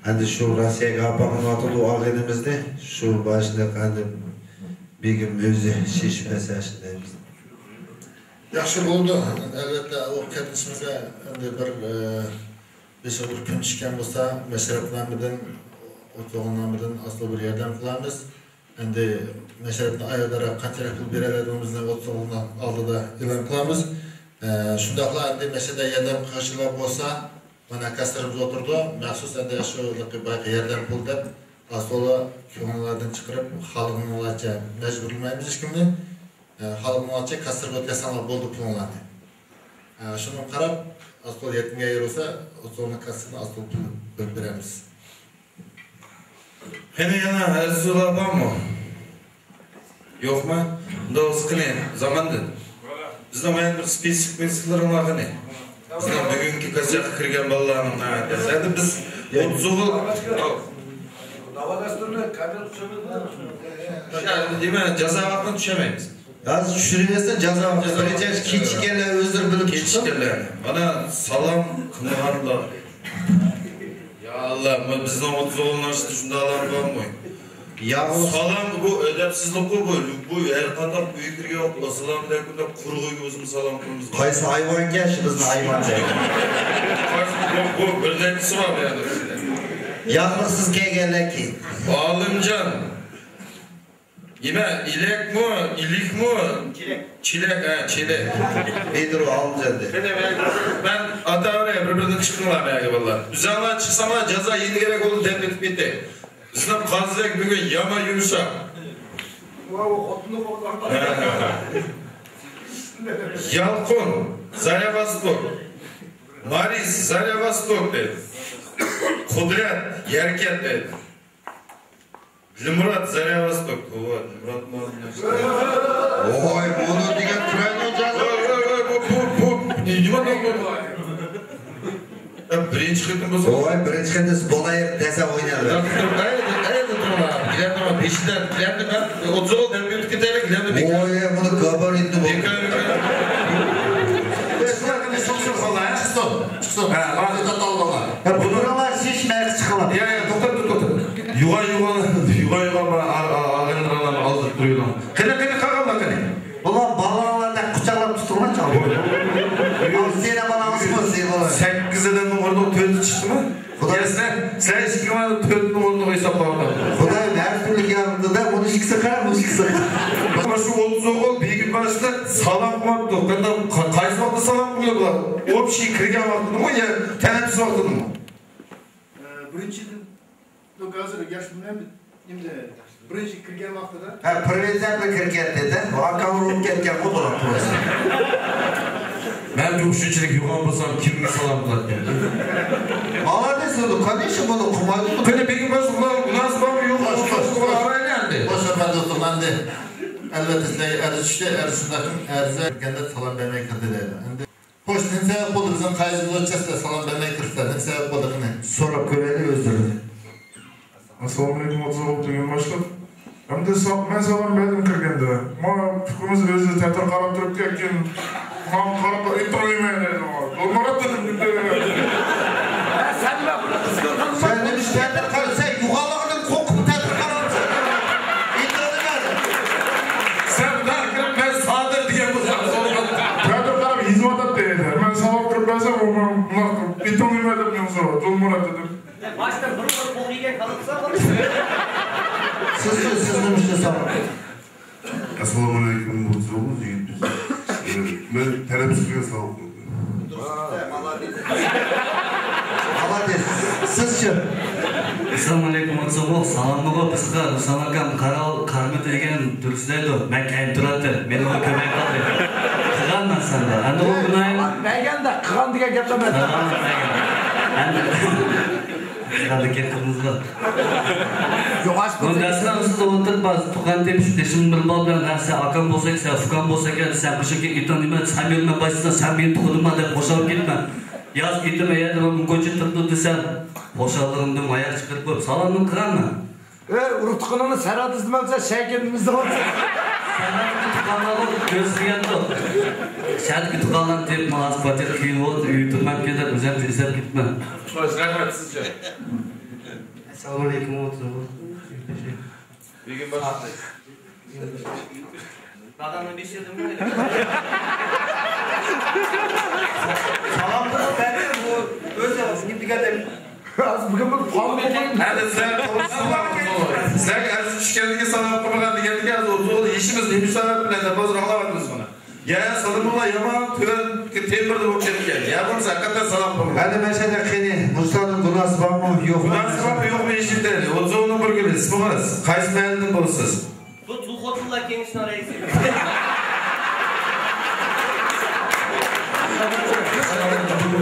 ئەمدى شۇ روسىيەگە ئاپارغىنىۋاتىدۇ ئاغىنىمىزنى. شۇ باشلىق ئەمدى بېگىم ئۆزى شېشىپ بەرسە دەيمىز. ياخشى بولىدۇ. ئەلۋەتتە، ئۇ كەتمىشىمىزگە ئەمدى بىر، ئە، بېشىغا بىر كۈن چۈشكەن بولسا، مەشرەپ نامىدىن، ئوتتۇز ئوغۇل نامىدىن ئاستىغا بىر ياردەم قىلارمىز. ئەمدى مەشرەپنى ئاياغدىراق قانچىلىك پۇل بېرەلەيدىغىنىمىزنى ئوتتۇز ئوغۇلنىڭ ئالدىدا ئېلان قىلارمىز. ئە، شۇنداقلا ئەمدى مەشرەپتە ياردەم قىلغۇچىلار بولسا، مانا كاسسىرىمىز ئولتۇرىدۇ. مەخسۇس ئەمدى شۇ بايىقى ياردەم پۇل دەپ ئاستولا كۆڭلىڭلاردىن چىقىرىپ، خالىغىنىڭلارچە مەجبۇرلىمايمىز ھېچكىمنى. ئە، خالىغىنىڭلارچە كاسسىرغا ئۆتكۈزسەڭلار بولدى پۇلۇڭلارنى. ئە، شۇنىڭغا قاراپ، ئاستول يەتمىگەن يېرى بولسا، ئاستولنىڭ كاسسىسىدىن ئاستول پۇل بۆلۈپ بېرەمىز. قېنى يەنە ئەرزۇلار بارمۇ؟ يوقمۇ؟ ئۇنداق بولسا قېنى، زاماندىن. بىزنىڭ يەنە بىر سپېسىفىك مەسىلىلىرىڭلار قېنى؟ بىزنىڭ بۈگۈنكى كاساكقا كىرگەن بالىلارنىڭ، ھە، ئەمدى بىز ئوتتۇز ئوغۇل، داۋا دەستۇرىنى كامېر چۈشۈرمىدى. نېمە، جازا ۋاقتىنى چۈشۈرمەيمىز. ھازىر چۈشۈرۈۋەرسە جازا ۋاقتى. بىرىنچى كېچىككەنلەر ئۆزلىرى بىلىپ چىقسۇن. كېچىككەنلەرنى. مانا سالام قىلمىغانلار. يا ئاللا، بۇ بىزنىڭ ئوتتۇز ئوغۇلنىڭ ئىچىدە شۇنداقلار بارمۇ؟ يا سالام، بۇ ئەدەپسىزلىكقۇ، بۇ، بۇ ھەر قانداق ئۆيگە كىرگەن ۋاقىت ئەسسالامۇئەلەيكۇم دەپ قۇرۇق ئۆيگە ئۆزىمىز سالام قىلىمىز. قايسى ھايۋانكەن شۇ بىزنىڭ ھايۋان دەپ؟ بۇ، بۇ بىر نەچچىسى بار بۇ يەردە. ياقلىقسىز كەلگەنلەر كېيىن. ئالىمجان. نېمە، ئىلەكمۇ، ئىلىكمۇ؟ چېلەك. چېلەك، ھە، چېلەك. بېدىرۇ ئالىمجان دەپ. قېنى، مەن، مەن ئاتاۋېرەي، بىر-بىرىدىن چىقىڭلار مەگە بالىلار. ئۆزۈڭلار چىقساڭلار جازا يېنى كېرەك بولدى دەپ ئۆتۈپ كېتەي. بىزنىڭ قازىدەك بۈگۈن يامان يۇمشاق. يالقۇن، زاريا ۋاستوك. مارىس، زاريا ۋاستوك دەيدۇ. قۇدرەت، يەركەن دەيدۇ. دىلمۇرات، زاريا ۋاستوك. توۋا، دىلمۇرات مۇئەللىم. ۋاي، بۇنى دېگەن تۇرايدۇ جازا. ۋاي، ۋاي، ۋاي، بۇ، بۇ، بۇ، نېمە دەپ بۇ؟ ئە، بىرىنچى قېتىم بولسا. ۋاي، بىرىنچى قېتىم بولايىق دەسە ئوينايدۇ. ئەيدە، ئەيدە، تۇرما. كېلەمدىما، بېشىدا، كېلەمدىما، ئوتتۇز ئوغۇل دەپ ئۆتۈپ كېتەيلى، كېلەمدە بىكار. ۋاي، بۇنى گابارىتى بۇ. بىكار، بىكار. بىز بۇلارنى سوقسۇق قىلغان، ھە؟ چىقسۇن، چىقسۇن. ھە، ھازىر تاتالغان. ھە، بۇلارلا شىش مەيەقى چىقىۋاتىدۇ. يا، يا، توختاپ تۇر، توختاپ. يوغان، يوغان، يوغان، يوغان، ئا-، ئا-، ئاغىنىلەرنى ئالدىرىپ تۇرۇۋېلىڭ. قېنى، قېنى، قالغانلار قېنى؟ بۇلار بالىلارنى قۇچاقلاپ تۇتۇڭلار، چاغ. سېنى بالاڭ ئۇسمان، سېنى بالاڭ. سەككىز ئادەمنىڭ ئورنىغا تۆتى چىقتىمۇ؟ خۇداي. يا، سەن، سەن ئىككى مانا تۆتنىڭ ئورنىغا ھېسابلاۋاتىدۇ. خۇداي ھەر تۈرلۈك ياردىمىدا، بۇنى ئىككىسى قارا، بۇنى ئىككىسى قارا. مانا شۇ ئوتتۇز ئوغۇل بېگىم باشلىق سالام قىلماپتۇ. قانداق، قا-، قايسى ۋاقىتتا سالام قىلىدۇ بۇلار؟ ئوبشىي كىرگەن ۋاقتىدىمۇ يا تەنەپپۇس ۋاقتىدىمۇ؟ ئە، بىرىنچىدىن، ياق، ھازىر ياخشى بىلمەيمەن. ئەمدى بىرىنچى كىرگەن ۋاقتىدا. ھە، پىرېزىدېنتلا كىرگەن دېدى. ئاكام ئۇرۇپ كەتكەن بۇ بولۇپ تۇرسا. مەن شۇنچىلىك يوغان بولسام، كىمگە سالام قىلاتتىم؟ مالادېس بولدى، كونېكشن بولدى، قۇمايدۇ. قېنى، بېگىم باشلىق، بۇلار مۇناسىۋەتمۇ يوق، ئاشۇ باشلىقلار ئارايلى ئەمدى. خوش، ئەپەندى دوستۇم، ئەمدى ئەلۋەتتە سىلەرگە ئەرز چۈشتى، ئەرز شۇنداق، ئەرز كىرگەندە سالام بەرمەي كىردى دەيدۇ. ئەمدى خوش، نېمە سەۋەب بولدى بىزنىڭ قايسىمىز ئۆتكەچتە سالام بەرمەي كىرىپسىلەر؟ نېمە سەۋەب بولدى قېنى؟ سوراپ كۆرەيلى ئۆزلىرىدىن. ئەسسالامۇئەلەيكۇم، ئوتتۇز ئوغۇل دېگەن باشلىق. ئەمدى سا-، مەن سالام بەردىم كىرگەندە. ما پۇكىمىز ئۆزى تەتۈر قاراپ تۇرۇپتۇ، كېيىن ماڭا قاراپ، ئېيتىڭ نېمە دەيدۇ ماڭا. دولمۇرات دېدىم، نېمە دەيدۇ؟ سەن نېمە ئىش تەتۈر قارىسەن، يوغانلىقىدىن قورقۇپ تەتۈر قاراپسەن. ئېيتىڭ نېمە؟ سەن بۇنداق كىرىپ، مەن سادىر دېگەن بولسام، سورىماپتۇ. تەتۈر قاراپ يېزىۋاتاتتى ئەيدە. مەن سالام قىلىپ بەرسەم، ئۇ ماڭا بۇنداق قىلىپ، ئېيتىڭ نېمە دەپ مېنى سوراپ، دولمۇرات دېدىم. باشتا بىر بىر قوغ يېگەن كالىسا. سىزچۇ، سىز نېمە ئىشلىسەڭ؟ ئەسسالامۇئەلەيكۇم، بۇ سوغۇز يىگىت بىز. مەن تەلەپسىزگە ساۋاق قىلدىم. مالادېس. سىزچۇ؟ ئەسسالامۇئەلەيكۇم، ئاتسىغۇ، سالاممۇغۇ، بىزگە رۇسلان ئاكام قارال، قارمىتى دېگەن تۈركىسى دەيدۇ. مەن كەينىدە تۇراتتىم. مېنىمۇ كۆمەك قىلدى. قىلغان مەن سەندە. ئەمدى ئۇ گۇناھىم. مەگەندە قىلغان دېگەن گەپلەر مەن. قىلغان مەگەن. ئەمدى. قىلدىكى قىزىمىزغا. يوغاش بۇ دەرسنىڭ ئۈستىدە ئولتۇرۇپ، بار، تۇغقان تېپىش، دېشىم بىر بال بىلەن، ھە، سەن ئاكام بولساڭ، سەن ئۇكام بولساڭ، سەن قىشىكى ئېتىڭ نېمە، سەن مېنىڭ باشلىساڭ، سەن مېنىڭ تۇغقىنىمما دەپ خۇشال كېتىمەن. ياز ئېتىم ئەيەردە مۇنچە تۇرىدۇ دېسەم، خۇشاللىقىمدىن ماياق چىقىرىپ قويۇپ، سالامنى قىلغانمەن. ئۆي، ئۇرۇق تۇغقىنىڭنى سەرھەت ئىزدىمەمسەن، شەيكىنى ئىزدەۋاتىسەن. سەرھەتتىكى تۇغقانلارغا كۆز سۆيەمدۇ. شەھەردىكى تۇغقانلارنى تېپىپ، ماڭا پاتېر كىيىن بولۇپ، ئۆيگە تۇرمامكەن دەپ، ئۆزۈمچە ئىزدەپ كېتىپمەن. خوش، رەھمەت، سىزچە؟ ئەسسالامۇئەلەيكۇم، ئوتتۇز ئوغۇل. بۈگۈن باشلىدى. دادامنىڭ بېشى يېدىمغۇ. سالامنى بەردى، بۇ ئۆزى نېمە دېگەندەك. ھازىر بۈگۈن بۇ قان بولغان. ھەدە سەن قوشۇلما. سەن ئەرز چۈشكەندىكى سالام قىلمىغان دېگەندىكى ھازىر ئوتتۇز يېشىمىز نېمە سەۋەب بىلەن دەپ ھازىر ئاڭلاۋاتىمىز بۇنى. يا سالىمۇللا يامان تۆۋەن تېمبىردا بولۇپ كەتكەن. يا بولمىسا ھەقىقەتەن سالام قىلمىغان. ھەدە مەشەدە قېنى، مۇشۇلارنىڭ گۇناھسى بارمۇ، يوقمۇ؟ گۇناھسى بارمۇ، يوقمۇ ئېشىتەيلى. ئوتتۇز ئوغۇلنىڭ بىر گۈلى، ئىسمىڭىز؟ قايسى مەھەللىدىن بولىسىز؟ بۇ تۇل خوتۇنلار كېڭىشىنىڭ رەئىسى.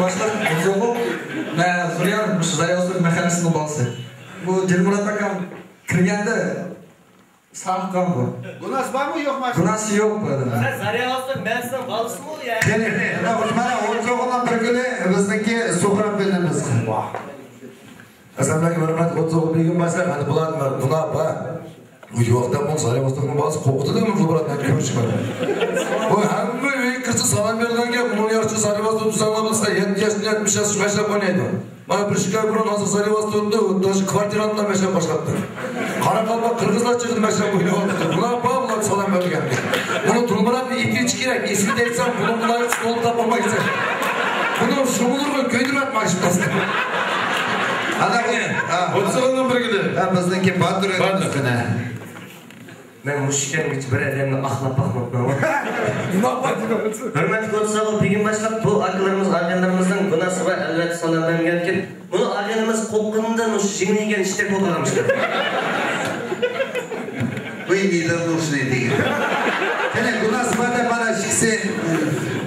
باشلىق، ئوتتۇز ئوغۇل، مەن زۇريان، مۇشۇ زاياۋسۇن مەھەللىسىنىڭ بالىسى. بۇ دىلمۇرات ئاكام كىرگەندە، ساققان بۇ. گۇناھسى بارمۇ، يوقمۇ؟ گۇناھسى يوق بۇ ئادەمنىڭ. سەن زەرىياۋۇزنىڭ مەنىسىنىڭ بالىسىمۇ يا؟ قېنى، مانا ئوتتۇرىغان بىر كۈنى بىزنىڭكى سۇھراپ بىلەن بىز. ئەسلەملەرگە ھۆرمەت، ئوتتۇرىغان بىر كۈن باشلاپ، ھەدە بۇلار، بۇلار بار. بۇ يوقتا بۇ زەرىياۋۇزنىڭ بالىسى قورقۇتىدۇ، بۇ بىلەن كۆرۈشمەيدۇ. بۇ ھەممە ئۆيگە كىرسە سالام بېرىدىغان گەپ، بۇنىڭ ياخشى زەرىياۋۇزنىڭ تۇزاڭلار بىلسە، يەتتە ياشتىن يەتمىش ياشقىچە مەشرەپ ئوينايدۇ. مانا بىر ئىككى ئاي بۇرۇن ھازىر زەرىياۋۇز تۇرۇپتۇ، داشى كۋارتىرانتلار مەشرەپ باشلاپتۇ. قاراقالپاق، قىرغىزلار چىقىپ مەشرەپ ئويناۋاتىدۇ. بۇلار بار، بۇلار سالام بەرگەن. بۇنى تۇرمۇراتنى ئېتىۋېتىش كېرەك. ئېسىنى تەگسەڭ، بۇنىڭ بۇلار ستول تاپالمايسەن. بۇنى شۇمۇلۇرغا كۆيدۈرۈۋەتمە شۇ تاسنى. ئانا، ھە. ئوتتۇز ئوننىڭ بىرگىدە. ھە، بىزنىڭكى باتۇر ئۆتمىسىنە. مەن مۇشۇ كەمگىچە بىر ئادەمنى ئاقلاپ باقماپتىمەن. ھۆرمەتلىك ئوتتۇز ئالتە بۈگۈن باشلاپ بۇ ئاكىلىرىمىز، ئاغىنىلىرىمىزنىڭ گۇناھسى بار، ئەلۋەتتە سالام بەرمىگەنكىن، بۇنى ئاغىنىمىز قوققىنىدا مۇشۇ جىڭنى يېگەن ئىشتەك بولغانمىش. بۇ مىدىر نۇرسىنى دېگەن. قېنى، گۇناھسى بار دەپ مانا ئىككىسى.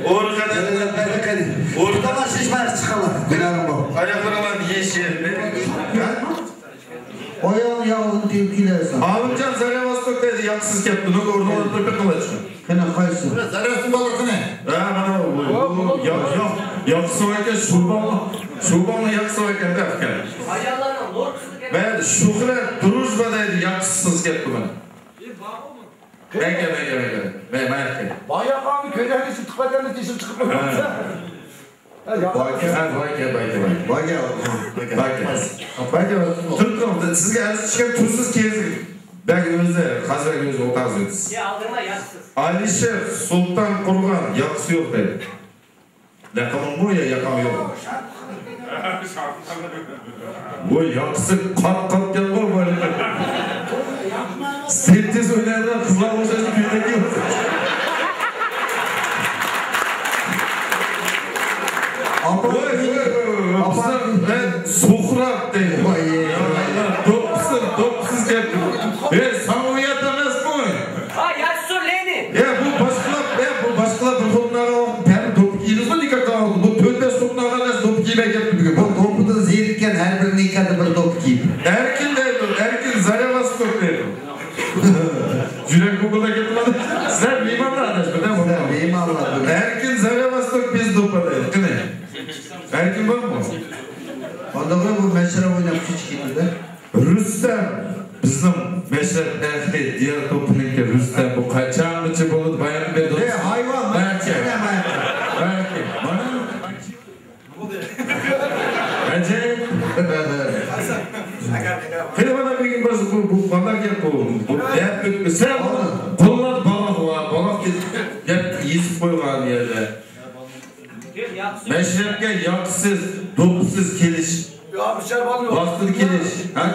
ئورۇق قەدەم. ئورۇق قەدەم. ئورۇق. تاماق شىش بار چىققانلار. گۇناھىڭ بار. ئاياقلىرىڭلارنى يېيىش يېرىنى. ھە؟ ئاياغنى ياغدىن تېگىپ كېلەرسەن. ئالىمجان زەرەۋاستۇق دەيدۇ، ياقسىز كەپتۇ، نۇر ئورنىڭلاردا بېقىڭلارچۇ. قېنى، قايسى؟ زەرەۋاستۇق بالىلىرى قېنى؟ ھە، مانا، ياق، ياق، ياقسىز ئىكەن، شۇباڭ، شۇباڭنىڭ ياقسىز ئىكەن، دەپ ئىكەن. مەن شۇ خىلى دۇرۇژبا دەيدۇ، ياقسىز كەپتۇ مانا. بەگە، بەگە، بەگە. بەگە، بەگە. باياقاننى كۆرگەندە شۇ تۇپاتەننى تېشىپ چىقىپ قويماپسەن. ھە. ھە، بايكە. ھە، بايكە، بايكە، بايكە. بايكە. بايكە. بايكە. تۇرۇپ تۇرۇڭ، سىزگە ئەرز چۈشكەن تۇرسىز كېزىك. بەگ ئۆزى، قازى بەگ ئۆزى ئوتاغىز ئۆتسىز. يا، ئالدىرما، ياقسىز. ئالىشىر سۇلتان قۇرغان، ياقىسى يوق دەيدۇ. لەقىمىڭمۇ يا ياقاڭ يوق؟ بۇ ياقىسى قات-قات يالغان بۇ. سترىپتىز ئوينايدىغان قىزلارغا ئوخشاش كۆينەك يوق. ئاپا، ۋاي، ۋاي، ۋاي، ۋاي، ئاپا. مەن سۇخراپ دەيمەن. ۋاي. دوپپىسىز، دوپپىسىز گەپ. ئەي، ساڭا ئۇيات ئەمەسمۇ؟ ھا، ياخشى سورىلى. ئەي، بۇ باشقىلار، ئەي، بۇ باشقىلار بىر خوتۇن ئالغان ۋاقىتتا بەرىبىر دوپپا كىيىدىغۇ نىكاھ قىلغان ۋاقىتتا. بۇ تۆت بەش خوتۇن ئالغان نەرسە دوپپا كىيمەي كەپتۇ بۈگۈن. بۇ دوپپىدىن زېرىككەن، ھەر بىر نىكاھتا بىر دوپپا كىيىدۇ. ئەركىن دەيدۇ، ئەركىن زەرەۋاستۇق دەيدۇ. يۈرەك بۇلبۇلدا كەتتىمۇ؟ سىلەر مېھمانلار ئاداش، بىردەم بولۇڭ. سىلەر مېھمانلار. ئەركىن زەرەۋاستۇق بىز دوپپا دەيدۇ. قېنى. ئەركىن بارمۇ؟ ئاندىغۇ بۇ مەشرەپ ئويناپ كېچىكىدۇ-دە. رۇستەم، بىزنىڭ مەشرەپ ئەھلى، دىيار توپىنىڭكى رۇستەم، بۇ قاچانغىچە بولىدۇ؟ باياققى بەردى. ئەي، ھايۋان، مەشرەپ ئەمەس. باياققى. مانا. ئەجەب. قېنى، مانا بۈگۈن بىز بۇ، بۇ قانداق گەپ بۇ؟ بۇ گەپ بىتمىسە، قوللار بالاق ۋە بالاق گەپ يېزىپ قويغان يەردە. مەشرەپكە ياقىسىز، دوپپىسىز كېلىش. ۋاقتىدا كېلىش. ھە؟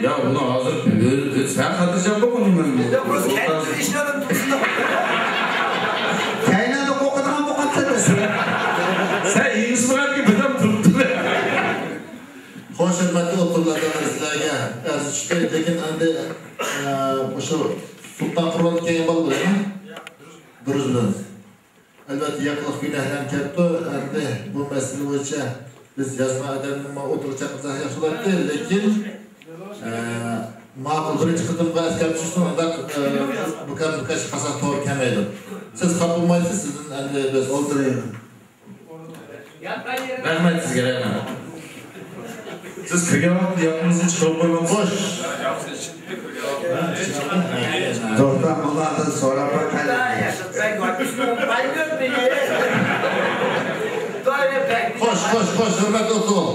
يا، بۇنى ھازىر سەن خاتىرجەم بول، بۇنى مەن. كەينىدە قوقىدىغان بولۇپ قاپسەن. سەن ئىنسۇراتكە بىردەم تۇرۇپ تۇر. خوش، ھۆرمەتلىك ئوتتۇرىلاردا سىلەرگە ئەرز چۈشتى، لېكىن ئەمدى، ئە، مۇشۇ سۇلتان قۇربان كەينى بالىلىرى دۇرۇس بىلەن. ئەلۋەتتە، ياقلىق گۇناھلار كەپتۇ. ئەمدى بۇ مەسىلە بويىچە بىز يازما ئادەمنىمۇ ئوتتۇرىغا چاقىرساق ياخشى بولاتتى، لېكىن، ئە، ماقۇل، بىرىنچى قېتىمغا ئەسكەرتىپ چۈشسۇن، ئۇنداق، ئە، بىكار بىكاش قالساق توغرا كەلمەيدۇ. سىز خاپا بولمايسىز، سىزدىن ئەمدى بىز ئولتۇرۇڭ. رەھمەت سىزگە، رەھمەت. سىز كىرگەن ۋاقىتتا ياقىڭىزنى چىقىرىپ قويماپسىز. خوش. توختاڭ، بۇلاردىن سوراپ باقايلى. خوش، خوش، خوش، ھۆرمەتلىك ئوتتۇرىلار.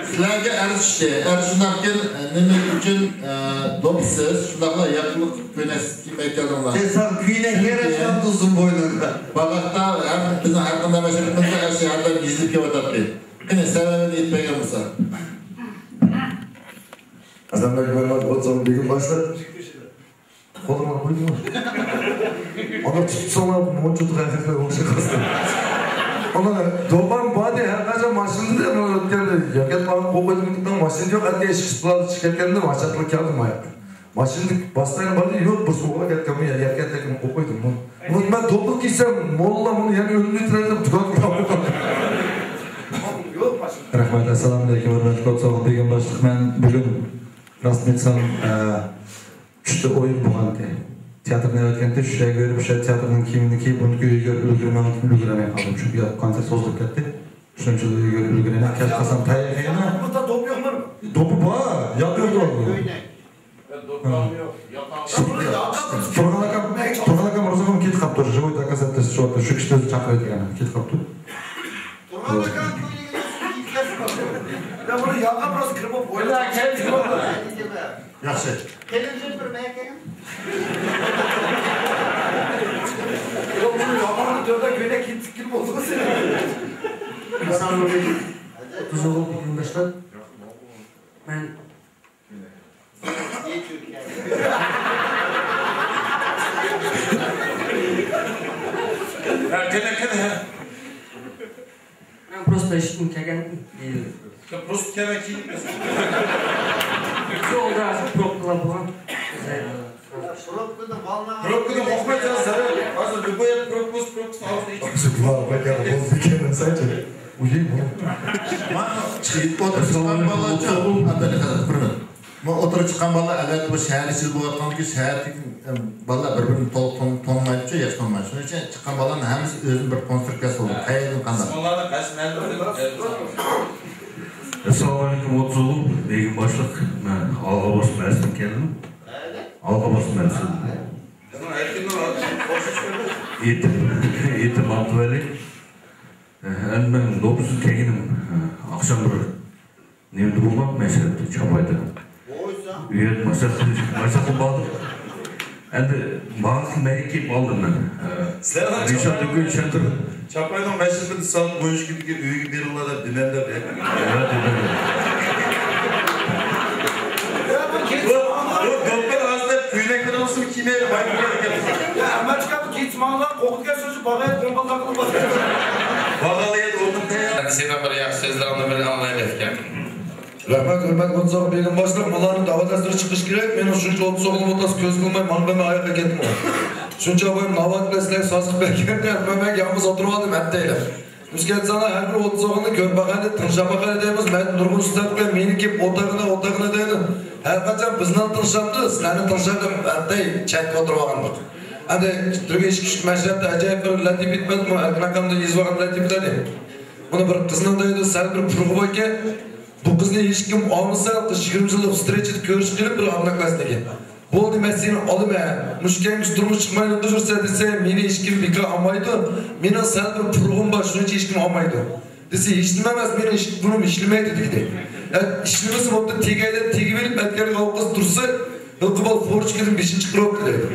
سىلەرگە ئەرز چۈشتى. ئەرز شۇنداقكەن، نېمە ئۈچۈن، ئە، دوپپىسىز، شۇنداقلا ياقلىق كۆينەك كىيمەي كەلدىڭلار. سەن ساڭا كۆينەك ياراشقان تۇرسۇن بوينۇڭدا. باغاقتا ھەر، بىزنىڭ ھەر قانداق مەشرەپىمىزدە ھەر شەھەرلەر يېزىلىپ كېلىۋاتاتتى. قېنى، سەۋەبىنى ئېيتىپ بەرگەن بولسا. ھەسەنبەگ مەمەت ئوتسان بۈگۈن باشلاپ قولۇمغا قويدۇم. ئانا تۇتساڭلار مۇنچە ھەقىقەت بولۇشى قاستى. ئانا دوپپام بار دېدى، ھەر قاچان ماشىنىدا دېدى، مانا ئۆتكەندە ياكەت ماڭا قويۇپ قويدۇم، ماشىنا يوق، ئەتە ئىشقا چىقىپ كەلدىم، ماشاتلىق كەلدىم ئاياققا. ماشىنىدا باستايمەن باردى، يوق، بىر سوغۇقلا كەتكەنمۇ يا، يەرگە تەگكەنمۇ قويۇپ قويدۇم. بۇنى مەن دوپپا كىيسەم، موللا بۇنى يەنە ئۆلۈملۈك تۇرار دەپ دۇكان قۇرۇپ قويغان. رەھمەت، ئەسسالامۇئەلەيكۇم، ھۆرمەتلىك ئوتسان بۈگۈن باشلىق، مەن بۈگۈن راستىنى ئېيتسام، ئە، چۈشتە ئويۇن بولغانتى. تىياتىرنى ئەۋەتكەنتى، شۇ يەرگە بېرىپ، شۇ تىياتىرنىڭ كىيىمىنى كىيىپ، ئۇنى ئۆيگە ئۈلگۈرمەي، ئۈلگۈرەلمەي قالدىم. چۈنكى كونسېرت سوزۇلۇپ كەتتى. شۇنىڭ ئۈچۈن ئۆيگە ئۈلگۈرەلمەي كەچ قالسام تەييار. بۇندا دوپ يوقمۇ؟ دوپى بار، ياتىدۇ. تۇرغان ئاكام، تۇرغان ئاكام روزىغا كېتىپ قاپتۇ، ژىۋوي داكازاتېستۋو، شۇ كىشى ئۆزى چاقىرىۋەتكەن، كېتىپ قاپتۇ. تۇرغان ئاكام كۆيلىگەن يا بۇنى ياقا بىراز كىرىپ قويدى. ياخشى. تېلېۋىزور بىر مەن كەلگەن. يا بۇنى ياقا بىراز تۆۋەن كۆيلەك كېتىپ كىم بولدى سېنى؟ ئەسسالامۇ ئەلەيكۇم. ئوتتۇز ئوغۇل بۈگۈن باشلاپ. مەن ھە، قېنى، قېنى، ھە. مەن پروستا ئىشتىن كەلگەن. يا، پروستا كەلگەن كېيىن. شۇ ئالدا پروبكىلار بولغان. پروبكىدىن قورقمايسەن، سەن ھازىر لوبوي پروبكىسى، پروبكىسى ئاغزىنى ئېچىپ. مانا چىقىپ ئولتۇرۇپ چىققان بالىلارچۇ. بىر مىنۇت. مانا ئوتتۇرىغا چىققان بالىلار، ئەلۋەتتە، بۇ شەھەر ئىچىدە بولۇۋاتقاندىكىن، شەھەردىكى، ئەم، بالىلار بىر-بىرىنى تولۇق تون-، تونۇمايدۇچۇ، ياخشى تونۇمايدۇ. شۇنىڭ ئۈچۈن چىققان بالىلارنىڭ ھەممىسى ئۆزىنى بىر كونسېپت ياسىۋالىدۇ. قەيەردىن قانداق؟ ئەسسالامۇ ئەلەيكۇم، ئوتتۇز ئوغۇل، بېگىم باشلىق. مەن ئالغا بوسۇپ مەرسىدىن كەلدىم. ئالغا بوسۇپ مەرسىدىن. ئېتىم، ئېتىم ئابدۇۋەلى. ئەمدى مەن نوپۇزغا كەلگىنىم، ئاخشام بىر نېمىدە بولماق مەشرەپتە، چاپايدا. ئۇ يەردە ماشاق، ماشاق قىلىپ باردىم. ئەمدى ماڭسا مەن كېلىپ ئالدىم مەن. سىلەر رىشات ئاكا چۈشەندۈر. چاپاينىڭ مەشرىپىدە سائەت ئون ئىككىدىكى ئۆيگە بېرىڭلار دەپ دېمەمدە بەردىم. يا، دېمەمدە. بۇ، بۇ دوپپىنى ھازىر كۆينەكلىرىڭىزنى كىيمەي بايقىغان ئىكەنسىز. يا، ئەمەتجىك ئاكا، كېچە ماڭلا، قوغۇن كەلسۇن، شۇ باغايەت قوڭغالداق قىلىپ باقىمىز. باغايەت ئورنۇم تەييار. سېنىڭ بىر ياخشى سۆزلىرىڭنى بىر ئاڭلايلى ئاكا. رەھمەت، ھۆرمەتلىك ئوتتۇز ئوغۇل بېگىم باشلىق، مۇلارنىڭ داۋادەسلىرى چىقىش كېرەك. مېنىڭ شۇنچە ئوتتۇز ئوغلۇم ئوتتۇز كۆز قىلماي ماڭغىنى ئاياققا كەتمىغان. شۇنچە بويۇم ناۋادا بىلەن سىلەرگە ساز قىلىپ بەرگەندە، مەن يالغۇز ئولتۇرۇۋالدىم، ھەتتەيلەر. بىز كەتسەڭلار ھەر بىر ئوتتۇز ئوغۇلنى كۆرۈپ باقايلى، تىڭشاپ باقايلى دەيمىز. مەن نۇرغۇن ئۇستازلار بىلەن مېنى كېلىپ ئوتاغىنى، ئوتاغىنى دەيدۇ. ھەر قاچان بىزنى تىڭشامدۇ، سىلەرنى تىڭشايدۇ، ھەتتەي چەتكە ئولتۇرۇۋالغاندۇق. ئەمدى بىر ئىككى ئۈچ مەشرەپتە ئەجايىپ بىر لەتىپە ئېيتىپ بەردىم، ئەكرەم ئاكامدىن يېزىۋالغان لەتىپىلەرنى. بۇنى بىر قىزنىڭ دەيدۇ، سەل بىر پۇرىقى باركەن. بۇ قىزنى ھېچكىم ئالمىسا، قىز يىگىرمە يىللىق ۋسترېچىدا كۆرۈش قىلىپ بىر ئادناكلاسنىكى. بولدى، مەن سېنى ئالىمەن. مۇشۇ كەينىگىچە تۇرمۇش چىقمايلا تۇرسا دېسە، مېنى ھېچكىم بىكار ئالمايدۇ. مېنىڭ سەل بىر پۇرىقىم بار، شۇنىڭ ئۈچۈن ھېچكىم ئالمايدۇ. دېسە، ھېچنېمە ئەمەس، مېنىڭ ئىش-، بۇرنۇم ئىشلىمەيدۇ دېگىدى. ئە، ئىشلىمىسە بوپتۇ، تېگەي دەپ تېگىۋېلىپ ئەتكەرگە ئاۋۇ قىز تۇرسا، ھېلىقى بالا فورچ كىرىپ بېشىنى چىقىرىۋاپتۇ دەيدۇ.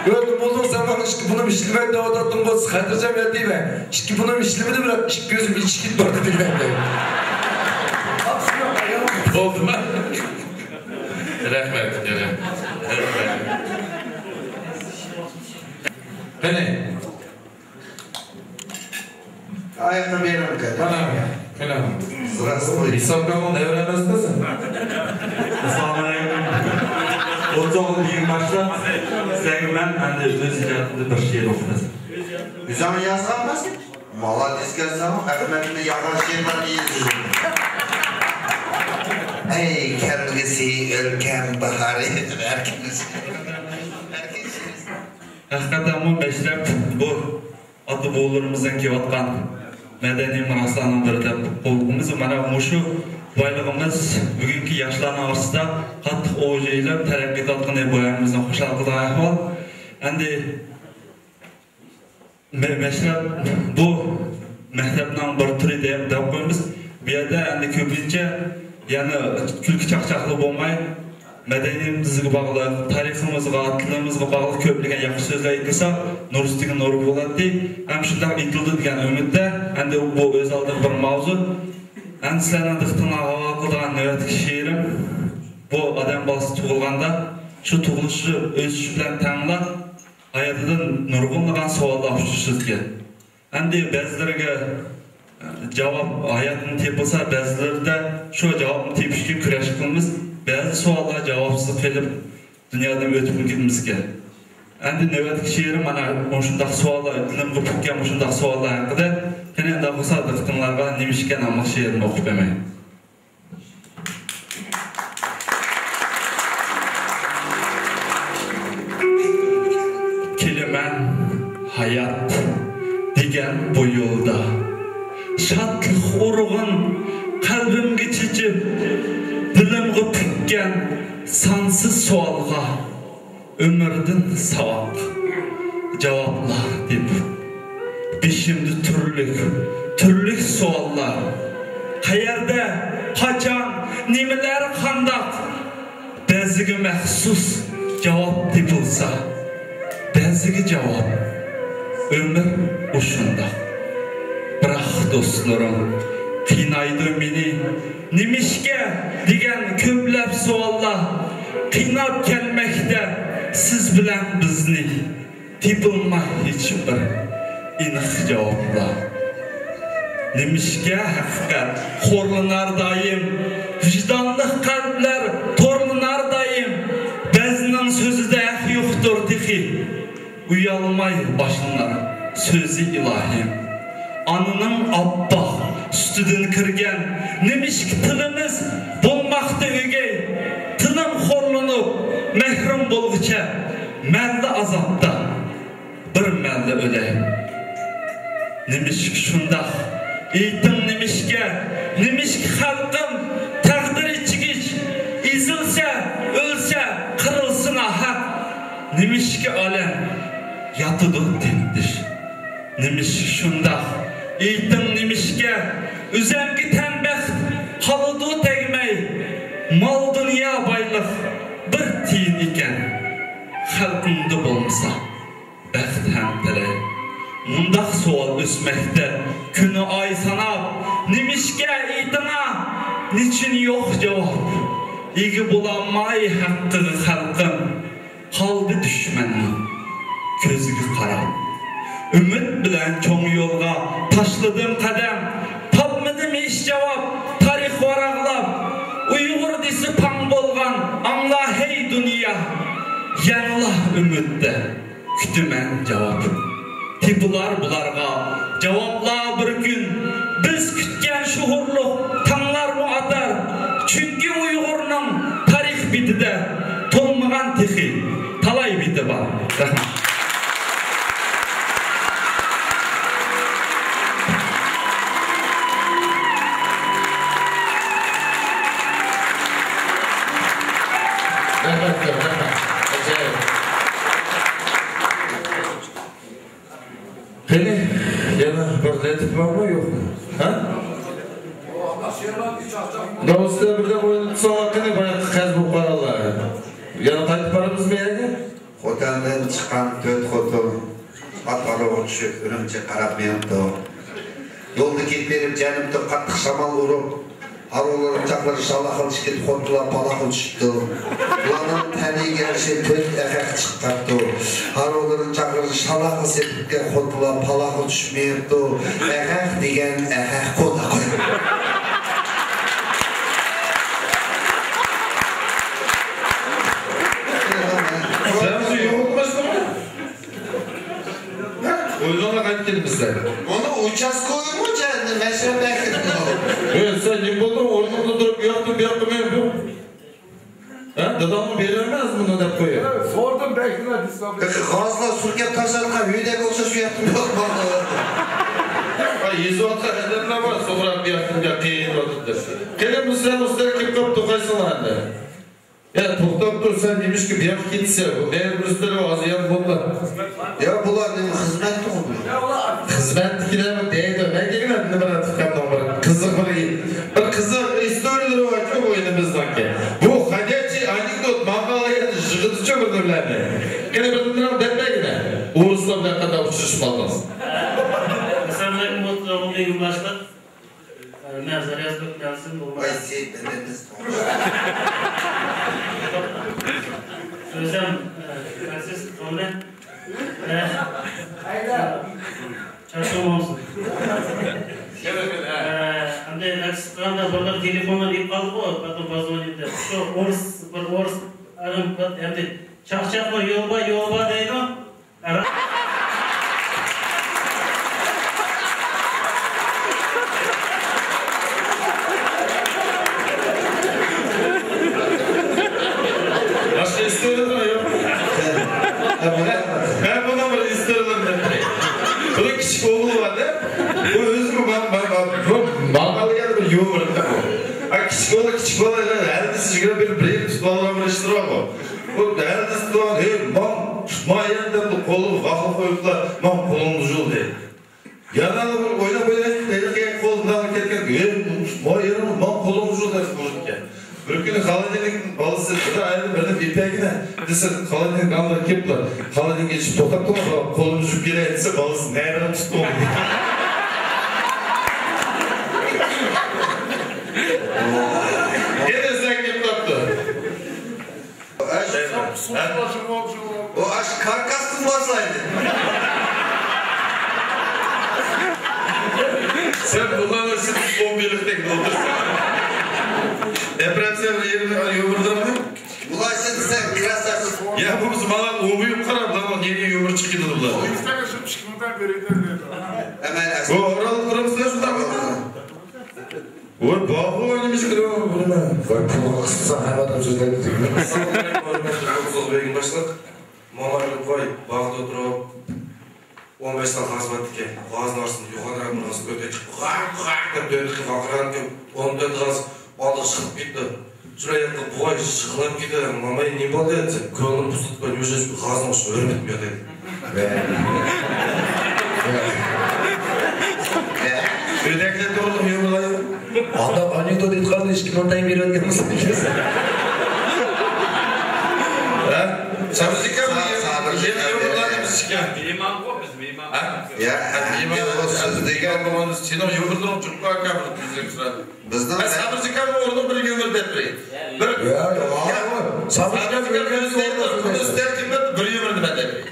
ئۆلدۈم بولدۇم، سەن ماڭا ئىككى بۇرنۇم ئىشلىمەيدۇ دەۋاتاتتىڭغۇ، خاتىرجەم ياتىۋەر. ئىككى بۇرنۇم ئىشلىمىدى، بىراق ئىككى كۆزۈم ئىچىشىپ كېتىپ باردى دېگەن دەيدۇ. بولدىما؟ رەھمەت، رەھمەت. قېنى؟ ئاياقنى بېرىڭ. مانا، قېنى. Здравствуйте. ھېسابكارنىڭ دەۋرى ئەمەسمۇ سەن؟ ئەسسالامۇ ئەلەيكۇم. ئوتتۇز ئوغۇل بېگىم باشلىق، سەن مەن ئەمدى ئۆز ئىجادىمدا بىر شېئىر ئوقۇپ بەرسەم. ئۆزۈڭ يازغانمۇ؟ مالادېس ئەكەنسەن، ئەخمەتنى ياغان شېئىرلارنى يېزىۋىدىم. ئەي، كەلگۈسى ئۆلكەم باھارى. ھەقىقەتەنمۇ مەشرەپ بۇ ئاتا-بوۋىلىرىمىزدىن كېلىۋاتقان مەدەنىي مىراسلارنىڭ بىرى دەپ قوبۇل قىلىمىز. مانا مۇشۇ بايلىقىمىز بۈگۈنكى ياشلارنىڭ ئارىسىدا قاتتىق ئوجا ئېلىپ تەرەققىي قىلىۋاتقىنى بۇ ھەممىمىزنى خۇشال قىلىدىغان ئەھۋال. ئەمدى مە-، مەشرەپ بۇ مەشرەپنىڭ بىر تۈرى دەپ، دەپ قويىمىز. بۇ يەردە ئەمدى كۆپىنچە يەنە كۈلكە چاقچاقلا بولماي، مەدەنىيىتىمىزگە باغلىق، تارىخىمىزغا، تىلىمىزغا باغلىق كۆپلىگەن ياخشى سۆزلەر ئېيتىلسا، نۇر ئۈستىگە نۇر بولاتتى. ھەم شۇنداق ئېيتىلىدۇ دېگەن ئۈمىدتە، ئەمدى بۇ ئۆز ئالدىغا بىر ماۋزۇ. ئەمدى سىلەرنىڭ دىققىتىڭلارغا ھاۋالە قىلىدىغان نۆۋەتتىكى شېئىرىم، بۇ ئادەم بالىسى تۇغۇلغاندا، شۇ تۇغۇلۇشى، ئۆسۈشى بىلەن تەڭلا ھاياتىدا نۇرغۇنلىغان سوئاللار ئۇچرىشىدىكەن. ئەمدى بەزىلىرىگە، ئە، جاۋاب ھاياتتىن تېپىلسا، بەزىلىرىدە شۇ جاۋابنى تېپىش ئۈچۈن كۈرەش قىلىمىز. بەزى سوئاللار جاۋابسىز قېلىپ، دۇنيادىن ئۆتۈپ كېتىمىزكەن. ئەمدى نۆۋەتتىكى شېئىرىم مانا مۇشۇنداق سوئاللار، دىلىمغا پۈككەن مۇشۇنداق سوئاللار ھەققىدە. قېنى، ئۇنداق بولسا، دىققىتىڭلارغا نېمە ئىكەن ئامما شېئىرىمنى ئوقۇپ بەرمەي. ھايات دېگەن بۇ يولدا شادلىق ئۇرغۇن قەلبىمگە چېچىپ، دىلىمغا پۈككەن سانسىز سوئالغا ئۆمۈردىن ساۋاق، جاۋابلار تېپىپ، بېشىمدا تۈرلۈك، تۈرلۈك سوئاللار. قەيەردە، قاچان، نېمىلەر، قانداق؟ بەزىگە مەخسۇس جاۋاب تېپىلسا، بەزىگە جاۋاب ئۆمۈر ئۇ شۇنداق. بىراق دوستلىرىم قىينايدۇ مېنى، نېمىشقا دېگەن كۆپلەپ سوئاللار قىيناپ كەلمەكتە سىز بىلەن بىزنى. تېپىلماي ھېچبىر ئېنىق جاۋابلار. نېمىشقا ھەقىقەت خورلىنار دائىم؟ ۋىجدانلىق قەلبلەر تورلىنار دائىم. بەزىنىڭ سۆزىدە ھەق يوقتۇر تېخى. ئۇيالماي باشلىنار سۆزى ئىلاھىم. ئانىنىڭ ئاپئاق سۈتىدىن كىرگەن، نېمىشقا تىلىمىز بولماقتا ئۆگەي؟ تىلىم خورلىنىپ مەھرۇم بولغۇچە، مەنلا ئازابتا بىر مەنلا ئۆلەي. نېمىشقا شۇنداق؟ ئېيتىڭ نېمىشقا؟ نېمىشقا خەلقىم تەقدىر ئېچىگىچ ئېزىلسە، ئۆلسە، قىرىلسا ناھەق؟ نېمىشقا ئالەم ياتىدۇ تىنچ؟ نېمىشقا شۇنداق؟ ئېيتىڭ نېمىشقا؟ ئۆزەمگە تەن بەخت قالىدۇ تەگمەي. مال-دۇنيا بايلىق بىر تىيىن ئىكەن، خەلقىڭدە بولمىسا بەخت ھەم تەلەي. مۇنداق سوئال ئۆسمەكتە كۈنى ئاي ساناپ، نېمىشقا ئېيتىڭا، نېچۈن يوق جاۋاب؟ ئىگە بولالماي ھەققىگە خەلقىم، قالدى دۈشمەننىڭ كۆزىگە قاراپ. ئۈمىد بىلەن چوڭ يولغا تاشلىدىم قەدەم، تاپمىدىم ھېچ جاۋاب. تارىخ ۋاراقلاپ، ئۇيغۇر دېسە پاڭ بولغان، ئاڭلا ھەي دۇنيا، يەنىلا ئۈمىدتە كۈتىمەن جاۋاب. تېپىلار بۇلارغا جاۋابلار بىر كۈن. بىز كۈتكەن شۇ ھۇرلۇق تاڭلارمۇ ئاتار. چۈنكى ئۇيغۇرنىڭ تارىخ بېتىدە تولمىغان تېخى تالاي بېتى بار. رەھمەت. رەھمەت، رەھمەت. ئاجايىپ. قېنى، يەنە بىر رەتىپ بارمۇ، يوقمۇ؟ ھە؟ داۋۇستا بىردەم ئوينىتساڭلار قېنى، باياقى قەرز بولۇپ قالغانلار. يەنە قايتىپ بارىمىزمۇ يەرگە؟ خوتەندىن چىققان تۆت خوتۇن، ئات ھارۋىغا چۈشۈپ، ئۈرۈمچىگە قاراپ مېڭىپتۇ. يولدا كېتىپ بېرىپ، جەنۇبتا قاتتىق شامال ئۇرۇپ، ھارۋىلار ئۇچاقلىرى شالاقلا چىقىپ، خوتۇنلار پالاقلا چۈشۈپتۇ. ئۇلارنىڭ تەلىيىگە ئەگىشىپ تۆت ئەخەق چىقىپ قاپتۇ. ھارۋىلار ئۇچاقلىرى شالاقلا سېپىپ كەپ، خوتۇنلار پالاقلا چۈشۈپ مېڭىپتۇ. ئەخەق دېگەن ئەخەق قودا قوي. سەن بىزنى يوقىتىپ قويسىڭمۇ؟ ھە؟ ئۆزۈڭلار قايتىپ كېتىمىز سەن. ئۇنى ئۇچاستكويمۇ جەننى مەشرەپ ئەكىردى. ئۆي، سەن نېمە بولدۇڭ؟ ئورنۇڭدا تۇرۇپ، ئۇياقتىن بۇياققا مېڭىپ. ھە؟ داداڭمۇ بېرەلمەس بۇنى دەپ قويۇپ. سوردۇم بەكلا دېسىلا. غازلار سۈركەپ تاشلانغان ھۆدەگە ئوخشاش ئۇياقتىن بۇياققا ماڭدى. ھە، يېزىۋاتقان ئادەملەر بار، سۇغراپ بۇياقتىن بۇياققا قېيىلىۋاتىدۇ. قېنى، مۇسلىم، مۇسلىم كىم قاپتۇ، قايسىڭلار ئەمدى؟ يا، توختاپ تۇر، سەن نېمىشقا بۇياققا كېتىسەن؟ بۇ نېرۋىسلىرى ئازىيان بولدى. يا، بۇلار نېمە خىزمەتتىمۇ بۇ؟ خىزمەتتىكىلەرمۇ دەيدۇ، مەن دېگىنە نېمە تۇتقاننىڭ بىر قىزىق بىر، بىر قىزىق ئىستورىلىرى باركۇ بۇ ئىنىمىزنىڭكى. بۇ خەجەلچى ئانېكدوت ماڭا يەنە يىغىدىچۇ بىر نېمىلەرنى. قېنى بىر نېمىلەرنى دەپ بەرگىنە. ئورۇسلار بىلەن قانداق ئۇچرىشىپ قالدىڭىز؟ ئەسسالامۇئەلەيكۇم، مۇھتەرەم باشلىق. مەن رىيازبېك مەلسىم بولماي. ۋاي، سېيىت ئەپەندىمىز. ئۆزۈم، ئە، تاكسىست بولىمەن. ئە، چارچىغان بولمىسۇن. ئە، ئەمدى تاكسىست قىلغاندا بىر تېلېفونلار يېيىپ قالدىغۇ، پاتون پازۋونىت دەپ. شۇ ئورۇس، بىر ئورۇس ئادەم ئەمدى چاقچاقمۇ يول بار، يول بار دەيدۇ. باشقا ئىستىرىلىرى يوق. مەن بۇنىڭ بىر ئىستىرىلىرىنى دەپ بېرەي. ھە، كىچىك بالا، كىچىك بالا، ھەدىسى يۈگۈرۈپ بېرىپ، بىر يىل تۇتۇپ ئالغان بىر ئىشلىرى بار بۇ. بۇ ھەدىسى تۇتۇپ، «ھەي، ماڭ تۇتمايىن» دەپ، قولىغا ۋاقلا قويۇپلا، «ماڭ قولۇڭنى جۇل» دەيدۇ. يەنە بىر ئويناپ، ئويناپ، ھېلىقى قول ماڭا كەتكەن، «ھەي، تۇتمايىن، ماڭ قولۇڭنى جۇل» دەپ قويۇپتىكەن. بىر كۈنى خالىدىننىڭ بالىسى بىر ئايالنى بىرنى ئېپەگىنە دېسە، خالىدىننىڭ ئالدىغا كېلىپلا، خالىدىننىڭ ئىچىپ توختاپ تۇرۇڭ، قولۇمنى يۇيۇپ كېلەي دېسە، بالىسى نەرىنى تۇتۇپ. يەنە سەن كېلىپ قاپتۇ. ئۇ ئاش كاركاستىن باشلايدۇ. سەن بۇلارنى سىز ئون بىرلىكتەك ئولتۇرساڭ. ئەپرەتسە بىر يېرىمنى يۇمۇردۇرمۇ؟ بۇلارچە دېسەم، كىراساس. يا بولمىسا مانا ئومۇيۇپ قاراپ، مانا نېگە يۇمۇر چىقىدۇ بۇلار. ئۇ ئورال قۇرۇمسىز شۇنداقمۇ؟ ۋاي، باغۇ ئۆينىمىز كىرىۋالىمەن. ۋاي، پۇلغا قىسسا ھەم ئادەم سۆزلەيدۇ. بەگىم باشلىق، ماما قوي، باغدا تۇرۇپ، ئون بەش تال غاز بارتىكەن. غازنىڭ ئارىسىدىن يوغانراق بىر غاز كۆتۈرۈپ چىقىپ، غاق، غاق دەپ تۆتى غاقىرغانىكەن. ئون تۆت غاز ئالدىغا شىقىپ كېتىپتۇ. شۇ يەردە بوۋاي يىغلاپ كېتىپ، «ماماي، نېمە بولدى؟» دېسە، «كۆڭلۈم بۇزۇلۇپ قالدى، يوشۇرۇپ غازنىڭ ئۈستىگە ھۆرمىتىم يوق» دەيدۇ. ئۆيدەكىلەر توغرىلىق يۇمۇرلايدۇ. ئانداق ئانېكدوت ئېيتقاندا ئىككى مىڭ تەڭگە بېرىۋەتكەن بولسا كېسە. ھە؟ سابىر ئاكا، سا-، سابىر يەنە ئاكا. يۇمۇرلارنى بىز ئىكەن. مېھمانغۇ بىز، مېھمان. ھە؟ يا، ھە، ئەمدى مېھمان، ئۇ سىز دېگەن بولغان سېنىڭ يۇمۇرلىرىڭ جۇققا ئاكا بىر تۈزۈك سۈرەت. بىزنىڭ ھە، سابىر ئاكا ئورنىغا بىر يۇمۇر دەپ بېرەي. بىر، يا، يا، يا. سابىر ئاكا سابىر ئاكا بىر يۇمۇر دەپ بېرەي. بىر يۇمۇر نېمە دەپ بېرەي؟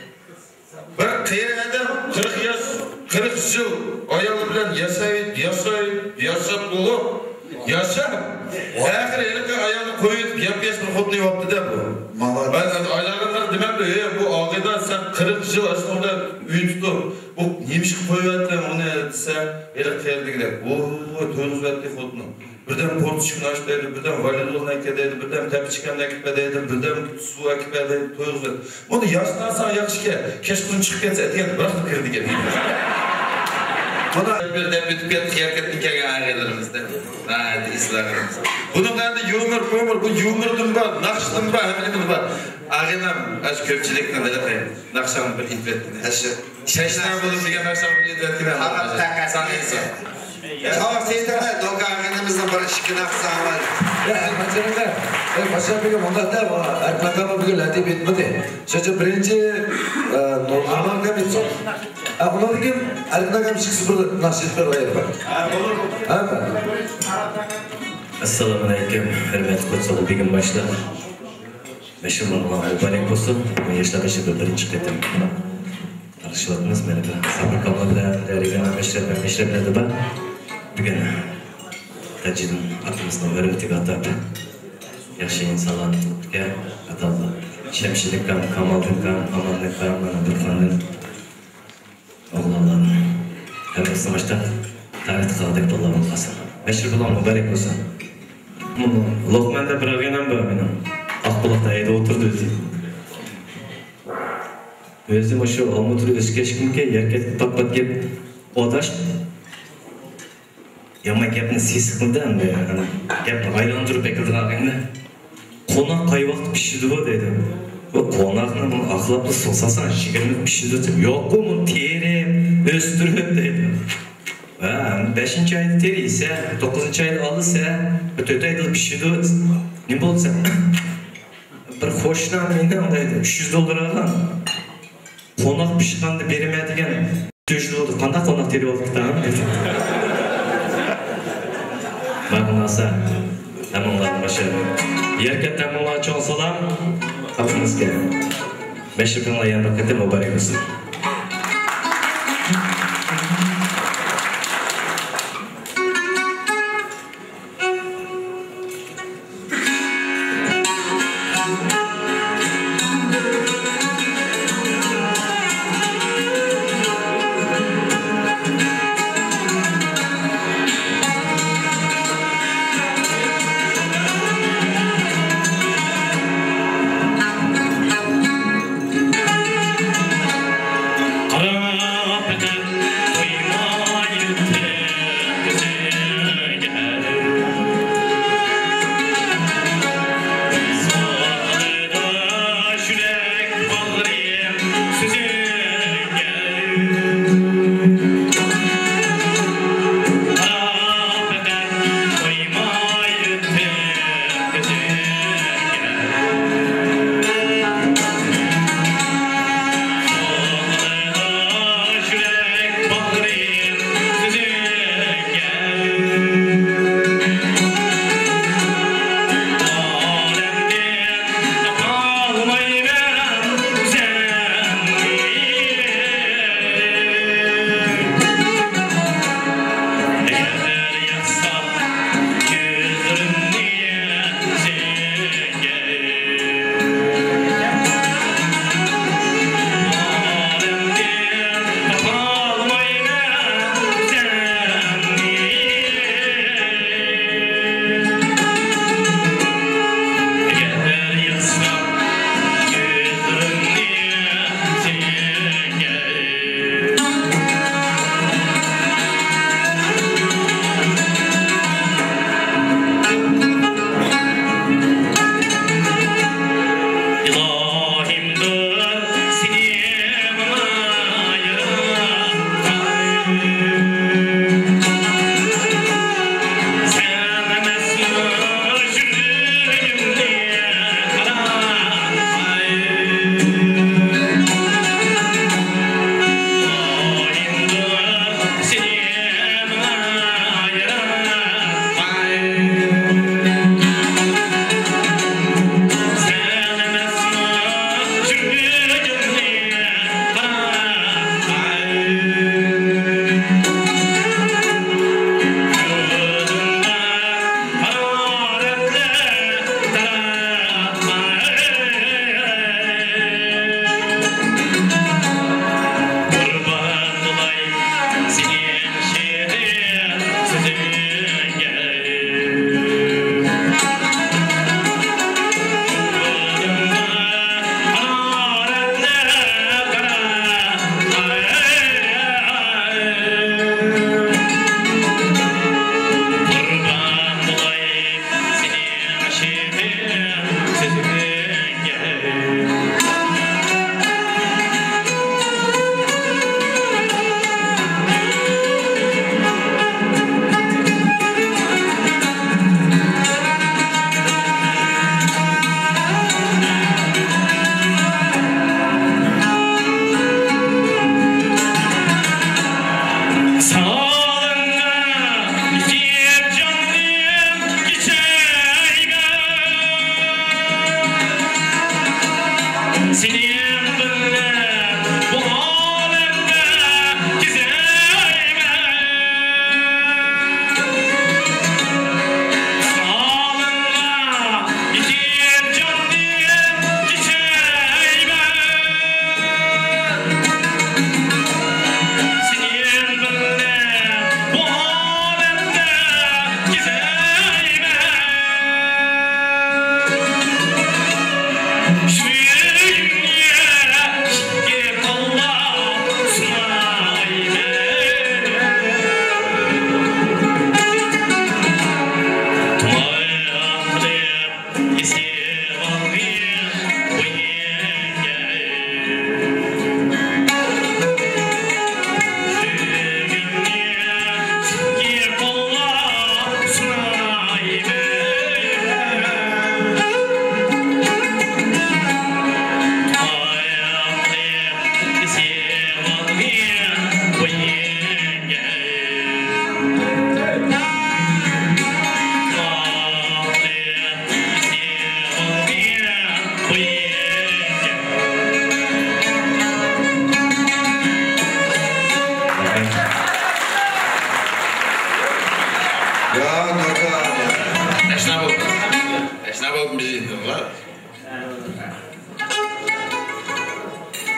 بىر قېرى ئادەم قىرىق ياش، قىرىق يىل ئايال بىلەن ياشاي، ياشاي، ياشاپ بولۇپ، ياشاپ، ئاخىرى ھېلىقى ئايالنى قويۇۋېتىپ، ياپياش بىر خوتۇن ئېۋاپتۇ-دە بۇ. مالايكە. مەن ئايالىمغا دېمەمدۇ، «ھەي، بۇ ئاغىنە سەن قىرىق يىل ئاشۇنىڭ بىلەن ئۆي تۇتۇپ، بۇ نېمىشقا قويۇۋەتتىڭ ئۇنى؟» دېسە، ھېلىقى قېرى دېگۈدەك، ۋوي، تويغۇزۇۋەتتى خوتۇنى. بىردەم پورتىچكىنى ئاچتايدۇ، بىردەم ۋالىدولنى ئەكەتەيدۇ، بىردەم تەپچىكەمنى ئەكىپ بەردەيدۇ، بىردەم سۇ ئەكىپ بەردەيدۇ، تويغۇزىدۇ. بۇنى ياشناسا ياخشىكەن، كەچقۇرۇن چىقىپ كەتسە، ئەتىگەندە بىراقلا كىرىدىكەن. مانا بىر دەم ئۆتۈپ كەتتى، يەركەتتىن كەلگەن ئاغىنىلىرىمىز دەپ. ناھايىتى ئېسىل ئاغىنىمىز. بۇنىڭ ئەمدى يۇمۇر، پۇمۇر، بۇ يۇمۇردىن بار، ناخشىدىن بار، ھەممىدىن بار. ئاغىنەم، ئاشۇ كۆپچىلىكنى بىلىپ، ناخشاڭنى بىر ئېيتىۋەتكىنە. شەشنە بولۇپ دېگەن ناخشاڭنى بىر ئېيتىۋەتكىنە. ساڭا ئېيتسۇن. چاۋاك سېيىتەڭلار، دوكا ئاغىنىمىزنىڭ بىر ئىككى ناخشىسى بار. يا، ئەلمەتجانىكە، ئەي، باشا بېگىم، مۇنداق دە، ئەركىن ئاكام بۈگۈن لەتىپ ئېيتمىدى. شۇنىڭ ئۈچۈن بىرىنچى، ئە، نۇرغۇنۇم ئاكام ئېيتسۇن. ئە، ئۇنىڭدىن كېيىن ئەركىن ئاكام ئىككىسى بىر ناخشا ئېيتىپ بېرىپ قويايلى. ھە، بولىدۇ. ھە، بولىدۇ. ئەسسالامۇئەلەيكۇم، ھۆرمەتلىك قوچىسوغلى بېگىم باشلىق. مەشھۇر مۇبارەك بولسۇن. ياشلار بېشىدا بىرىنچى قېتىم. قارشىلاپمىز، مانا بىر سابىر كامال بىلەن دەريا مەشرەپ، مەشرەپلەردە بار. بۈگۈن تاجىدىن ئاتىمىزنىڭ ھۆرمىتىگە ئاتاپ، ياخشى ئىنسانلارنى تۇتۇپتىكەن، ئاتاللا شەمشىدىن كام، كامالدىن كام، ئاماندىن كام، مانا بىر خاندىن ئوغلانلارنى. ھەممىسى ماشتا تارىختا قالغۇدەك بالىلار بولۇپ قالسۇن. مەشرىپ بالام مۇبارەك بولسۇن. لوقمان دەپ بىر ئاغىنەم بار مېنىڭ. ئاق بۇلاقتا ھەيدە ئولتۇرىدۇ ئۆزى. ئۆزى مۇشۇ ئالمۇتىدا ئۆسۈپ كەچكىنىكى يەرگە پات-پات كېلىپ ئاداش. يامان گەپنى سېسىقمىدى ئەمدى. گەپنى ئايلاندۇرۇپ ئەكېلىدىغان ئاغىنە. قوناق قاي ۋاقىت پىشىدۇ دەيدۇ. بۇ قوناقنى بۇنى ئاقلاپلا سۇغا سالساڭ يىگىرمە پىشىدۇ دەپ. يوققۇ بۇنى تېرىپ، ئۆستۈرۈپ دەيدۇ. ھە، بەشىنچى ئايدا تېرىيسە، توققۇزىنچى ئايدا ئالىسە، بىر تۆت ئايدا پىشىدۇ. نېمە بولدى سەن؟ بىر قوشنا مېنىڭ دەيدۇ، ئۈچ يۈز دوللار ئالغان. قوناق پىشقاندا بېرىمەن دېگەن. ئۈچ يۈز دوللار قانداق قوناق تېرىۋالدۇق دەيدۇ. ماقۇل ناسا. ھەممىڭلارنى باشلايلى. يەركەنتتە ھەممىڭلارغا چوڭ سالام. ئاپىڭىزگە. مەشرىپىڭلار يەنە بىر قېتىم مۇبارەك بولسۇن.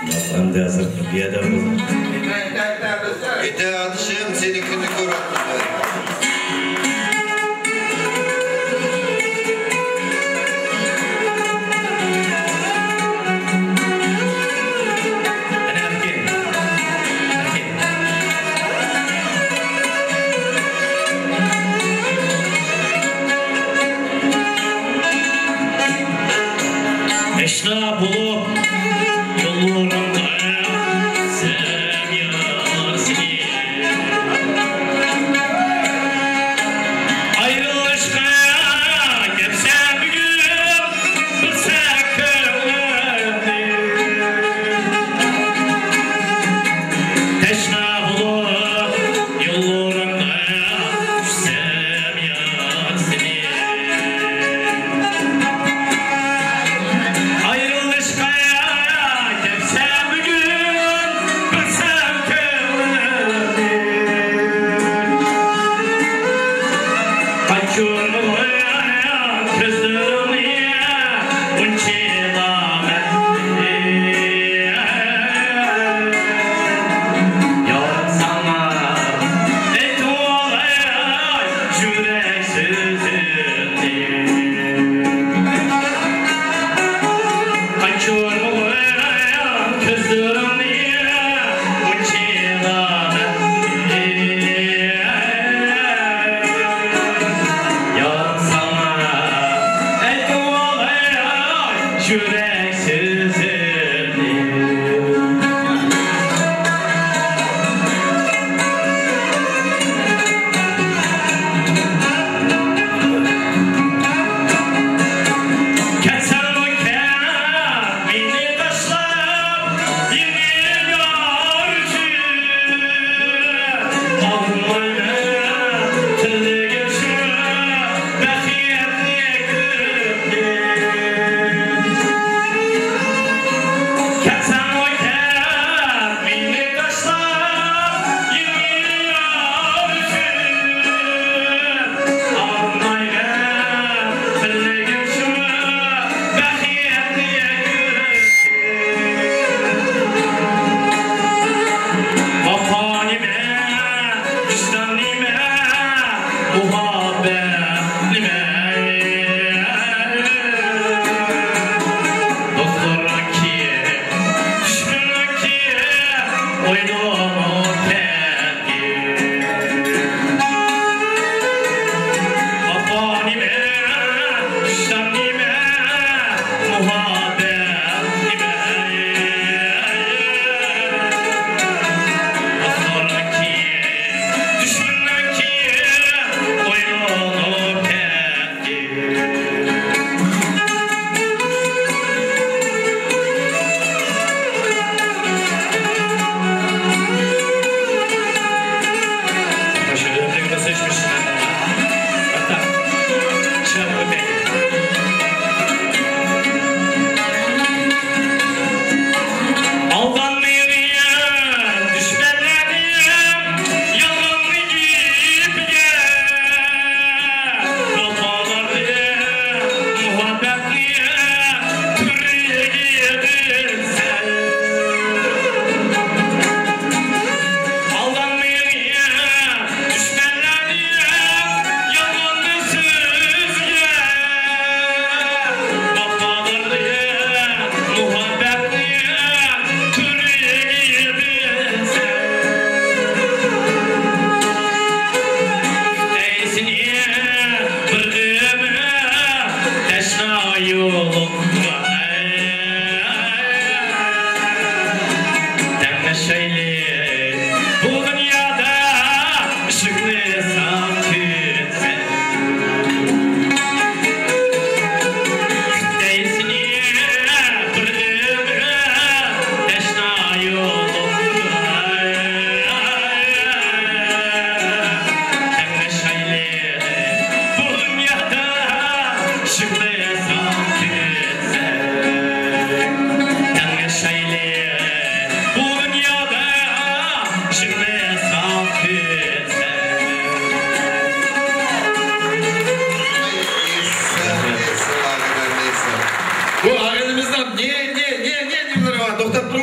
ئەمدى ھازىر بۇ يەردە بىز ئېتە ئادىشىم سېنىڭكىنى كۆرۈۋاتىمىز. تەشنا بولۇپ يوللىرىمغا سەن يار سېنى.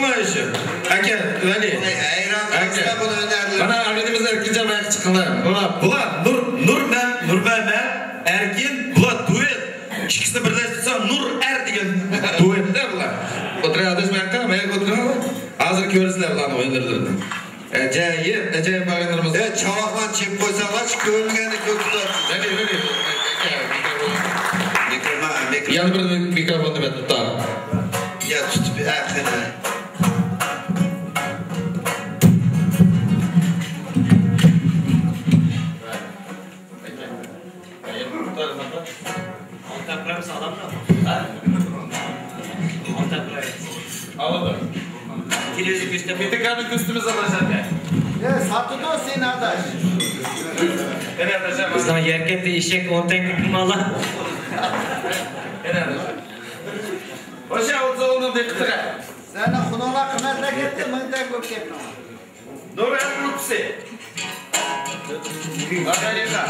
ئاكا، ۋەلى. ھەيران قالسا بۇنى ھۈنەرلىرى. مانا ئەركىنجان ئاكا چىقىڭلار. بۇلار، بۇلار نۇر، نۇرمەن، نۇرمەمەت، ئەركىن، بۇلار دۇئېت. ئىككىسىنى بىرلەشتۈرسەڭ نۇر ئەر دېگەن دۇئېتتە بۇلار. ئوتتۇرىغا ئاداش مەن قىلىمەن، مەيەر ئوتتۇرىغا. ھازىر كۆرىسىلەر بۇلارنىڭ ھۈنەرلىرىنى. ئەجايىپ، ئەجايىپ بايانلىرىمىز. ئە، چاۋاقلارنى چېپىپ قويساڭلارچۇ، كۆرۈنگەندە كۆرۈپ تۇراتسىز. ۋەلى، ۋەلى. مىكروفون، مىكروفون. يەنە بىر مىكروفوننى مەن تۇتاي. يا، تۇتۇپ، ئە، قېنى. ئالتە پرايس ئالامدۇ؟ ھە؟ ئالتە پرايس. ئالىدۇ. كېلىۋېرىپ كۆرسىتەم. پېتىكانى كۆستىمىز ئالاشاتتى. ئە، ساتىدۇ سېنى ئاداش. قېنى ئاداش، بىزنىڭ يەركەنتى ئېشەك ئون تەڭگە كىم ئالا؟ قېنى ئاداش. ھوشيار، ئوتتۇز ئوننىڭ دىققىتىگە. سېنىڭ خۇنۇڭلار قىممەتلەپ كەتتى، مىڭ تەڭگە بولۇپ كەتتى. نۇر ئەر گۇرۇپپىسى. ئامېرىكا.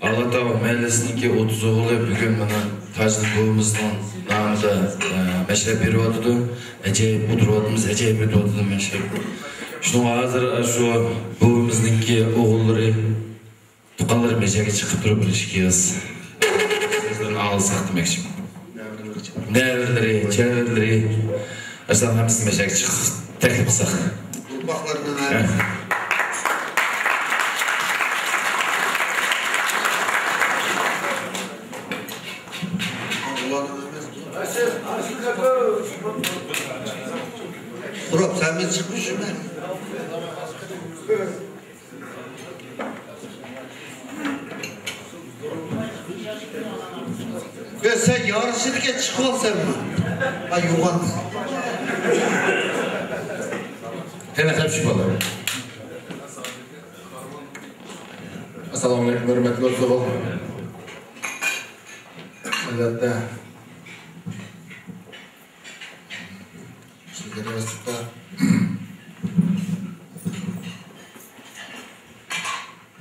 ئالاتاغ مەھەللىسىنىڭكى ئوتتۇز ئوغلى بۈگۈن مانا تاجدىن بوۋىمىزنىڭ نامىدا، ئە، مەشرەپ بېرىۋاتىدۇ. ئەجايىپ ئولتۇرۇۋاتىمىز، ئەجايىپ ئۆتۈۋاتىدۇ مەشرەپ. شۇنىڭغا ھازىر شۇ بوۋىمىزنىڭكى ئوغۇللىرى، تۇغقانلىرى مەشرەپكە چىقىپ تۇرۇپ بىر ئىككى ئېغىز سۆزلىرىنى ئاڭلىساق دېمەكچىمەن. نەۋرىلىرى، چەۋرىلىرى، ئەسلى ھەممىسىنى مەشرەپكە چىقىپ تەكلىپ قىلساق. ھە. تۇرۇپ، سەن بىر چىقمىشىمەن. يا، سەن يارىشىدىكەن، چىقىۋالسەنمۇ؟ ھە، يوغان. قېنى، قېپىشىپ بولدى. ئەسسالامۇئەلەيكۇم، ھۆرمەتلىك دوستلار. ئەلۋەتتە، شۇ دەرۋازىدا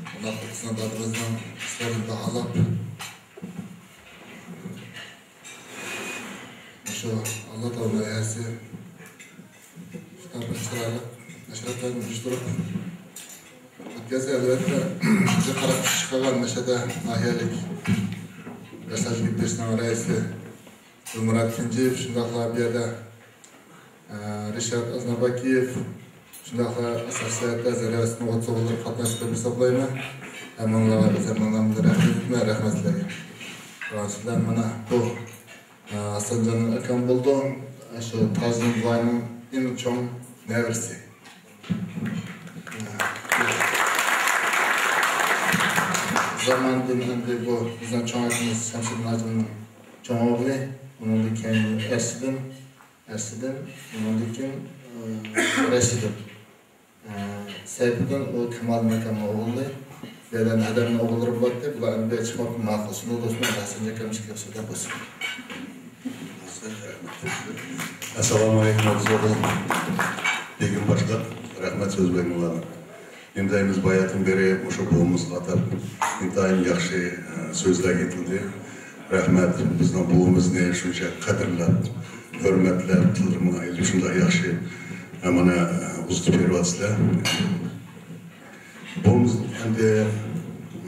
ئۇنداق ئۇستاز دادىمىزنىڭ ئىشلىرىنى باھالاپ، شۇ ئاللا تائالا ئەسى شۇنداق بىر چىرايلىق مەشرەپلەرنى ئۇيۇشتۇرۇپ ئۆتكەزسە، ئەلۋەتتە، شۇنچە قاراپ چىقىش قىلغان مەشەدە ناھىيەلىك ياشلار يىگىت بېشىنىڭ رەئىسى دىلمۇرات كېنجىيېۋ، شۇنداقلا بۇ يەردە، ئە، رىشات ئازناباكىيېۋ، شۇنداقلا ئاساسىي ھەيئەتتە زەرەۋەسىنى ئوتتۇز ئوغۇللىرى قاتناشتى دەپ ھېسابلايمەن. ھەممىڭلارغا ئۆز ھەممىڭلارنى رەھمەت ئېيتىمەن، رەھمەت سىلەرگە. شۇنىڭ بىلەن مانا بۇ، ئە، ھەسەنجاننىڭ ئاكام بولىدۇ. شۇ تاجدىن بۇۋاينىڭ ئەڭ چوڭ نەۋرىسى. زاماندىن ئەمدى بۇ بىزنىڭ چوڭ ئاكىمىز شەمشىدىن ھاجىمنىڭ چوڭ ئوغلى، ئۇنىڭدىن كېيىن ئەرشىدىن، ئەرشىدىن، ئۇنىڭدىن كېيىن، ئى، رەشىدىن. ئە، سەيپىدىن ئۇ كامالدىن ئاكامنىڭ ئوغلى، بىلەن ھەدەمنىڭ ئوغۇللىرى بولاتتى. بۇلار ئەمدى چىقماپتۇ، ماقۇل. شۇنداق دوستلار، ھەسەنجان ئاكام ئىككى ياخشى دەپ قويسۇن. ئەسسالامۇئەلەيكۇم، ئابدۇزوبۇل بېگىم باشلىق. رەھمەت سۆز بەرگەنلەرگە. ئىنتايىن بىز باياتىن بېرى مۇشۇ بوۋىمىزغا ئاتاپ ئىنتايىن ياخشى، ئە، سۆزلەر ئېيتىلدى. رەھمەت، بىزنىڭ بوۋىمىزنى شۇنچە قەدىرلەپ، ھۆرمەتلەپ، تىللىرىمغا ئېلىپ شۇنداق ياخشى، ئە، مانا، ئە، ئۇزىتىپ بېرىۋاتىسىلەر. بوۋىمىز ئەمدى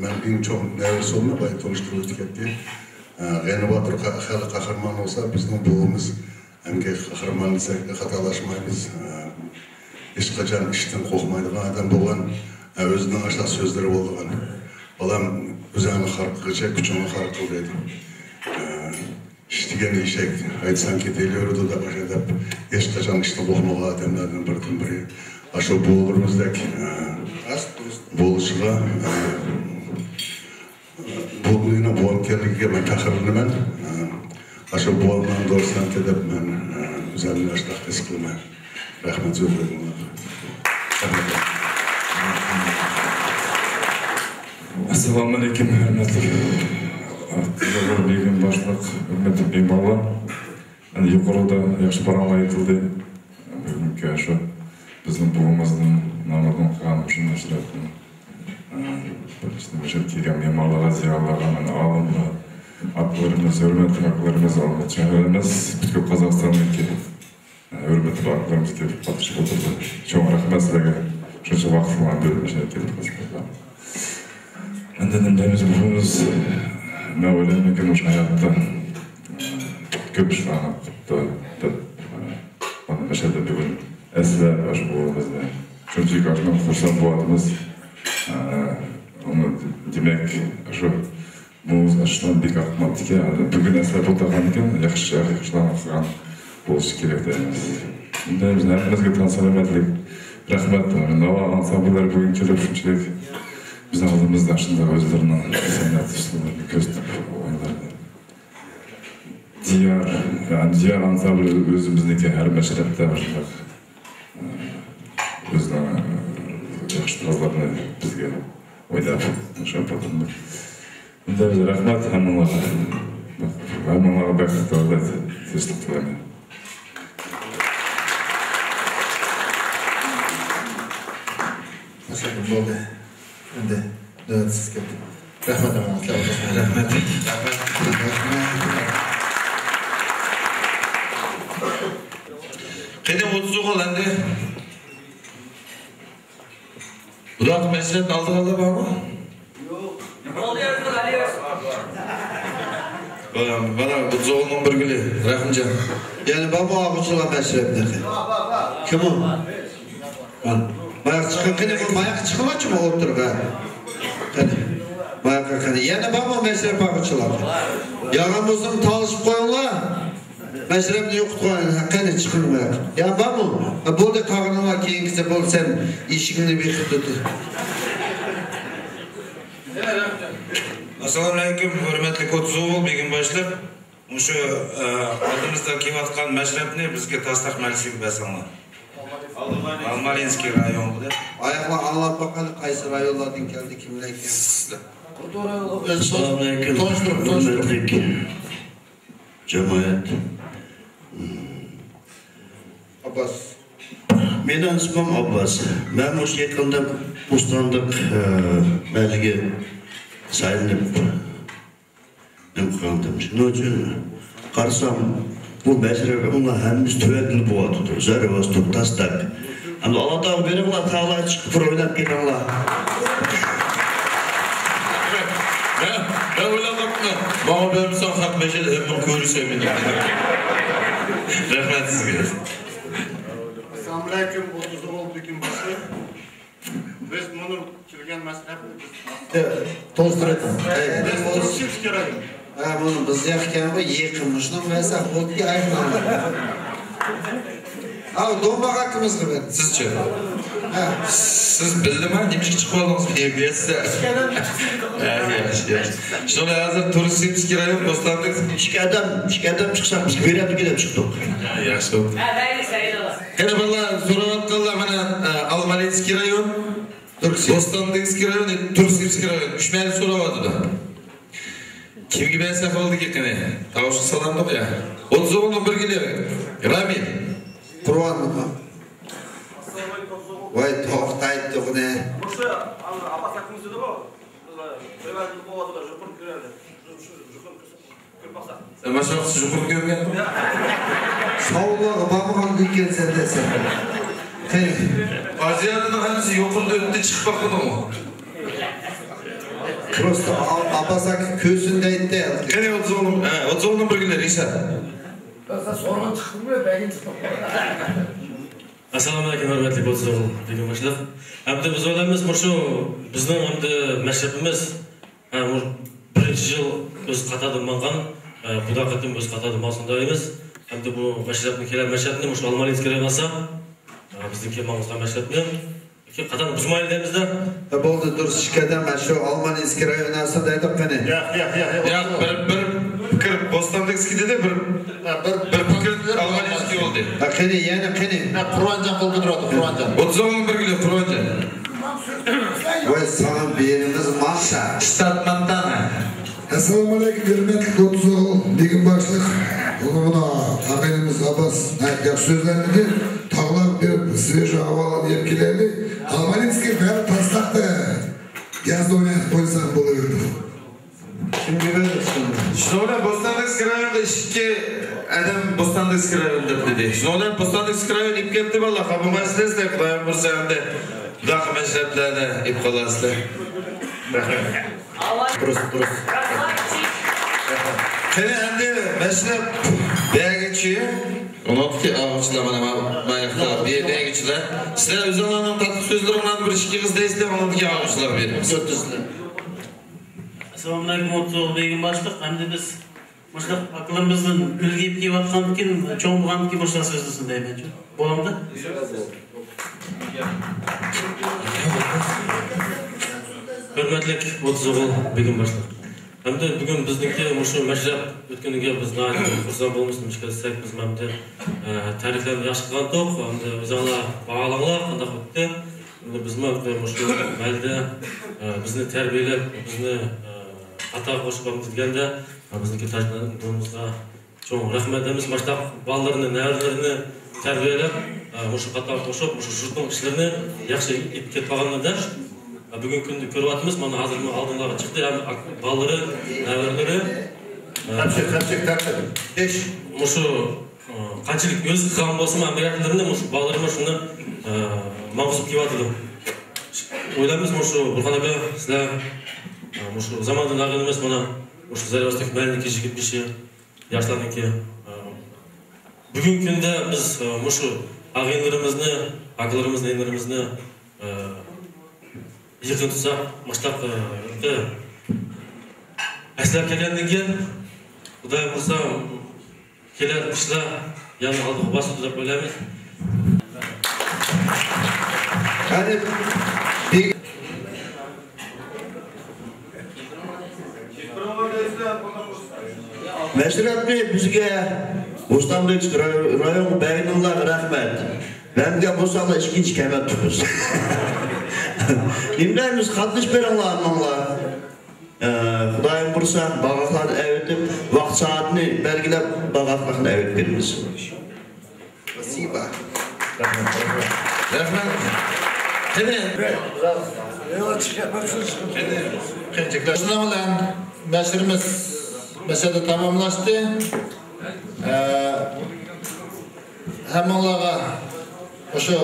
مەن ئەڭ چوڭ نەۋرىسى بولماي بايا تونۇشتۇرۇپ ئۆتۈپ كەتتى. ئە، غەنى باتۇر قا-، خەلق قەھرىمانى بولسا بىزنىڭ بوۋىمىز ئەمگەك قەھرىمان دېسەك خاتالاشمايمىز. ھېچقاچان ئىشتىن قورقمايدىغان ئادەم بولغان. ئۆزىنىڭ ئاشۇنداق سۆزلىرى بولىدىغان. «بالام، ئۆزۈڭنى خار قىلغىچە كۈچۈڭنى خار قىل» دەيدۇ. «ئىش دېگەن ئېشەك، ھەيدىسەڭ كېتىۋېرىدۇ» دەپ، ئاشۇنداق دەپ، ھېچقاچان ئىشتىن قورقمىغان ئادەملەردىن بىردىن بىرى. ئاشۇ بوۋىلىرىمىزدەك، بولۇشىغا، بۇ مېنىڭ بوۋام ئىكەنلىكىگە مەن پەخىرلىنىمەن. ئاشۇ بوۋامنىڭ دوستانتى دەپ مەن ئۆزۈمنى ئاشۇنداق ھېس قىلىمەن. رەھمەت سۆزلىرىڭلارغا. ئەسسالامۇئەلەيكۇم، ھۆرمەتلىك ئابدۇزوبۇر بېگىم باشلىق، ھۆرمەتلىك مېھمانلار. ئەنە يۇقىرىدا ياخشى پاراڭلار ئېيتىلدى. بۈگۈنكى شۇ بىزنىڭ بوۋىمىزنىڭ نامىدىن قىلغان شۇ مەشرەپنىڭ، ئە، بىر ئىشتىن بېشىغا كەلگەن مېھمانلارغا، زىيالىيلارغا، مانا ئالىملار، ئاكىلىرىمىز، ھۆرمەتلىك ئاكىلىرىمىز، ئالىملار، چاغىلىرىمىز، پۈتكۈل قازاقىستاندىكى، ئە، ھۆرمەتلىك ئاكىلىرىمىز كېلىپ قاتنىشىپ ئولتۇردى. چوڭ رەھمەت سىلەرگە، شۇنچە ۋاقىتلارنى بۆلۈپ مۇشۇ يەرگە كېلىپ قاتنىشىپ ئولتۇردى. ئەمدى نېمە دەيمىز، بۇ، مەن ئويلايمەنكى، مۇشۇ ھاياتتا كۆپ ئىشلارنى قىپتۇ دەپ، مانا مۇشۇ يەردە بۈگۈن ئەسلەپ، ئاشۇ بوۋىمىزنى شۇنچىلىك ئاشۇنداق خۇرسەن بولۇۋاتىمىز. ئۇنى دېمەك، شۇ بوۋىمىز ئاشۇنداق بىكار قىلماپتىكەن. بۈگۈن ئەسلەپ ئولتۇرغاندىكىن، ياخشى، ياخشى ئىشلارنى قىلغان بولۇشى كېرەك دەيمىز. شۇنداق بىز ھەممىمىزگە تەن سالامەتلىك، رەھمەت. ناۋا ئانسامبىللىرى بۈگۈن كېلىپ شۇنچىلىك بىزنىڭ ئالدىمىزدا شۇنداق ئۆزلىرىنىڭ سەنئەت ئۇسلۇبىنى كۆرسىتىپ ئوينىدى. دىيار، يەنى دىيار ئانسامبىلى ئۆزىمىزنىڭكى ھەر مەشرەپتە مۇشۇنداق ئۆزىنىڭ ياخشى تازىلىرىنى بىزگە ئويناپ، شۇ پاتىمنى. ئەمدى رەھمەت ھەممىڭلارغا. ھەممىڭلارغا بەختلىك تىلەيمەن. تەشەككۈر، بولدى. ئەمدى نۆۋەت سىز كەتتى. رەھمەت ھەممىڭلارغا. رەھمەت. رەھمەت. قېنى، ئوتتۇز ئوغۇل ئەمدى. بۇنداق مەشرەپنى ئالىدىغانلار بارمۇ؟ يوق. مانا، مانا، بۇ زورنىڭ بىر گۈلى، رەھىمجان. يەنە بارمۇ ئالغۇچىلار مەشرەپنى؟ كىم ئۇ؟ مانا. ماياققا چىقىڭ، قېنى، بۇ ماياققا چىقىڭلارچۇ، بۇ ئولتۇرۇپ، ھە. قېنى. ماياققا قېنى. يەنە بارمۇ مەشرەپ ئالغۇچىلار؟ يالغان بولسىمۇ تالىشىپ قويۇڭلار. مەشرەپنى يوقىتىپ قويۇڭ، قېنى چىقىڭ بۇ ياققا. يا بارمۇ؟ ھە، بولدى، قالغىنىڭلار كېيىنكىسى بولدى، سەن ئىشىكىڭنى بېقىپ تۇر. ئەسسالامۇئەلەيكۇم، ھۆرمەتلىك ئوتتۇز ئوغۇل بېگىم باشلىق. مۇشۇ، ئە، ئالدىمىزدا كېلىۋاتقان مەشرەپنى بىزگە تاسدىق مەجلىسىگە بەرسەڭلار. ئالمالىنسكىي رايونغا دەپ. ئاياقلار ئاڭلاپ باقايلى، قايسى رايونلاردىن كەلدى، كىملەر ئىكەن؟ ئەسسالامۇ ئەلەيكۇم، ھۆرمەتلىك جامائەت. ئابباس. مېنىڭ ئىسمىم ئابباس. مەن مۇشۇ يېقىندا بوستانلىق، ئە، مەھەللىگە سايلىنىپ نېمە قىلغانتىم. شۇنىڭ ئۈچۈن قارىسام، بۇ مەشرەپنىڭ ھەممىسى تۆۋەندىلا بولۇۋاتىدۇ. زەرۋاستۇر، تاستاك. ئەمدى ئاللا تائالا بېرىڭلار، تاغلارغا چىقىپ بىر ئويناپ كېلىڭلار. مەن، مەن ئويلاپ قاپتىمەن. ماڭا بەرمىسەڭ خەق بېشىدا ھەممىڭ كۆرۈشەي مېنى. رەھمەت سىزگە. ئەسسالامۇ ئەلەيكۇم، ئوتتۇز ئوغۇل بېكىم باشلىق. بىز مۇنۇ كەلگەن مەشرەپنى بىز توستۇرۇپ. بىز تۇرۇشىمىز كېرەك. ھە، بۇنى بىز ياقكەنغۇ يېقىنمۇ شۇنىڭ بىلەن سەن خۇددى ئايرىلىڭلار. ھاۋ، دومباق ئاكىمىزغا بەر. سىزچە؟ ھە. سىز بىلدىما نېمىشقا چىقىپ ئالدىڭىز بۇ يەرگە دېسە؟ ھە، ياخشى، ياخشى. شۇڭا ھازىر تۇرسىمسكىي رايون بوستانلىق. ئىككى ئادەم، ئىككى ئادەم چىقساق بىز بېرەمدىكى دەپ چىقتۇق. ھە، ياخشى. قېنى بالىلار، سوراۋاتقانلار مانا، ئە، ئالمالىنسكىي رايون، بوستانلىنسكىي رايون، تۇرسىمسكىي رايون. ئۈچ مەھەللە سوراۋاتىدۇ. كىمگە بەرسەك بولدىكى قېنى؟ تاۋۇشقا سالامدۇق يا. ئوتتۇز ئوغۇلنىڭ بىر گۈلى. رامىل. قۇربان. ۋاي، توختايتتۇق نە. سەن ماشۇ ۋاقىت يۇقىرى كۆرگەن. ساۋۇللارغا بارمىغان ئىكەنسەن دەسەن. قېنى. ئازىيانىڭ ھەممىسى يۇقىرىدا ئۆتتى، چىقىپ باقمىدىڭمۇ؟ پروستو ئابباس ئاكا كۆرسۇن دەيتتى. قېنى، ئوتتۇز ئوغلۇم، ھە، ئوتتۇز ئوغلۇم بىر گۈلى رىشات. سەن سورىغان چىقتىڭمۇ، بەرگەن چىقتىڭ. ئەسسالامۇ ئەلەيكۇم، ھۆرمەتلىك ئوتتۇز ئوغۇل بېگىم باشلىق. ئەمدى بىز ئويلايمىز، مۇشۇ بىزنىڭ ئەمدى مەشرىپىمىز ھە، بۇ بىرىنچى يىل ئۆز قاتارىدا ماڭغان، ئە، بۇدا قېتىم ئۆز قاتارىدا ماڭسۇن دەيمىز. ئەمدى بۇ مەشرەپنى، كېلەر مەشرەپنى مۇشۇ ئالمالىنسكىي رايون ئالسا، ئە، بىزنىڭكى ماڭغۇزغان مەشرەپنى كېيىن قاتارنى بۇزمايلى دەيمىزدە. ھە، بولدى، دۇرۇس ئىكەن، مەن شۇ ئالمالىنسكىي رايون ئالسا دەيدۇق قېنى. ياق، ياق، ياق، ياق. ياق، بىر، بىر پىكىر، بوستانلىنسكىي دېدى، بىر، ھە، بىر، بىر پىكىر ئالمالىنسكىي بولدى. ھە، قېنى، يەنە قېنى. ھە، قۇربانجان قولغا تۇرۇۋاتىدۇ، قۇربانجان. ئوتتۇز ئوغلۇم بىر گۈلى، قۇربانجان. ۋاي، ساڭا بېرىمىز ماڭسا. شتات مونتانا. ئەسسالامۇ ئەلەيكۇم، ھۆرمەتلىك ئوتتۇز ئوغۇل بېگىم باشلىق. مانا، مانا، ئاغىنىمىز ئابباس، ھە، ياخشى سۆزلەرنى دېدى. تاغلارغا بېرىپ، سۋېژىي ھاۋالارنى يەپ كېلەيلى. ئالمالىنسكىي بەرىپ تاسلاقتا. يازدا ئويناپ قويساق بولۇۋېرىدۇ. كىمگە بەردى شۇنى؟ شۇنىڭ بىلەن بوستانلىنسكىي رايونغا ئىككى ئادەم بوستانلىنسكىي رايون دەپ دېدى. شۇنىڭ بىلەن بوستانلىنسكىي رايون ئېلىپ كەتتى، بالىلار، خاپا بولمايسىلەر، سىلەر خۇدايىم بۇيرۇسا ئەمدى مۇنداق مەشرەپلەرنى ئېلىپ قالارسىلەر. رەھمەت. دۇرۇس، دۇرۇس. قېنى ئەمدى مەشرەپ بەرگۈچى، ئۇنىڭدىكى ئاغۇچىلار مانا ما-، ماياقتا بەرگۈچىلەر. سىلەر ئۆزۈڭلارنىڭ تاتلىق سۆزلىرىڭلارنى بىر ئىككى ئېغىز دەيسىلەر، ئۇنىڭدىكى ئاغۇچىلارغا بېرىمىز. ئەسسالامۇ ئەلەيكۇم، ئوتتۇز ئوغۇل بېگىم باشلىق. ئەمدى بىز مۇشۇنداق ئاكىلىرىمىزدىن ئۈلگە ئېلىپ كېلىۋاتقاندىكىن، چوڭ بولغاندىكىن مۇشۇنداق سۆزلىسۇن دەيمەنچۇ. بولامدۇ؟ ھۆرمەتلىك ئوتتۇز ئوغۇل بېگىم باشلىق. ئەمدى بۈگۈن بىزنىڭكى مۇشۇ مەشرەپ ئۆتكىنىگە بىز ناھايىتى خۇرسەن بولىمىز. نېمىشقا دېسەك، بىز ئەمدى، ئە، تەرىپلەرنى ياخشى قىلغانتۇق. ئەمدى ئۆزۈڭلار باھالاڭلار، قانداق ئۆتتى. ئەمدى بىزمۇ مۇشۇ مەھەللىدە، ئە، بىزنى تەربىيەلەپ، بىزنى، ئە، خاتا قوشۇپ ئەمدى دېگەندە، ئە، بىزنىڭكى تاجدىن بۇرنىمىزغا چوڭ رەھمەت دەيمىز، ماشۇنداق بالىلىرىنى، نەۋرىلىرىنى تەربىيەلەپ، ئە، مۇشۇ قاتارغا قوشۇپ، مۇشۇ يۇرتنىڭ ئىشلىرىنى ياخشى ئېلىپ كېتىۋالغانلىرىدا، ئە، بۈگۈنكى كۈندە كۆرۈۋاتىمىز، مانا ھازىرمۇ ئالدىڭلارغا چىقتى، ھەم ئاك-، بالىلىرى، نەۋرىلىرى، ئە، تەپسىر، تەپسىر، تەپسىر. ئىش. مۇشۇ، ئە، قانچىلىك ئۆزى قىلغان بولسىمۇ، ھەممە گەپلىرىنى مۇشۇ بالىلىرىمۇ شۇنى، ئە، ماڭغۇزۇپ كېلىۋاتىدۇ. ئويلايمىز، مۇشۇ بۇرھان ئاكا، سىلەر، ئە، مۇشۇ زاماندىن ئاغىنىمىز، مانا مۇشۇ زەرۋاستەك مەھەللىدىكى يىگىت كىشى. ياشلارنىڭكى، ئە، بۈگۈنكى كۈندە بىز، ئە، مۇشۇ ئاغىنىلىرىمىزنى، ئاكىلىرىمىزنى، ئىنىلىرىمىزنى، ئە، يېقىن تۇتساق، مۇشۇنداق، ئە، ئەسلەپ كەلگەندىن كېيىن، خۇداي بۇيرۇسا، كېلەر ئىشلار يەنە ئالدىغا باسىدۇ دەپ ئويلايمىز. يەنى بىر مەشرەپنى بىزگە، بوستانبېكىسكى رايونغا بەرگىنىڭلارغا رەھمەت. بەرمىگەن بولساڭلار ئىككىنچى كەلمەپتۇق بىز. نېمە دەيمىز، قاتنىشىپ بېرىڭلار ئانىڭلار. ئە، خۇدايىم بۇيرۇسا، بارغاقلارنى ئەۋېتىپ، ۋاقىت سائەتنى بەلگىلەپ، بارغاقلارنى ئەۋېتىپ بېرىمىز. Спасибо. رەھمەت. قېنى. قېنى. شۇنىڭ بىلەن مەشرىمىز مەشرىدە تاماملاشتى. ئە، ھەممىڭلارغا مۇشۇ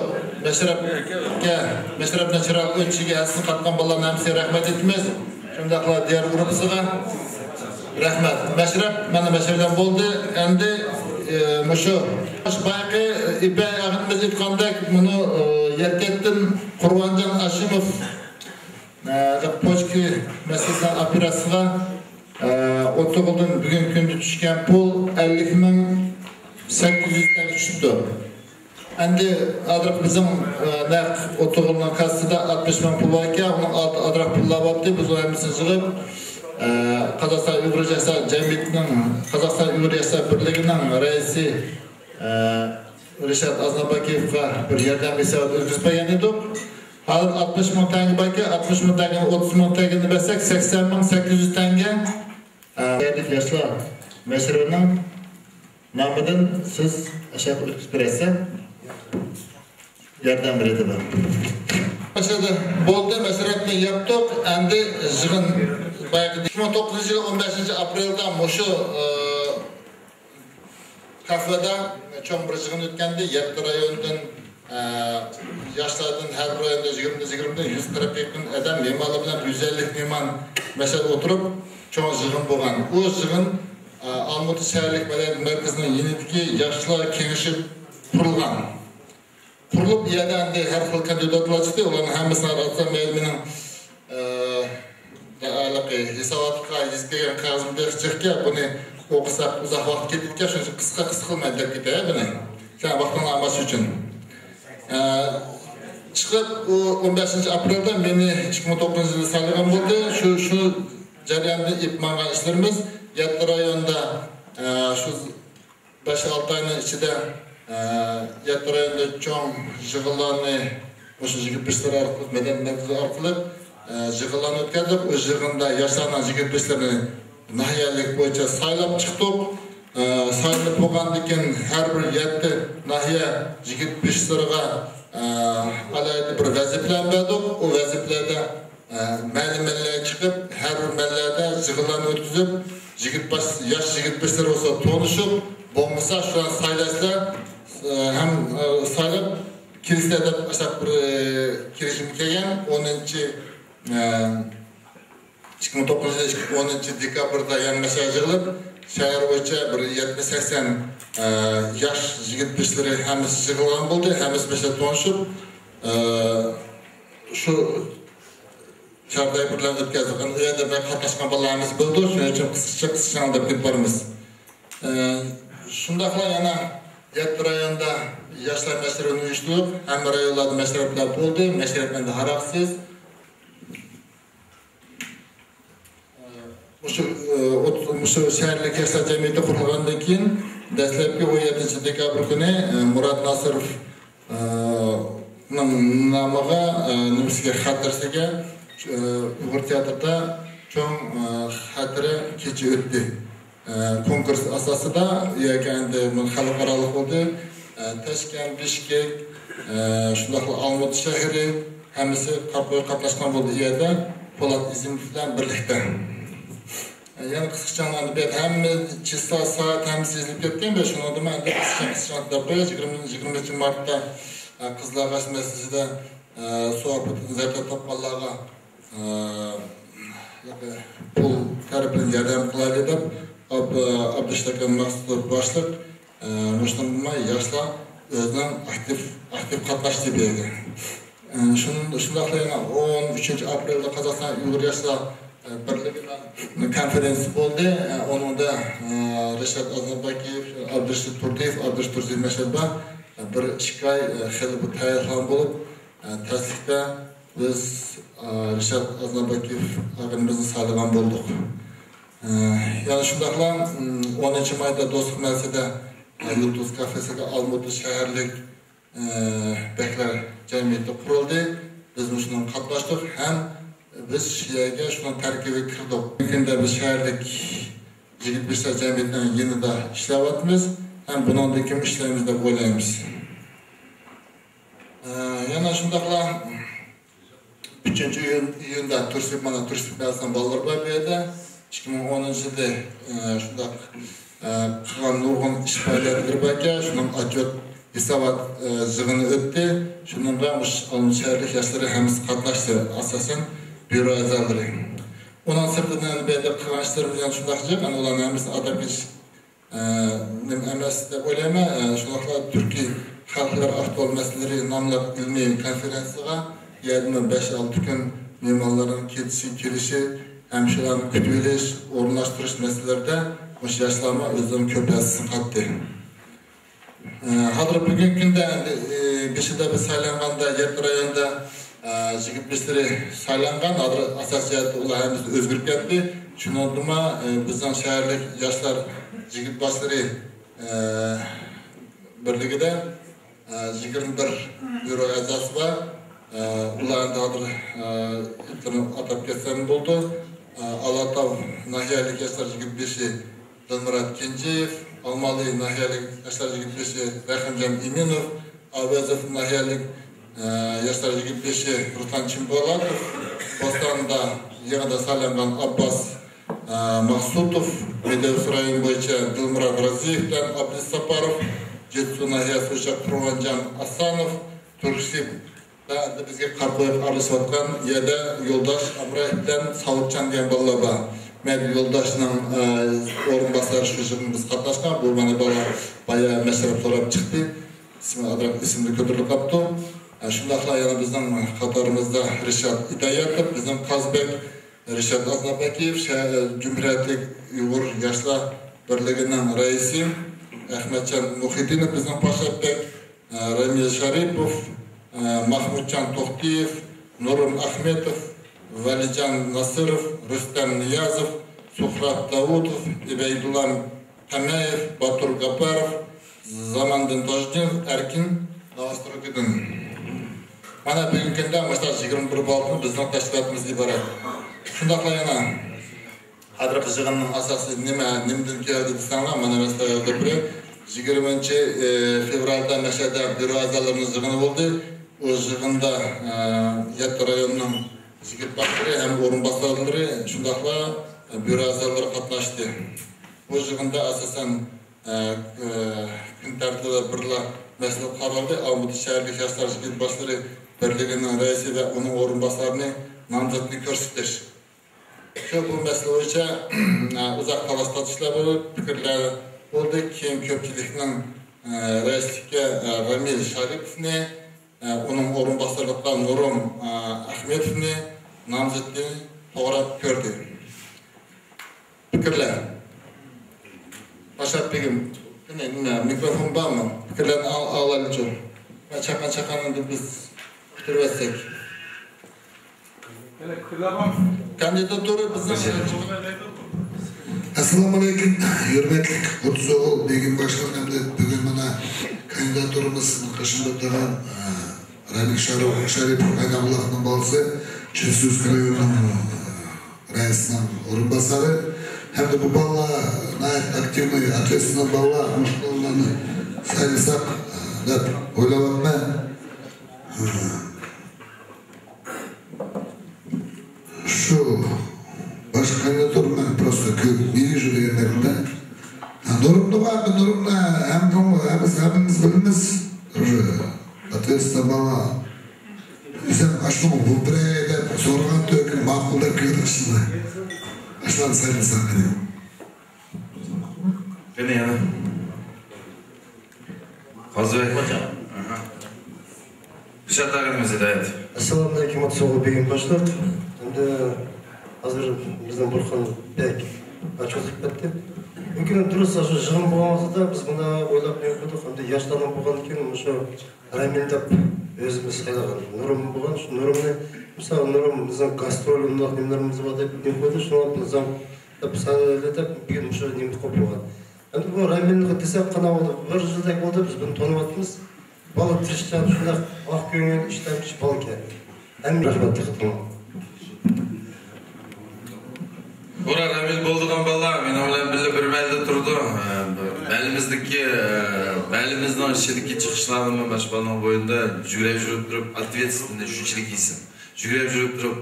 مەشرەپكە، مەشرەپنىڭ چىرايلىق ئۆتۈشىگە ھەسسىسىنى قاتقان بالىلارنىڭ ھەممىسىگە رەھمەت ئېيتىمىز. شۇنداقلا دىيار گۇرۇپپىسىغا رەھمەت. مەشرەپ، مانا مەشرەپ بىلەن بولدى. ئەمدى، ئە، مۇشۇ بايىقى ئىپەك ئاغىنىمىز ئېيتقاندەك، مۇنۇ، ئە، يەركەنتتىن قۇربانجان ھاشىموۋ، ئە، پوچكا مەسىلىسىنىڭ ئوپېراتسىيىسىغا، ئە، ئوتتۇرىدىن بۈگۈن كۈندە چۈشكەن پۇل ئەللىك مىڭ سەككىز يۈز تەڭگە چۈشۈپتۇ. ئەمدى ھازىر بىزنىڭ، ئە، نەق ئوتتۇرىنىڭ كاسسىسىدا ئاتمىش مىڭ پۇل بار ئىكەن، ئۇنىڭ ئالدىدا ئازراق پۇللار بارتى، بىز ئۇ ھەممىسىنى يىغىپ، ئە، قازاقىستان ئۇيغۇر ياشلار جەمئىيىتىنىڭ، قازاقىستان ئۇيغۇر ياشلار بىرلىكىنىڭ رەئىسى، ئە، رىشات ئازناباكىيېۋغا بىر ياردەم ھېسابىدا ئۆتكۈزۈپ بەرگەن ئىدۇق. ھازىر ئاتمىش مىڭ تەڭگە باركەن، ئاتمىش مىڭ تەڭگىنى ئوتتۇز مىڭ تەڭگىنى بەرسەك، سەكسەن مىڭ سەككىز يۈز تەڭگە، ئە، ياشلار مەشرىنىڭ نامىدىن سىز ئاشۇ يەرگە ئۆتكۈزۈپ بېرەسىز. ياردەم بېرىدۇ. مەشرەپ بولدى، مەشرەپنى ياپتۇق. ئەمدى يىغىن بايىقى ئىككى مىڭ توققۇزىنچى يىل ئون بەشىنچى ئاپرېلدا مۇشۇ، ئى، كافېدا چوڭ بىر يىغىن ئۆتكەندى. يەتتە رايوندىن، ئى، ياشلاردىن، ھەر بىر رايوندىن يىگىرمە، يىگىرمە يۈز قىرىق يېقىن ئادەم، مېھمانلار بىلەن يۈز ئەللىك مېھمان مەشرەپتە ئولتۇرۇپ چوڭ يىغىن بولغان. ئۇ يىغىن، ئى، ئالمۇتا شەھەرلىك مەدەنىيەت مەركىزىنىڭ يېنىدىكى ياشلار كېڭىشى قۇرۇلغان. قۇرۇلۇپ، ئۇ يەردە ئەمدى ھەر خىل كاندىداتلار چىقتى. ئۇلارنىڭ ھەممىسىنى ئاتىسام، مەيلى مېنىڭ، ئە، ھېلىقى ھېساباتلىققا يېزىپ بەرگەن قەغىزىم بەك جىقكەن، بۇنى ئوقۇساق ئۇزاق ۋاقىت كېتىدىكەن، شۇنىڭ ئۈچۈن قىسقا، قىسقا قىلىپ مەن دەپ كېتەي بۇنى. سەن ۋاقتىڭنى ئالماس ئۈچۈن. ئە، چىقىپ، ئۇ ئون بەشىنچى ئاپرېلدا مېنى ئىككى مىڭ توققۇزىنچى يىلى سايلىغان بولدى. شۇ، شۇ جەرياندا ئېلىپ ماڭغان ئىشلىرىمىز يەتتە رايوندا، ئە، شۇ بەش-ئالتە ئاينىڭ ئىچىدە، ئە، يەتتە رايوندا چوڭ يىغىنلارنى مۇشۇ يىگىت بېشلىرى ئارقىلىق، مەدەنىيەت مەركىزى ئارقىلىق، ئە، يىغىنلارنى ئۆتكۈزدۇق. ئۇ يىغىندا ياشلارنىڭ يىگىت بېشلىرىنى ناھىيەلىك بويىچە سايلاپ چىقتۇق. ئە، سايلىنىپ بولغاندىن كېيىن ھەر بىر يەتتە ناھىيە يىگىت بېشلىرىغا، ئە، ئالاھىدە بىر ۋەزىپىلەرنى بەردۇق. ئۇ ۋەزىپىلەردە ئە، مەللە-مەللىگە چىقىپ، ھەر بىر مەللەدە يىغىنلارنى ئۆتكۈزۈپ، يىگىت باش-، ياش يىگىت بېشلىرى بولسا تونۇشۇپ، بولمىسا شۇلارنى سايلاشسا، ئە، ھەم، ئە، سايلاپ كېلىشسە دەپ ئاشۇنداق بىر، ئە، كېلىشىمگە كەلگەن. ئونىنچى، ئە، ئىككى مىڭ توققۇزىنچى يىل ئونىنچى دېكابىردا يەنە مەشەدە يىغىلىپ، شەھەر بويىچە بىر يەتمىش سەكسەن، ئە، ياش يىگىت بېشلىرى ھەممىسى يىغىلغان بولدى. ھەممىسى مەشەدە تونۇشۇپ، ئە، شۇ چارتاي بىلەن ئۆتكەزدۇق. ئەمدى ئۇ يەردە بەك قاتناشقان بالىلار ھەممىسى بىلىدۇ، شۇنىڭ ئۈچۈن قىسقىچە، قىسقىچە دەپ كېتىپ بارىمىز. ئە، شۇنداقلا يەنە يەتتە رايوندا ياشلار مەشرىپىنى ئۇيۇشتۇردۇق. ھەممە رايونلاردا مەشرەپلەر بولدى، مەشرەپ ئەمدى ھاراقسىز. ئە، مۇشۇ، ئە، ئوت-، مۇشۇ شەھەرلىك ياشلار جەمئىيىتى قۇرۇلغاندىن كېيىن، دەسلەپكى ئون يەتتىنچى دېكابىر كۈنى، ئە، مۇرات ناسىروف ئە، نىڭ نامىغا، ئە، نېمىسىگە، خاتىرىسىگە، ئە، ئۇيغۇر تىياتىرىدا چوڭ، ئە، خاتىرە كېچە ئۆتتى. ئە، كونكۇرس ئاساسىدا ياكى ئەمدى بۇ خەلقئارالىق بولدى. ئە، تاشكەنت، بىشكېك، ئە، شۇنداقلا ئالمۇتا شەھىرى ھەممىسى قاتناشقان بولدى. ئۇ يەردە پولات ئېزىموف بىلەن بىرلىكتە. يەنە قىسقىچە ئاندىن بۇياق ھەممە چىسلا، سائەت ھەممىسى يېزىلىپ كەتكەن، بەك شۇنىڭدىمۇ ئەمدى قىسقىچە، قىسقىچە دەپ قوياي. يىگىرمە، يىگىرمىنچى مارتتا، ئە، قىزىلئاغاچ مەسچىتىدە، ئە، سۇ ئاپىتىدىن زەرەر تارتقانلارغا، ئە، پۇل تەرىپىدىن ياردەم قىلايلى دەپ، ئاب-، ئابدۇشتاكىر مەقسۇتوف باشلىق، ئە، مۇشۇنىڭ بىلەن ياشلار ئۆزىنىڭ ئاكتىپ، ئاكتىپ قاتناشتى بۇ يەرگە. ئە، شۇن-، شۇنداقلا يەنە ئون ئۈچىنچى ئاپرېلدا قازاقىستان ئۇيغۇر ياشلار، ئە، بىرلىكىنىڭ كونفېرېنسىيىسى بولدى. ئە، ئۇنىڭدا، ئە، رىشات ئازناباكىيېف، ئابدۇرېشىت تۇردىيېف، ئابدۇرېشىت تۇردىيېف مەشەدە بار. ئە، بىر ئىككى ئاي، ئە، خېلى بىر تەييارلىق بولۇپ، ئە، تەسلىكتە بىز، ئە، رىشات ئازناباكىيېف ئاغىنىمىزنى سايلىغان بولدۇق. ئە، يەنە شۇنداقلا، م، ئونىنچى مايدا دوستلۇق مەسچىتىدە، ئە، يۇلتۇز كافېسىدا ئالمۇتا شەھەرلىك، ئە، بەگلەر جەمئىيىتى قۇرۇلدى. بىز مۇشۇنىڭغا قاتناشتۇق ھەم بىز شۇ يەرگە شۇنىڭ تەركىبىگە كىردۇق. بۈگۈن كۈندە بىز شەھەرلىك يىگىت بېشىلار جەمئىيىتىنىڭ يېنىدا ئىشلەۋاتىمىز ھەم بۇنىڭدىن كېيىن ئىشلەيمىز دەپ ئويلايمىز. ئە، يەنە شۇنداقلا ئۈچىنچى ئىيۇن، ئىيۇندا تۇرسىپ، مانا، تۇرسىپ مەھەللىسىنىڭ بالىلىرى بار بۇ يەردە. ئىككى مىڭ ئونىنچى يىلى، ئە، شۇنداق، ئە، قىلغان نۇرغۇن ئىش پائالىيەتلىرى باركەن، شۇنىڭ ئاتچوت ھېسابات، ئە، يىغىنى ئۆتتى. شۇنىڭغا مۇشۇ ئالمۇتا شەھەرلىك ياشلىرى ھەممىسى قاتناشتى، ئاساسەن، بيۇرو ئەزالىرى. ئۇنىڭ سىرتىدىن بۇ يەردە قىلغان ئىشلىرىمىز يەنە شۇنداق جىق، ئەنە ئۇلارنى ھەممىسىنى ئاتاپ كېتىش ئە، نېمە ئەمەس دەپ ئويلايمەن. ئە، شۇنداقلا تۈركىي خەلقلەر ئاكتۇئال مەسىلىلىرى ناملىق ئىلمىي كونفېرېنسىيەگە يەنىمۇ بەش-ئالتە كۈن مېھمانلارنىڭ كېتىشى، كېلىشى، ھەم شۇلارنى كۈتۈۋېلىش، ئورۇنلاشتۇرۇش مەسىلىلىرىدە مۇشۇ ياشلارمۇ ئۆزلىرىنىڭ كۆپ ھەسسىسىنى قاتتى. ئە، ھازىر بۈگۈنكى كۈندە، ئە، بېشىدا بىز سايلانغاندا يەتتە رايوندا ئە، يىگىت بېشلىرى سايلانغان، ھازىر ئاساسىي جەھەتتە ئۇلار ھەممىسى ئۆزگىرىپ كەتتى. شۇنىڭدىمۇ، ئە، بىزنىڭ شەھەرلىك ياشلار يىگىت باشلىرى، ئە، بىرلىكىدە، ئە، يىگىرمە بىر بيۇرو ئەزاسى بار. ئە، ئۇلارنى ھازىر، ئە، ئېتىنى ئاتاپ كەتسەم بولىدۇ. ئە، ئالاتاۋ ناھىيەلىك ياشلار يىگىت بېشى دىلمۇرات كېنجىيېف، ئالمالى ناھىيەلىك ياشلار يىگىت بېشى رەھىمجان ئىمىنوف، ئاۋېزوف ناھىيەلىك، ئە، ياشلار يىگىت بېشى رۇسلان چىمبولاتوف، بوستاندا يېڭىدا سايلانغان ئابباس، ئە، ماقسۇتوف، مەدەنىيەت رايونى بويىچە دىلمۇرات رازىيېف بىلەن ئابلىز ساپاروف، جېتىسۇ ناھىيەسى بويىچە قۇرمانجان ئاسانوف، تۈركسىب ۋە ئەمدى بىزگە قارا قويۇق ئارىلىشىۋاتقان يەردە يولداش ئامرايېف بىلەن ساۋۇتجان دېگەن بالىلار بار. مەن يولداشنىڭ، ئە، ئورۇنباسارى شۇ يىلى بىز قاتناشقان. بۇ مانا بالا بايا مەشرەپ سوراپ چىقتى. ئىسمى ئازراق ئېسىمدىن كۆتۈرۈلۈپ قاپتۇ. ئە، شۇنداقلا يەنە بىزنىڭ قاتارىمىزدا رىشات ئىدايەتوف، بىزنىڭ قازبەگ، رىشات ئازنابەكىيېف، شەھەر جۇمھۇرىيەتلىك ئۇيغۇر ياشلار بىرلىكىنىڭ رەئىسى، ئەخمەتجان مۇھىدىنوف، بىزنىڭ پاششاپ بەگ، ئە، رەمىل شەرىپوف، ئە، ماخمۇتجان توختىيېف، نۇرۇم ئەخمەتوف، ۋەلىجان ناسىروف، رۇستەم نىيازوف، سۇھراب داۋۇتوف، ئىبەيدۇللا پەمەيېف، باتۇر گاپاروف، زاماندىن تاجدىنوف، ئەركىن ناۋاستۇركىدىن. مانا بۈگۈنكى كۈندە مۇشۇنداق يىگىرمە بىر بالىدىن بىزنىڭ تەشكىلاتىمىز ئىبارەت. شۇنداقلا يەنە ھازىرقى يىغىننىڭ ئاساسى نېمە، نېمىدىن كەلدى دېسەڭلار، مانا مەسىلەن، يىگىرمىنچى، ئى، فېۋرالدا مەشەدە بيۇرو ئەزالىرىنىڭ يىغىنى بولدى. ئۇ يىغىندا، ئە، يەتتە رايوننىڭ يىگىت باشلىرى ھەم ئورۇنباسارلىرى، شۇنداقلا بيۇرو ئەزالىرى قاتناشتى. بۇ يىغىندا ئاساسەن، ئە، ئە، كۈن تەرتىبىدە بىرلا مەسىلە قارالدى. ئالمۇتا شەھەرلىك ياشلار يىگىت باشلىرى بىرلىكىنىڭ رەئىسى ۋە ئۇنىڭ ئورۇنباسارىنى نامزەتنى كۆرسىتىش. شۇ بۇ مەسىلە بويىچە، ئۇزاق تالاش-تارتىشلار بولۇپ، پىكىرلەر بولدى. كېيىن كۆپچىلىكنىڭ، ئە، رەئىسلىككە، ئە، رامىل شارىپوۋنى، ئە، ئۇنىڭ ئورۇنباسارلىقىغا نۇرۇم، ئە، ئەخمەتوۋنى نامزەتنى توغرا كۆردى. پىكىرلەر. ئاشرەپ بېگىم، قېنى، نېمە، مىكروفون بارمۇ؟ پىكىرلەرنى ئاڭ-، ئاڭلايلىچۇ. چاققان-چاققاندىن بىز پۈتتۈرۈۋەتسەك. كاندىداتۇرا بىزنىڭ. ئەسسالامۇئەلەيكۇم، ھۆرمەتلىك ئوتتۇز ئوغۇل بېگىم باشلىق ھەمدە بۈگۈن مانا كاندىداتۇرىمىز قېشىمدا تۇرغان، ئە، رەمىل شارىپوف، شارىپوف ئەينابۇللاھنىڭ بالىسى، چىلسۇسكى رايونىنىڭ، ئە، رەئىسىنىڭ ئورۇنباسارى ھەمدە بۇ بالىلار ناھايىتى ئاكتىۋنى، ئاتلېتىكىنىڭ بالىلار مۇشۇ بالىلارنى سايلىساق، ئە، دەپ ئويلاۋاتىمەن. شۇ باشقا قاينىتۇرمەن، просто كۆپ не вижу دېگەندەكتە. نۇرۇمنى بار، نۇرۇمنى ھەممىڭ-، ھەممىز، ھەممىمىز بىلىمىز. Ответственный бала. سەن ئاشۇنىڭ بۇ بىرەي دەپ سورىغان تۆكۈن ماقۇل دەپ كۆردۈك شۇنى. ئاشۇلارنى سايلىساڭ قېنى. قېنى يەنە. قازى. ئاھا. رىشات ئاغىنىمىز ھىدايەت. ئەسسالامۇئەلەيكۇم، ئاتسوغۇل بېگىم باشلىق. ئەمدى ھازىر بىزنىڭ بۇرخان بەگ ئاچقۇزۇپ كەتتى. بۇ كۈنى دۇرۇس شۇ يىغىن بولغان ۋاقتىدا بىز مانا ئويلاپ نېمە قىلدۇق، ئەمدى ياشلارنىڭ بولغاندىكىن مۇشۇ رامىل دەپ ئۆزىمىز سايلىغان نۇرۇم بولغان، شۇ نۇرۇمنى، مىسال، نۇرۇم بىزنىڭ گاسترول، ئۇنداق نېمىلىرىمىز بار دەپ نېمە قىلدى، شۇڭا بىزنىڭ دەپ سالىدۇ دەپ بۈگۈن مۇشۇ نېمە قويۇپ قويغان. ئەمدى بۇ رامىننى دېسەك قانداق بولدى؟ بىر يىلدەك بولدى، بىز بۇنى تونۇۋاتىمىز. بالا تىرىشچان، شۇنداق ئاق كۆڭۈل، ئىشلەمچى بالىكەن. ھەممە رەھمەت دىققىتىڭلار. بۇرا رامىل بولىدىغان بالىلار مېنىڭ بىلەن بىللە بىر مەھەللىدە تۇرىدۇ. مەھەللىمىزدىكى، مەھەللىمىزنىڭ ئىچىدىكى چىقىشلارنىمۇ مانا شۇ بالىنىڭ بوينىدا يۈگۈرۈپ يۈرۈپ تۇرۇپ، ئاتۋېتستنى شۇنچىلىك يېسۇن. يۈگۈرۈپ يۈرۈپ تۇرۇپ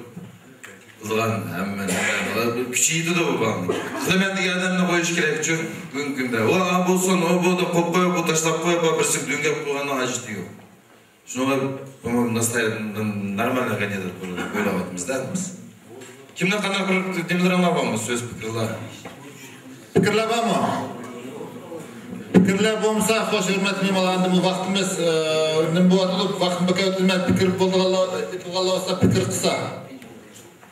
قىلىدىغان ھەممە نېمىلەر، كۈچى يېتىدۇ بۇ بالىنىڭ. خىزمەتتىكى ئادەمنى قويۇش كېرەك شۇ بۈگۈنكى كۈندە. ئۇ، ئا، بولسۇن، ئۇ بۇ دەپ قويۇپ قويۇپ، بۇ تاشلاپ قويۇپ، بىرسىگە دۆڭگەپ قويغاننىڭ ھاجىتى يوق. شۇنىڭغا بۇ ناستايىدىن نورمال غەنىيەت قىلىپ ئويلاۋاتىمىز-دە بىز. كىمنىڭ قانداق بىر نېمىلىرىڭلار بارمۇ؟ سۆز، پىكىرلەر؟ پىكىرلەر بارمۇ؟ پىكىرلەر بولمىسا، خوش، ھۆرمەتلىك مېھمانلار، ئەمدى بۇ ۋاقتىمىز، ئە، نېمە بولۇۋاتىدۇ؟ ۋاقىتنى بىكار ئۆتكۈزمەي، پىكىر بولىدىغانلار، ئېيتىدىغانلار بولسا پىكىر قىلسا.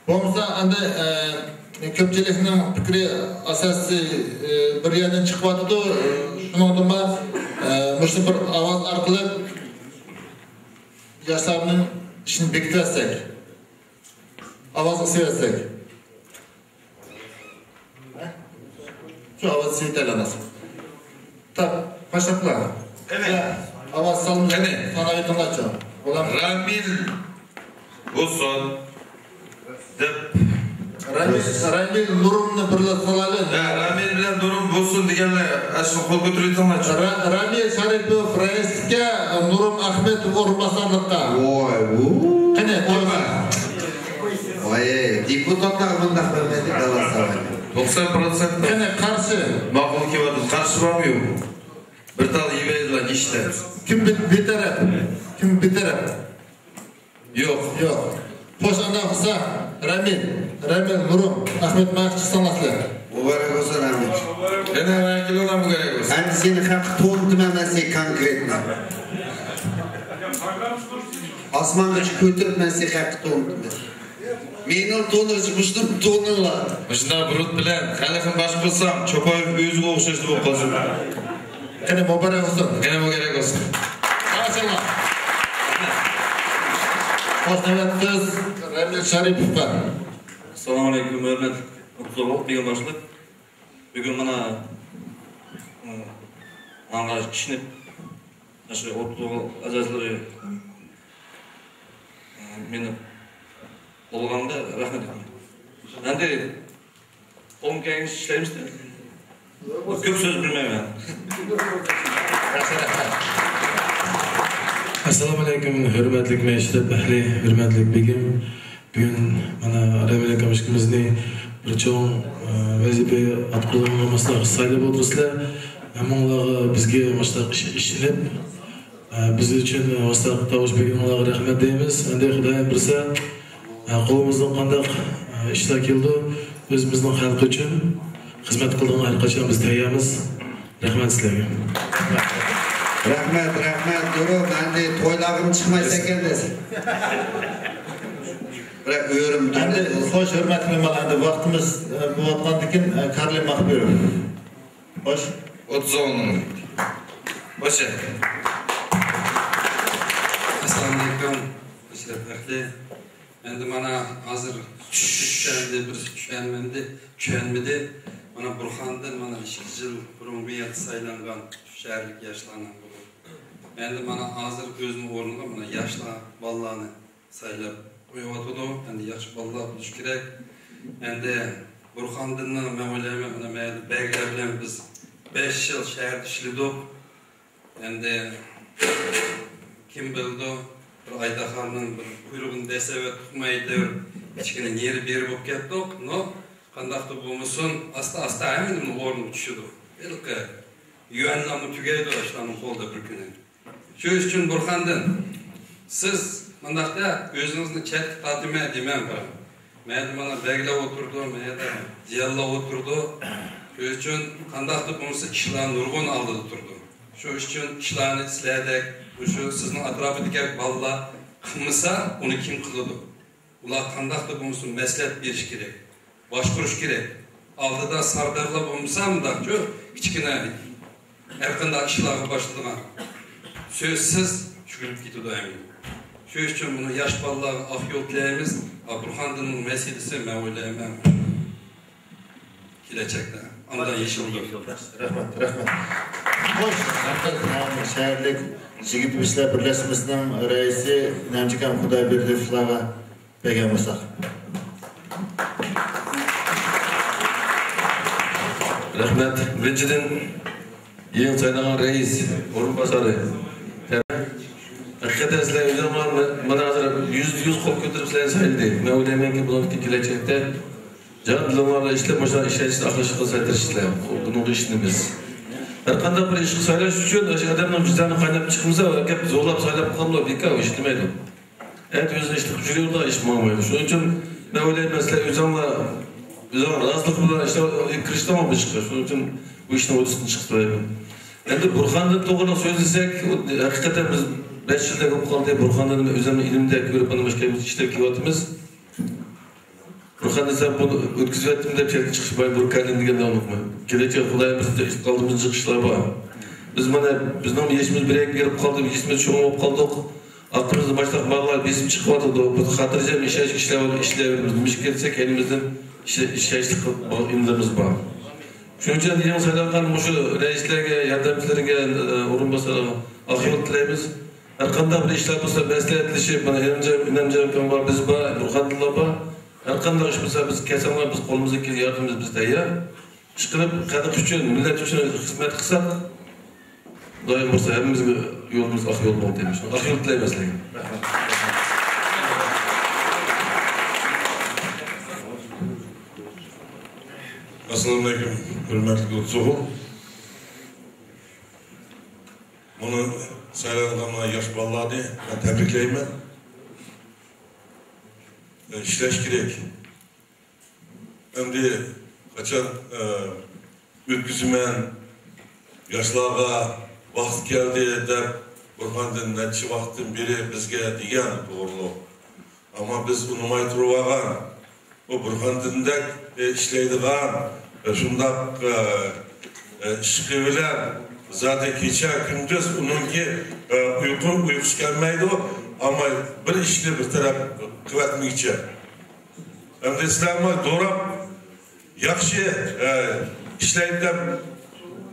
بولمىسا، ئەمدى، ئە، كۆپچىلىكنىڭ پىكرى ئاساسىي، ئە، بىر يەردىن چىقىۋاتىدۇ. شۇنىڭدىن بۇ، ئە، مۇشۇ بىر ئاۋاز ئارقىلىق ياشلارنىڭ ئىشىنى بېكىتىۋەتسەك. ئاۋاز قىسىۋەتسەك. شۇ ئاۋاز سېيىت ئايلانماس. تاپ، باشلاپلا. قېنى؟ ئاۋاز سالمىدى. قېنى؟ ساناپ ئېيتىڭلارچۇ. بولامدۇ؟ رامىل بولسۇن دەپ. رامىل، رامىل نۇرۇمنى بىرلا سالايلى. ھە، رامىل بىلەن نۇرۇم بولسۇن دېگەنلەر ئاشۇ قول كۆتۈرۈۋېتىڭلارچۇ. را-، رامىل شەرىپوف رەئىسلىككە، نۇرۇم ئەخمەتوف ئورۇنباسارلىققا. ۋاي، ۋۇ. قېنى، قورقما. ۋاي، دېپۇتاتلارغا بۇنداق بەرمەيدۇ، داۋا ساۋايدۇ. توقسان پىروتسېنت. قېنى، قارشى. ماقۇل كېلىۋاتىدۇ. قارشى بارمۇ يوقمۇ؟ بىر تال يېۋەيدىلا ئىشتە. كىم بىت-، بىتەرەپ؟ كىم بىتەرەپ؟ يوق. يوق. خوش، ئانداق بولسا، رامىل، رامىل، نۇرۇم، ئەخمەت، مانا چىقساڭلار سىلەر. مۇبارەك بولسۇن، رامىل. يەنە ۋەكىللەر مۇبارەك بولسۇن. ئەمدى سېنى خەققە تونۇتىمەن مەن سېنى كونكرېتنو. ئاسمانغىچە كۆتۈرۈپ مەن سېنى خەققە تونۇتىمەن. مېنىڭ تونۇش مۇشتۇم تونۇڭلار. مۇشۇنداق بۇرۇت بىلەن خەلقنى باشقۇرسام، چوپايېۋ ئۆزىگە ئوخشاشلا بولۇپ قالسۇن. قېنى، مۇبارەك بولسۇن. قېنى، مۇبارەك بولسۇن. ماشاللا. خوش، نۆۋەت سۆز رەمىل شەرىپوفقا. ئەسسالامۇئەلەيكۇم، ھۆرمەتلىك ئوتتۇز ئوغۇل بىلەن باشلىق. بۈگۈن مانا، ئە، ماڭا ئىشىنىپ، مانا شۇ ئوتتۇز ئوغۇل ئەزالىرى، ئە، مېنى قوللىغاندا رەھمەت ئېيتىمەن. ئەمدى قولۇم كەلگىنىچە ئىشلەيمىز-دە. كۆپ سۆز بىلمەيمەن. ئەسسالامۇئەلەيكۇم، ھۆرمەتلىك مەشرەپ ئەھلى، ھۆرمەتلىك بېگىم. بۈگۈن مانا رەمىل ئاكام ئىككىمىزنى بىر چوڭ، ئە، ۋەزىپە ئاتقۇزغانغا مۇشۇنداق سايلاپ ئولتۇرىسىلەر. ھەممىڭلارغا بىزگە مۇشۇنداق ئىش-، ئىشىنىپ، ئە، بىز ئۈچۈن، ئە، مۇشۇنداق تاۋۇش بەرگىنىڭلارغا رەھمەت دەيمىز. ئەمدى خۇدايىم بۇيرۇسا، ئە، قولىمىزدىن قانداق، ئە، ئىشلار كېلىدۇ، ئۆزىمىزنىڭ خەلقى ئۈچۈن خىزمەت قىلىدىغان ھەر قاچان بىز تەييارمىز. رەھمەت سىلەرگە. رەھمەت، رەھمەت، نۇرۇم، ئەمدى تويلارغىمۇ چىقمايسەن ئىكەن دەسە. بىراق ئۆرۈم ئەمدى، خوش، ھۆرمەتلىك مېھمان، ئەمدى ۋاقتىمىز، ئە، بولۇۋاتقاندىكىن، ئە، كارلى ماخپىروف. خوش. ئوتتۇز ئون. خوش. ئەسسالامۇئەلەيكۇم، ئەشرەپ ئەھلى. ئەمدى مانا ھازىر چۈشەندى، بىرسى چۈشەنمىدى، چۈشەنمىدى. مانا بۇرخاندىن مانا ئىككى يىل بۇرۇن بۇ يەردە سايلانغان شەھەرلىك ياشلارنىڭ بۇ. ئەمدى مانا ھازىر ئۆزىنىڭ ئورنىغا مانا ياشلار، بالىلارنى سايلاپ قويۇۋاتىدۇ. ئەمدى ياخشى بالىلار بولۇشى كېرەك. ئەمدى بۇرخاندىننىڭ مەن ئويلايمەن، مانا مەن بەگلەر بىلەن بىز بەش يىل شەھەردە ئىشلىدۇق. ئەمدى كىم بىلىدۇ، بىر ئايداخاننىڭ بىر قۇيرۇقىنى دەسسەۋەتتۇقمۇ ئەيتەر، كىچىككىنە نېرى بېرى بولۇپ كەتتۇق. نو، قانداقتا بولمىسۇن، ئاستا-ئاستا ھەممىنىڭ ئورنىغا چۈشىدۇ. ھېلىقى يۈەنلارمۇ تۈگەيدۇ، ئاشۇلارنىڭ قولىدا بىر كۈنى. شۇ ئۈچۈن بۇرخاندىن، سىز مۇنداقتا ئۆزىڭىزنى چەتكە تارتىمەن دېمەڭ، بىراق. مەيەردە مانا بەگلەر ئولتۇرىدۇ، مەيەردە جىيەنلەر ئولتۇرىدۇ. شۇ ئۈچۈن قانداقتا بولمىسا ئىشلار نۇرغۇن ئالدىدا تۇرىدۇ. شۇ ئۈچۈن ئىشلارنى سىلەردەك، مۇشۇ سىزنىڭ ئەتراپىدىكى بالىلار قىلمىسا، ئۇنى كىم قىلىدۇ؟ ئۇلار قانداقتا بولمىسۇن مەسلىھەت بېرىش كېرەك، باشقۇرۇش كېرەك. ئالدىدا ساردارلار بولمىسا مۇنداقچۇ، كىچىككىنە ھەرقانداق ئىشلارغا باشلىدىغان سۆزسىز چۈگۈلۈپ كېتىدۇ ئەمدى. شۇ ئۈچۈن بۇنى ياش بالىلارغا ئاق يول تىلەيمىز. بۇرخاندىننىڭ مەسىلىسى مەن ئويلايمەن. كېلەچەكتە ئاندىن يېشىلىدۇ. رەھمەت، رەھمەت. خوش، رەھمەت. شەھەرلىك يىگىت ئىشلار بىرلەشمىسىنىڭ رەئىسى ئىنەمجىكام خۇدايبېردىيېۋلارغا بەرگەن بولساق. رەھمەت. بىرىنچىدىن، يېڭى سايلانغان رەئىس ئورۇنباسارى. ھەقىقەتەن سىلەر ئۆزۈڭلار مانا ھازىر يۈزدە يۈز قول كۆتۈرۈپ سىلەرنى سايلىدى. مەن ئويلايمەنكى، بۇنىڭدىن كېلەچەكتە جان دىلىڭلار بىلەن ئىشلەپ، مۇشۇ ئىشەنچنى ئاقلىشىشقا سەل تىرىشىسىلەر. بۇنىڭغا ئىشىنىمىز. ھەر قانداق بىر ئىشقا سايلاش ئۈچۈن ئاشۇ ئادەمنىڭ ۋىجدانى قايناپ چىقمىسا، ئەكەپ زورلاپ سايلاپ قالمىلا بىكار ئىشلىمەيدۇ. ئەتە ئۆزىنى ئىشلىتىپ يۈرۈۋېرىدىغان ئىش ماڭمايدۇ. شۇنىڭ ئۈچۈن مەن ئويلايمەن، سىلەر ئۆزۈڭلار، ئۆزۈڭلار رازىلىق بىلەن ئىشلار كىرىشتىڭلار بۇ ئىشقا. شۇنىڭ ئۈچۈن بۇ ئىشنىڭ ھۆددىسىدىن چىقىپ تۇرايلى. ئەمدى بۇرھاندىن توغرىلىق سۆزلىسەك، ئۇ ھەقىقەتەن بىز بەش يىلدەك بولۇپ قالدى. بۇرھاندىن ئۆزۈمنىڭ ئىلمىمدە كۆرۈپ، مانا مۇشۇ ئىشلەپ كېلىۋاتىمىز. بۇرھان دېسە، بۇنى ئۆتكۈزۈۋەتتىم دەپ چەتكە چىقىش بار، بۇركەلدىن دېگەندە ئۇنتۇماي. كېلەچەك خۇدايىم بىزنى ئالدىمىزدا جىق ئىشلار بار. بىز مانا، بىزنىڭ يېشىمىز بىر يەرگە بېرىپ قالدى، يېشىمىز چوڭ بولۇپ قالدۇق. ئارقىمىزدا باشقا بالىلار بېسىپ چىقىۋاتىدۇ. بىز خاتىرجەم ياشاش، ئىشلەۋېرىمىز، ئىشلەۋېرىمىز. نېمە ئىش كەلسە كەينىمىزدىن ئىش-، ئىشەنچلىك ئىلمىمىز بار. شۇنىڭ ئۈچۈن يېڭى سايلانغان مۇشۇ رەئىسلەرگە، ياردەمچىلەرگە، ئورۇنباسارلارغا ئاق يول تىلەيمىز. ھەر قانداق بىر ئىشلار بولسا مەسلىھەتلىشىپ، مانا ئىنەمجان، ئىنەمجان ئاكام بار، بىز بار، بۇرھاندىنلار بار. ھەر قانداق ئىش بولسا بىز كەلسەڭلار، بىز قولىمىزدىن كېلىدىغان ياردىمىمىز بىز تەييار. ئىشقىلىپ خەلق ئۈچۈن، مىللەت ئۈچۈن خىزمەت قىلساق، خۇدايىم بۇيرۇسا ھەممىمىزگە يولىمىز ئاق يول بولىدۇ دەيمىز. ئاق يول تىلەيمەن سىلەرگە. ئەسسالامۇئەلەيكۇم، ھۆرمەتلىك ئوتتۇز ئوغۇل. بۇنى سايلانغان ياش بالىلارنى مەن تەبرىكلەيمەن. ئىشلەش كېرەك. ئەمدى قاچان، ئە، ئۆتكۈزىمەن، ياشلارغا ۋاقتى كەلدى دەپ، بۇرھاندىن نەچچە ۋاقىتتىن بېرى بىزگە دېگەن توغرۇلۇق. ئەمما بىز ئۇنىماي تۇرۇۋالغان. ئۇ بۇرھاندىندەك، ئە، ئىشلەيدىغان، ئە، شۇنداق، ئە، ئە، ئىشقى بىلەن زادى كېچە كۈندۈز ئۇنىڭكى، ئە، ئۇيقۇ، ئۇيقۇسى كەلمەيدۇ. ئەمما بىر ئىشنى بىر تەرەپ قىلىۋەتمىگۈچە. ئەمدى سىلەرمۇ دوراپ ياخشى، ئە، ئىشلەيدۇ دەپ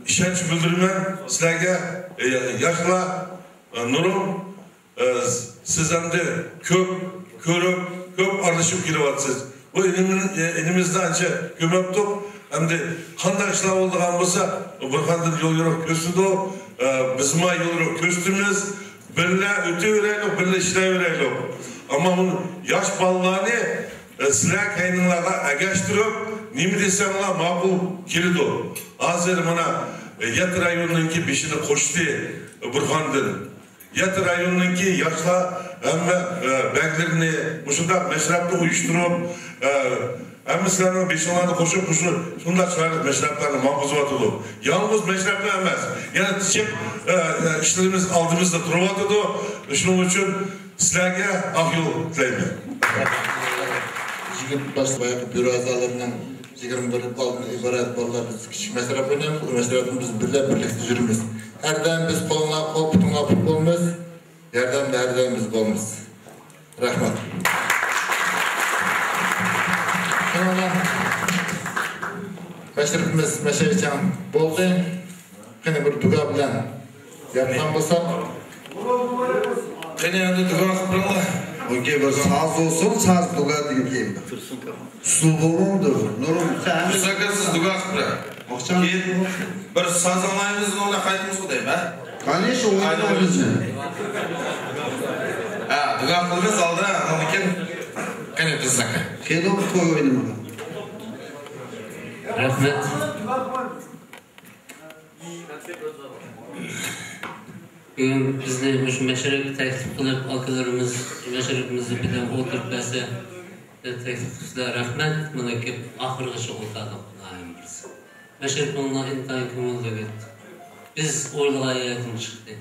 ئىشەنچ بىلدۈرىمەن سىلەرگە، ئە، ياشلار، ئە، نۇرۇم، ئە، سىز ئەمدى كۆپ كۆرۈپ، كۆپ ئارىلىشىپ كېلىۋاتىسىز. بۇ ئىنىمىز-، ئە، ئىنىمىزنى ئانچە كۆرمەپتۇق. ئەمدى قانداق ئىشلار بولىدىغان بولسا، بۇرھاندىن يول يورۇق كۆرسىتىدۇ، ئە، بىزمۇ يول يورۇق كۆرسىتىمىز. بىللە ئۆتۈۋېرەيلۇق، بىللە ئىشلەۋېرەيلۇق. ئەمما بۇ ياش بالىلارنى، ئە، سىلەر كەينىڭلارغا ئەگەشتۈرۈپ، نېمە دېسەڭلار ماقۇل كېلىدۇ. ھازىر مانا، ئە، يەتتە رايوننىڭكى بېشىنى قوشتى، ئە، بۇرھاندىن. يەتتە رايوننىڭكى ياشلار ھەممە، ئە، بەگلىرىنى مۇشۇنداق مەشرەپنى ئۇيۇشتۇرۇپ، ئە، ھەممە سىلەرنىڭ بېشىڭلارنى قوشۇپ، مۇشۇ شۇنداق چىرايلىق مەشرەپلەرنى ماڭغۇزۇۋاتىدۇ. يالغۇز مەشرەپلا ئەمەس، يەنە جىق، ئە، ئىشلىرىمىز ئالدىمىزدا تۇرۇۋاتىدۇ. شۇنىڭ ئۈچۈن سىلەرگە ئاق يول تىلەيمەن. يىگىت باش بايىقى بيۇرو ئەزالىرىنىڭ يىگىرمە بىر بالىدىن ئىبارەت بالىلار بىز كىچىك مەشرەپ ئوينايمىز. ئۇ مەشرەپنى بىز بىللە بىرلىكتە يۈرىمىز. ھەردەم بىز قولۇڭلار قول، پۇتۇڭلار پۇت بولىمىز. ياردەمدە ھەردەم بىز بولىمىز. رەھمەت. شۇنىڭ بىلەن مەشرىپىمىز مەشەيچان بولدى. قېنى بىر دۇگا بىلەن ياپقان بولساق. قېنى ئەمدى دۇگا قىلىپ بېرىڭلار. ئوكەي، بىر ساز بولسۇن، ساز دۇگا دېگەن كېيىن. ئۇسسۇل بولمامدۇ؟ نۇرۇم، سەن ھەممە. سىز دۇگا قىلىپ بېرىڭ. ئاقچام. كېيىن بىر ساز ئاڭلايمىز، ئۇنى قايتىمىزغۇ دەيمەن. قانى شۇ ئوينايمىزمۇ؟ ھە، دۇگا قىلىمىز ئالدى، ئاندىن كېيىن قېنى بىز زاكا. قېنى توي ئوينىمىغان. رەھمەت. بۈگۈن بىزنى مۇشۇ مەشرەپكە تەكلىپ قىلىپ، ئاكىلىرىمىز مەشرىپىمىزدە بىللە ئولتۇرۇپ بەرسە دەپ تەكلىپ قىلىپسىلەر. رەھمەت. مانا كېلىپ ئاخىرغىچە ئولتۇردۇق ناھىيەمىز. مەشرىپىڭلار ئىنتايىن كۆڭۈللۈك ئۆتتى. بىز ئويلىغان يەردىن چىقتى.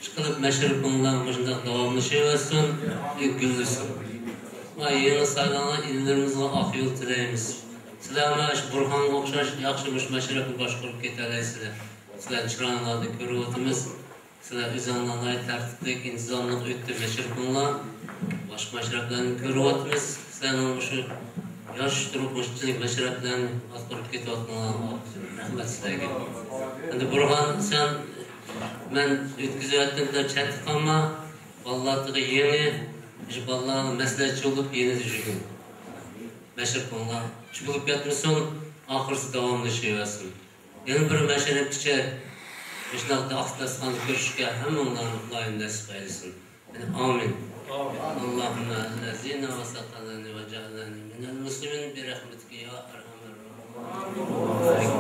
ئىشقىلىپ مەشرىپىڭلار مۇشۇنداق داۋاملىشىۋەرسۇن، گۈللىسۇن. ۋە يېڭى سايلانغان ئىنىلىرىمىزغا ئاق يول تىلەيمىز. سىلەرمۇ ئاشۇ بۇرھانغا ئوخشاش ياخشى مۇشۇ مەشرەپنى باشقۇرۇپ كېتەلەيسىلەر. سىلەرنى چىرايىڭلاردىن كۆرۈۋاتىمىز. سىلەر ئۆزۈڭلار ناھايىتى تەرتىپلىك، ئىنتىزاملىق ئۆتتى مەشرىپىڭلار. باشقا مەشرەپلەرنى كۆرۈۋاتىمىز. سىلەرنىڭ مۇشۇ ياش تۇرۇپ مۇشۇنچىلىك مەشرەپلەرنى ئاتقۇرۇپ كېتىۋاتقانلارغا رەھمەت سىلەرگە. ئەمدى بۇرھان، سەن مەن ئۆتكۈزۈۋەتتىم دەپ چەتتە قالما. بالىلار تېخى يېڭى، مۇشۇ بالىلارغا مەسلىھەتچى بولۇپ يېنىدا يۈرگىن. مەشرىپىڭلار چۈپۈلۈپ كەتمىسۇن، ئاخىرسى داۋاملىشىۋەرسۇن. يەنە بىر مەشرەپكىچە مۇشۇنداق ئاق داستىخاندا كۆرۈشۈشكە ھەممىڭلارنى خۇدايىم نەسىپ ئەيلىسۇن. يەنە ئامىن. اللهم الذين وسطنني وجعلني من المسلمين برحمتك يا أرحم الراحمين.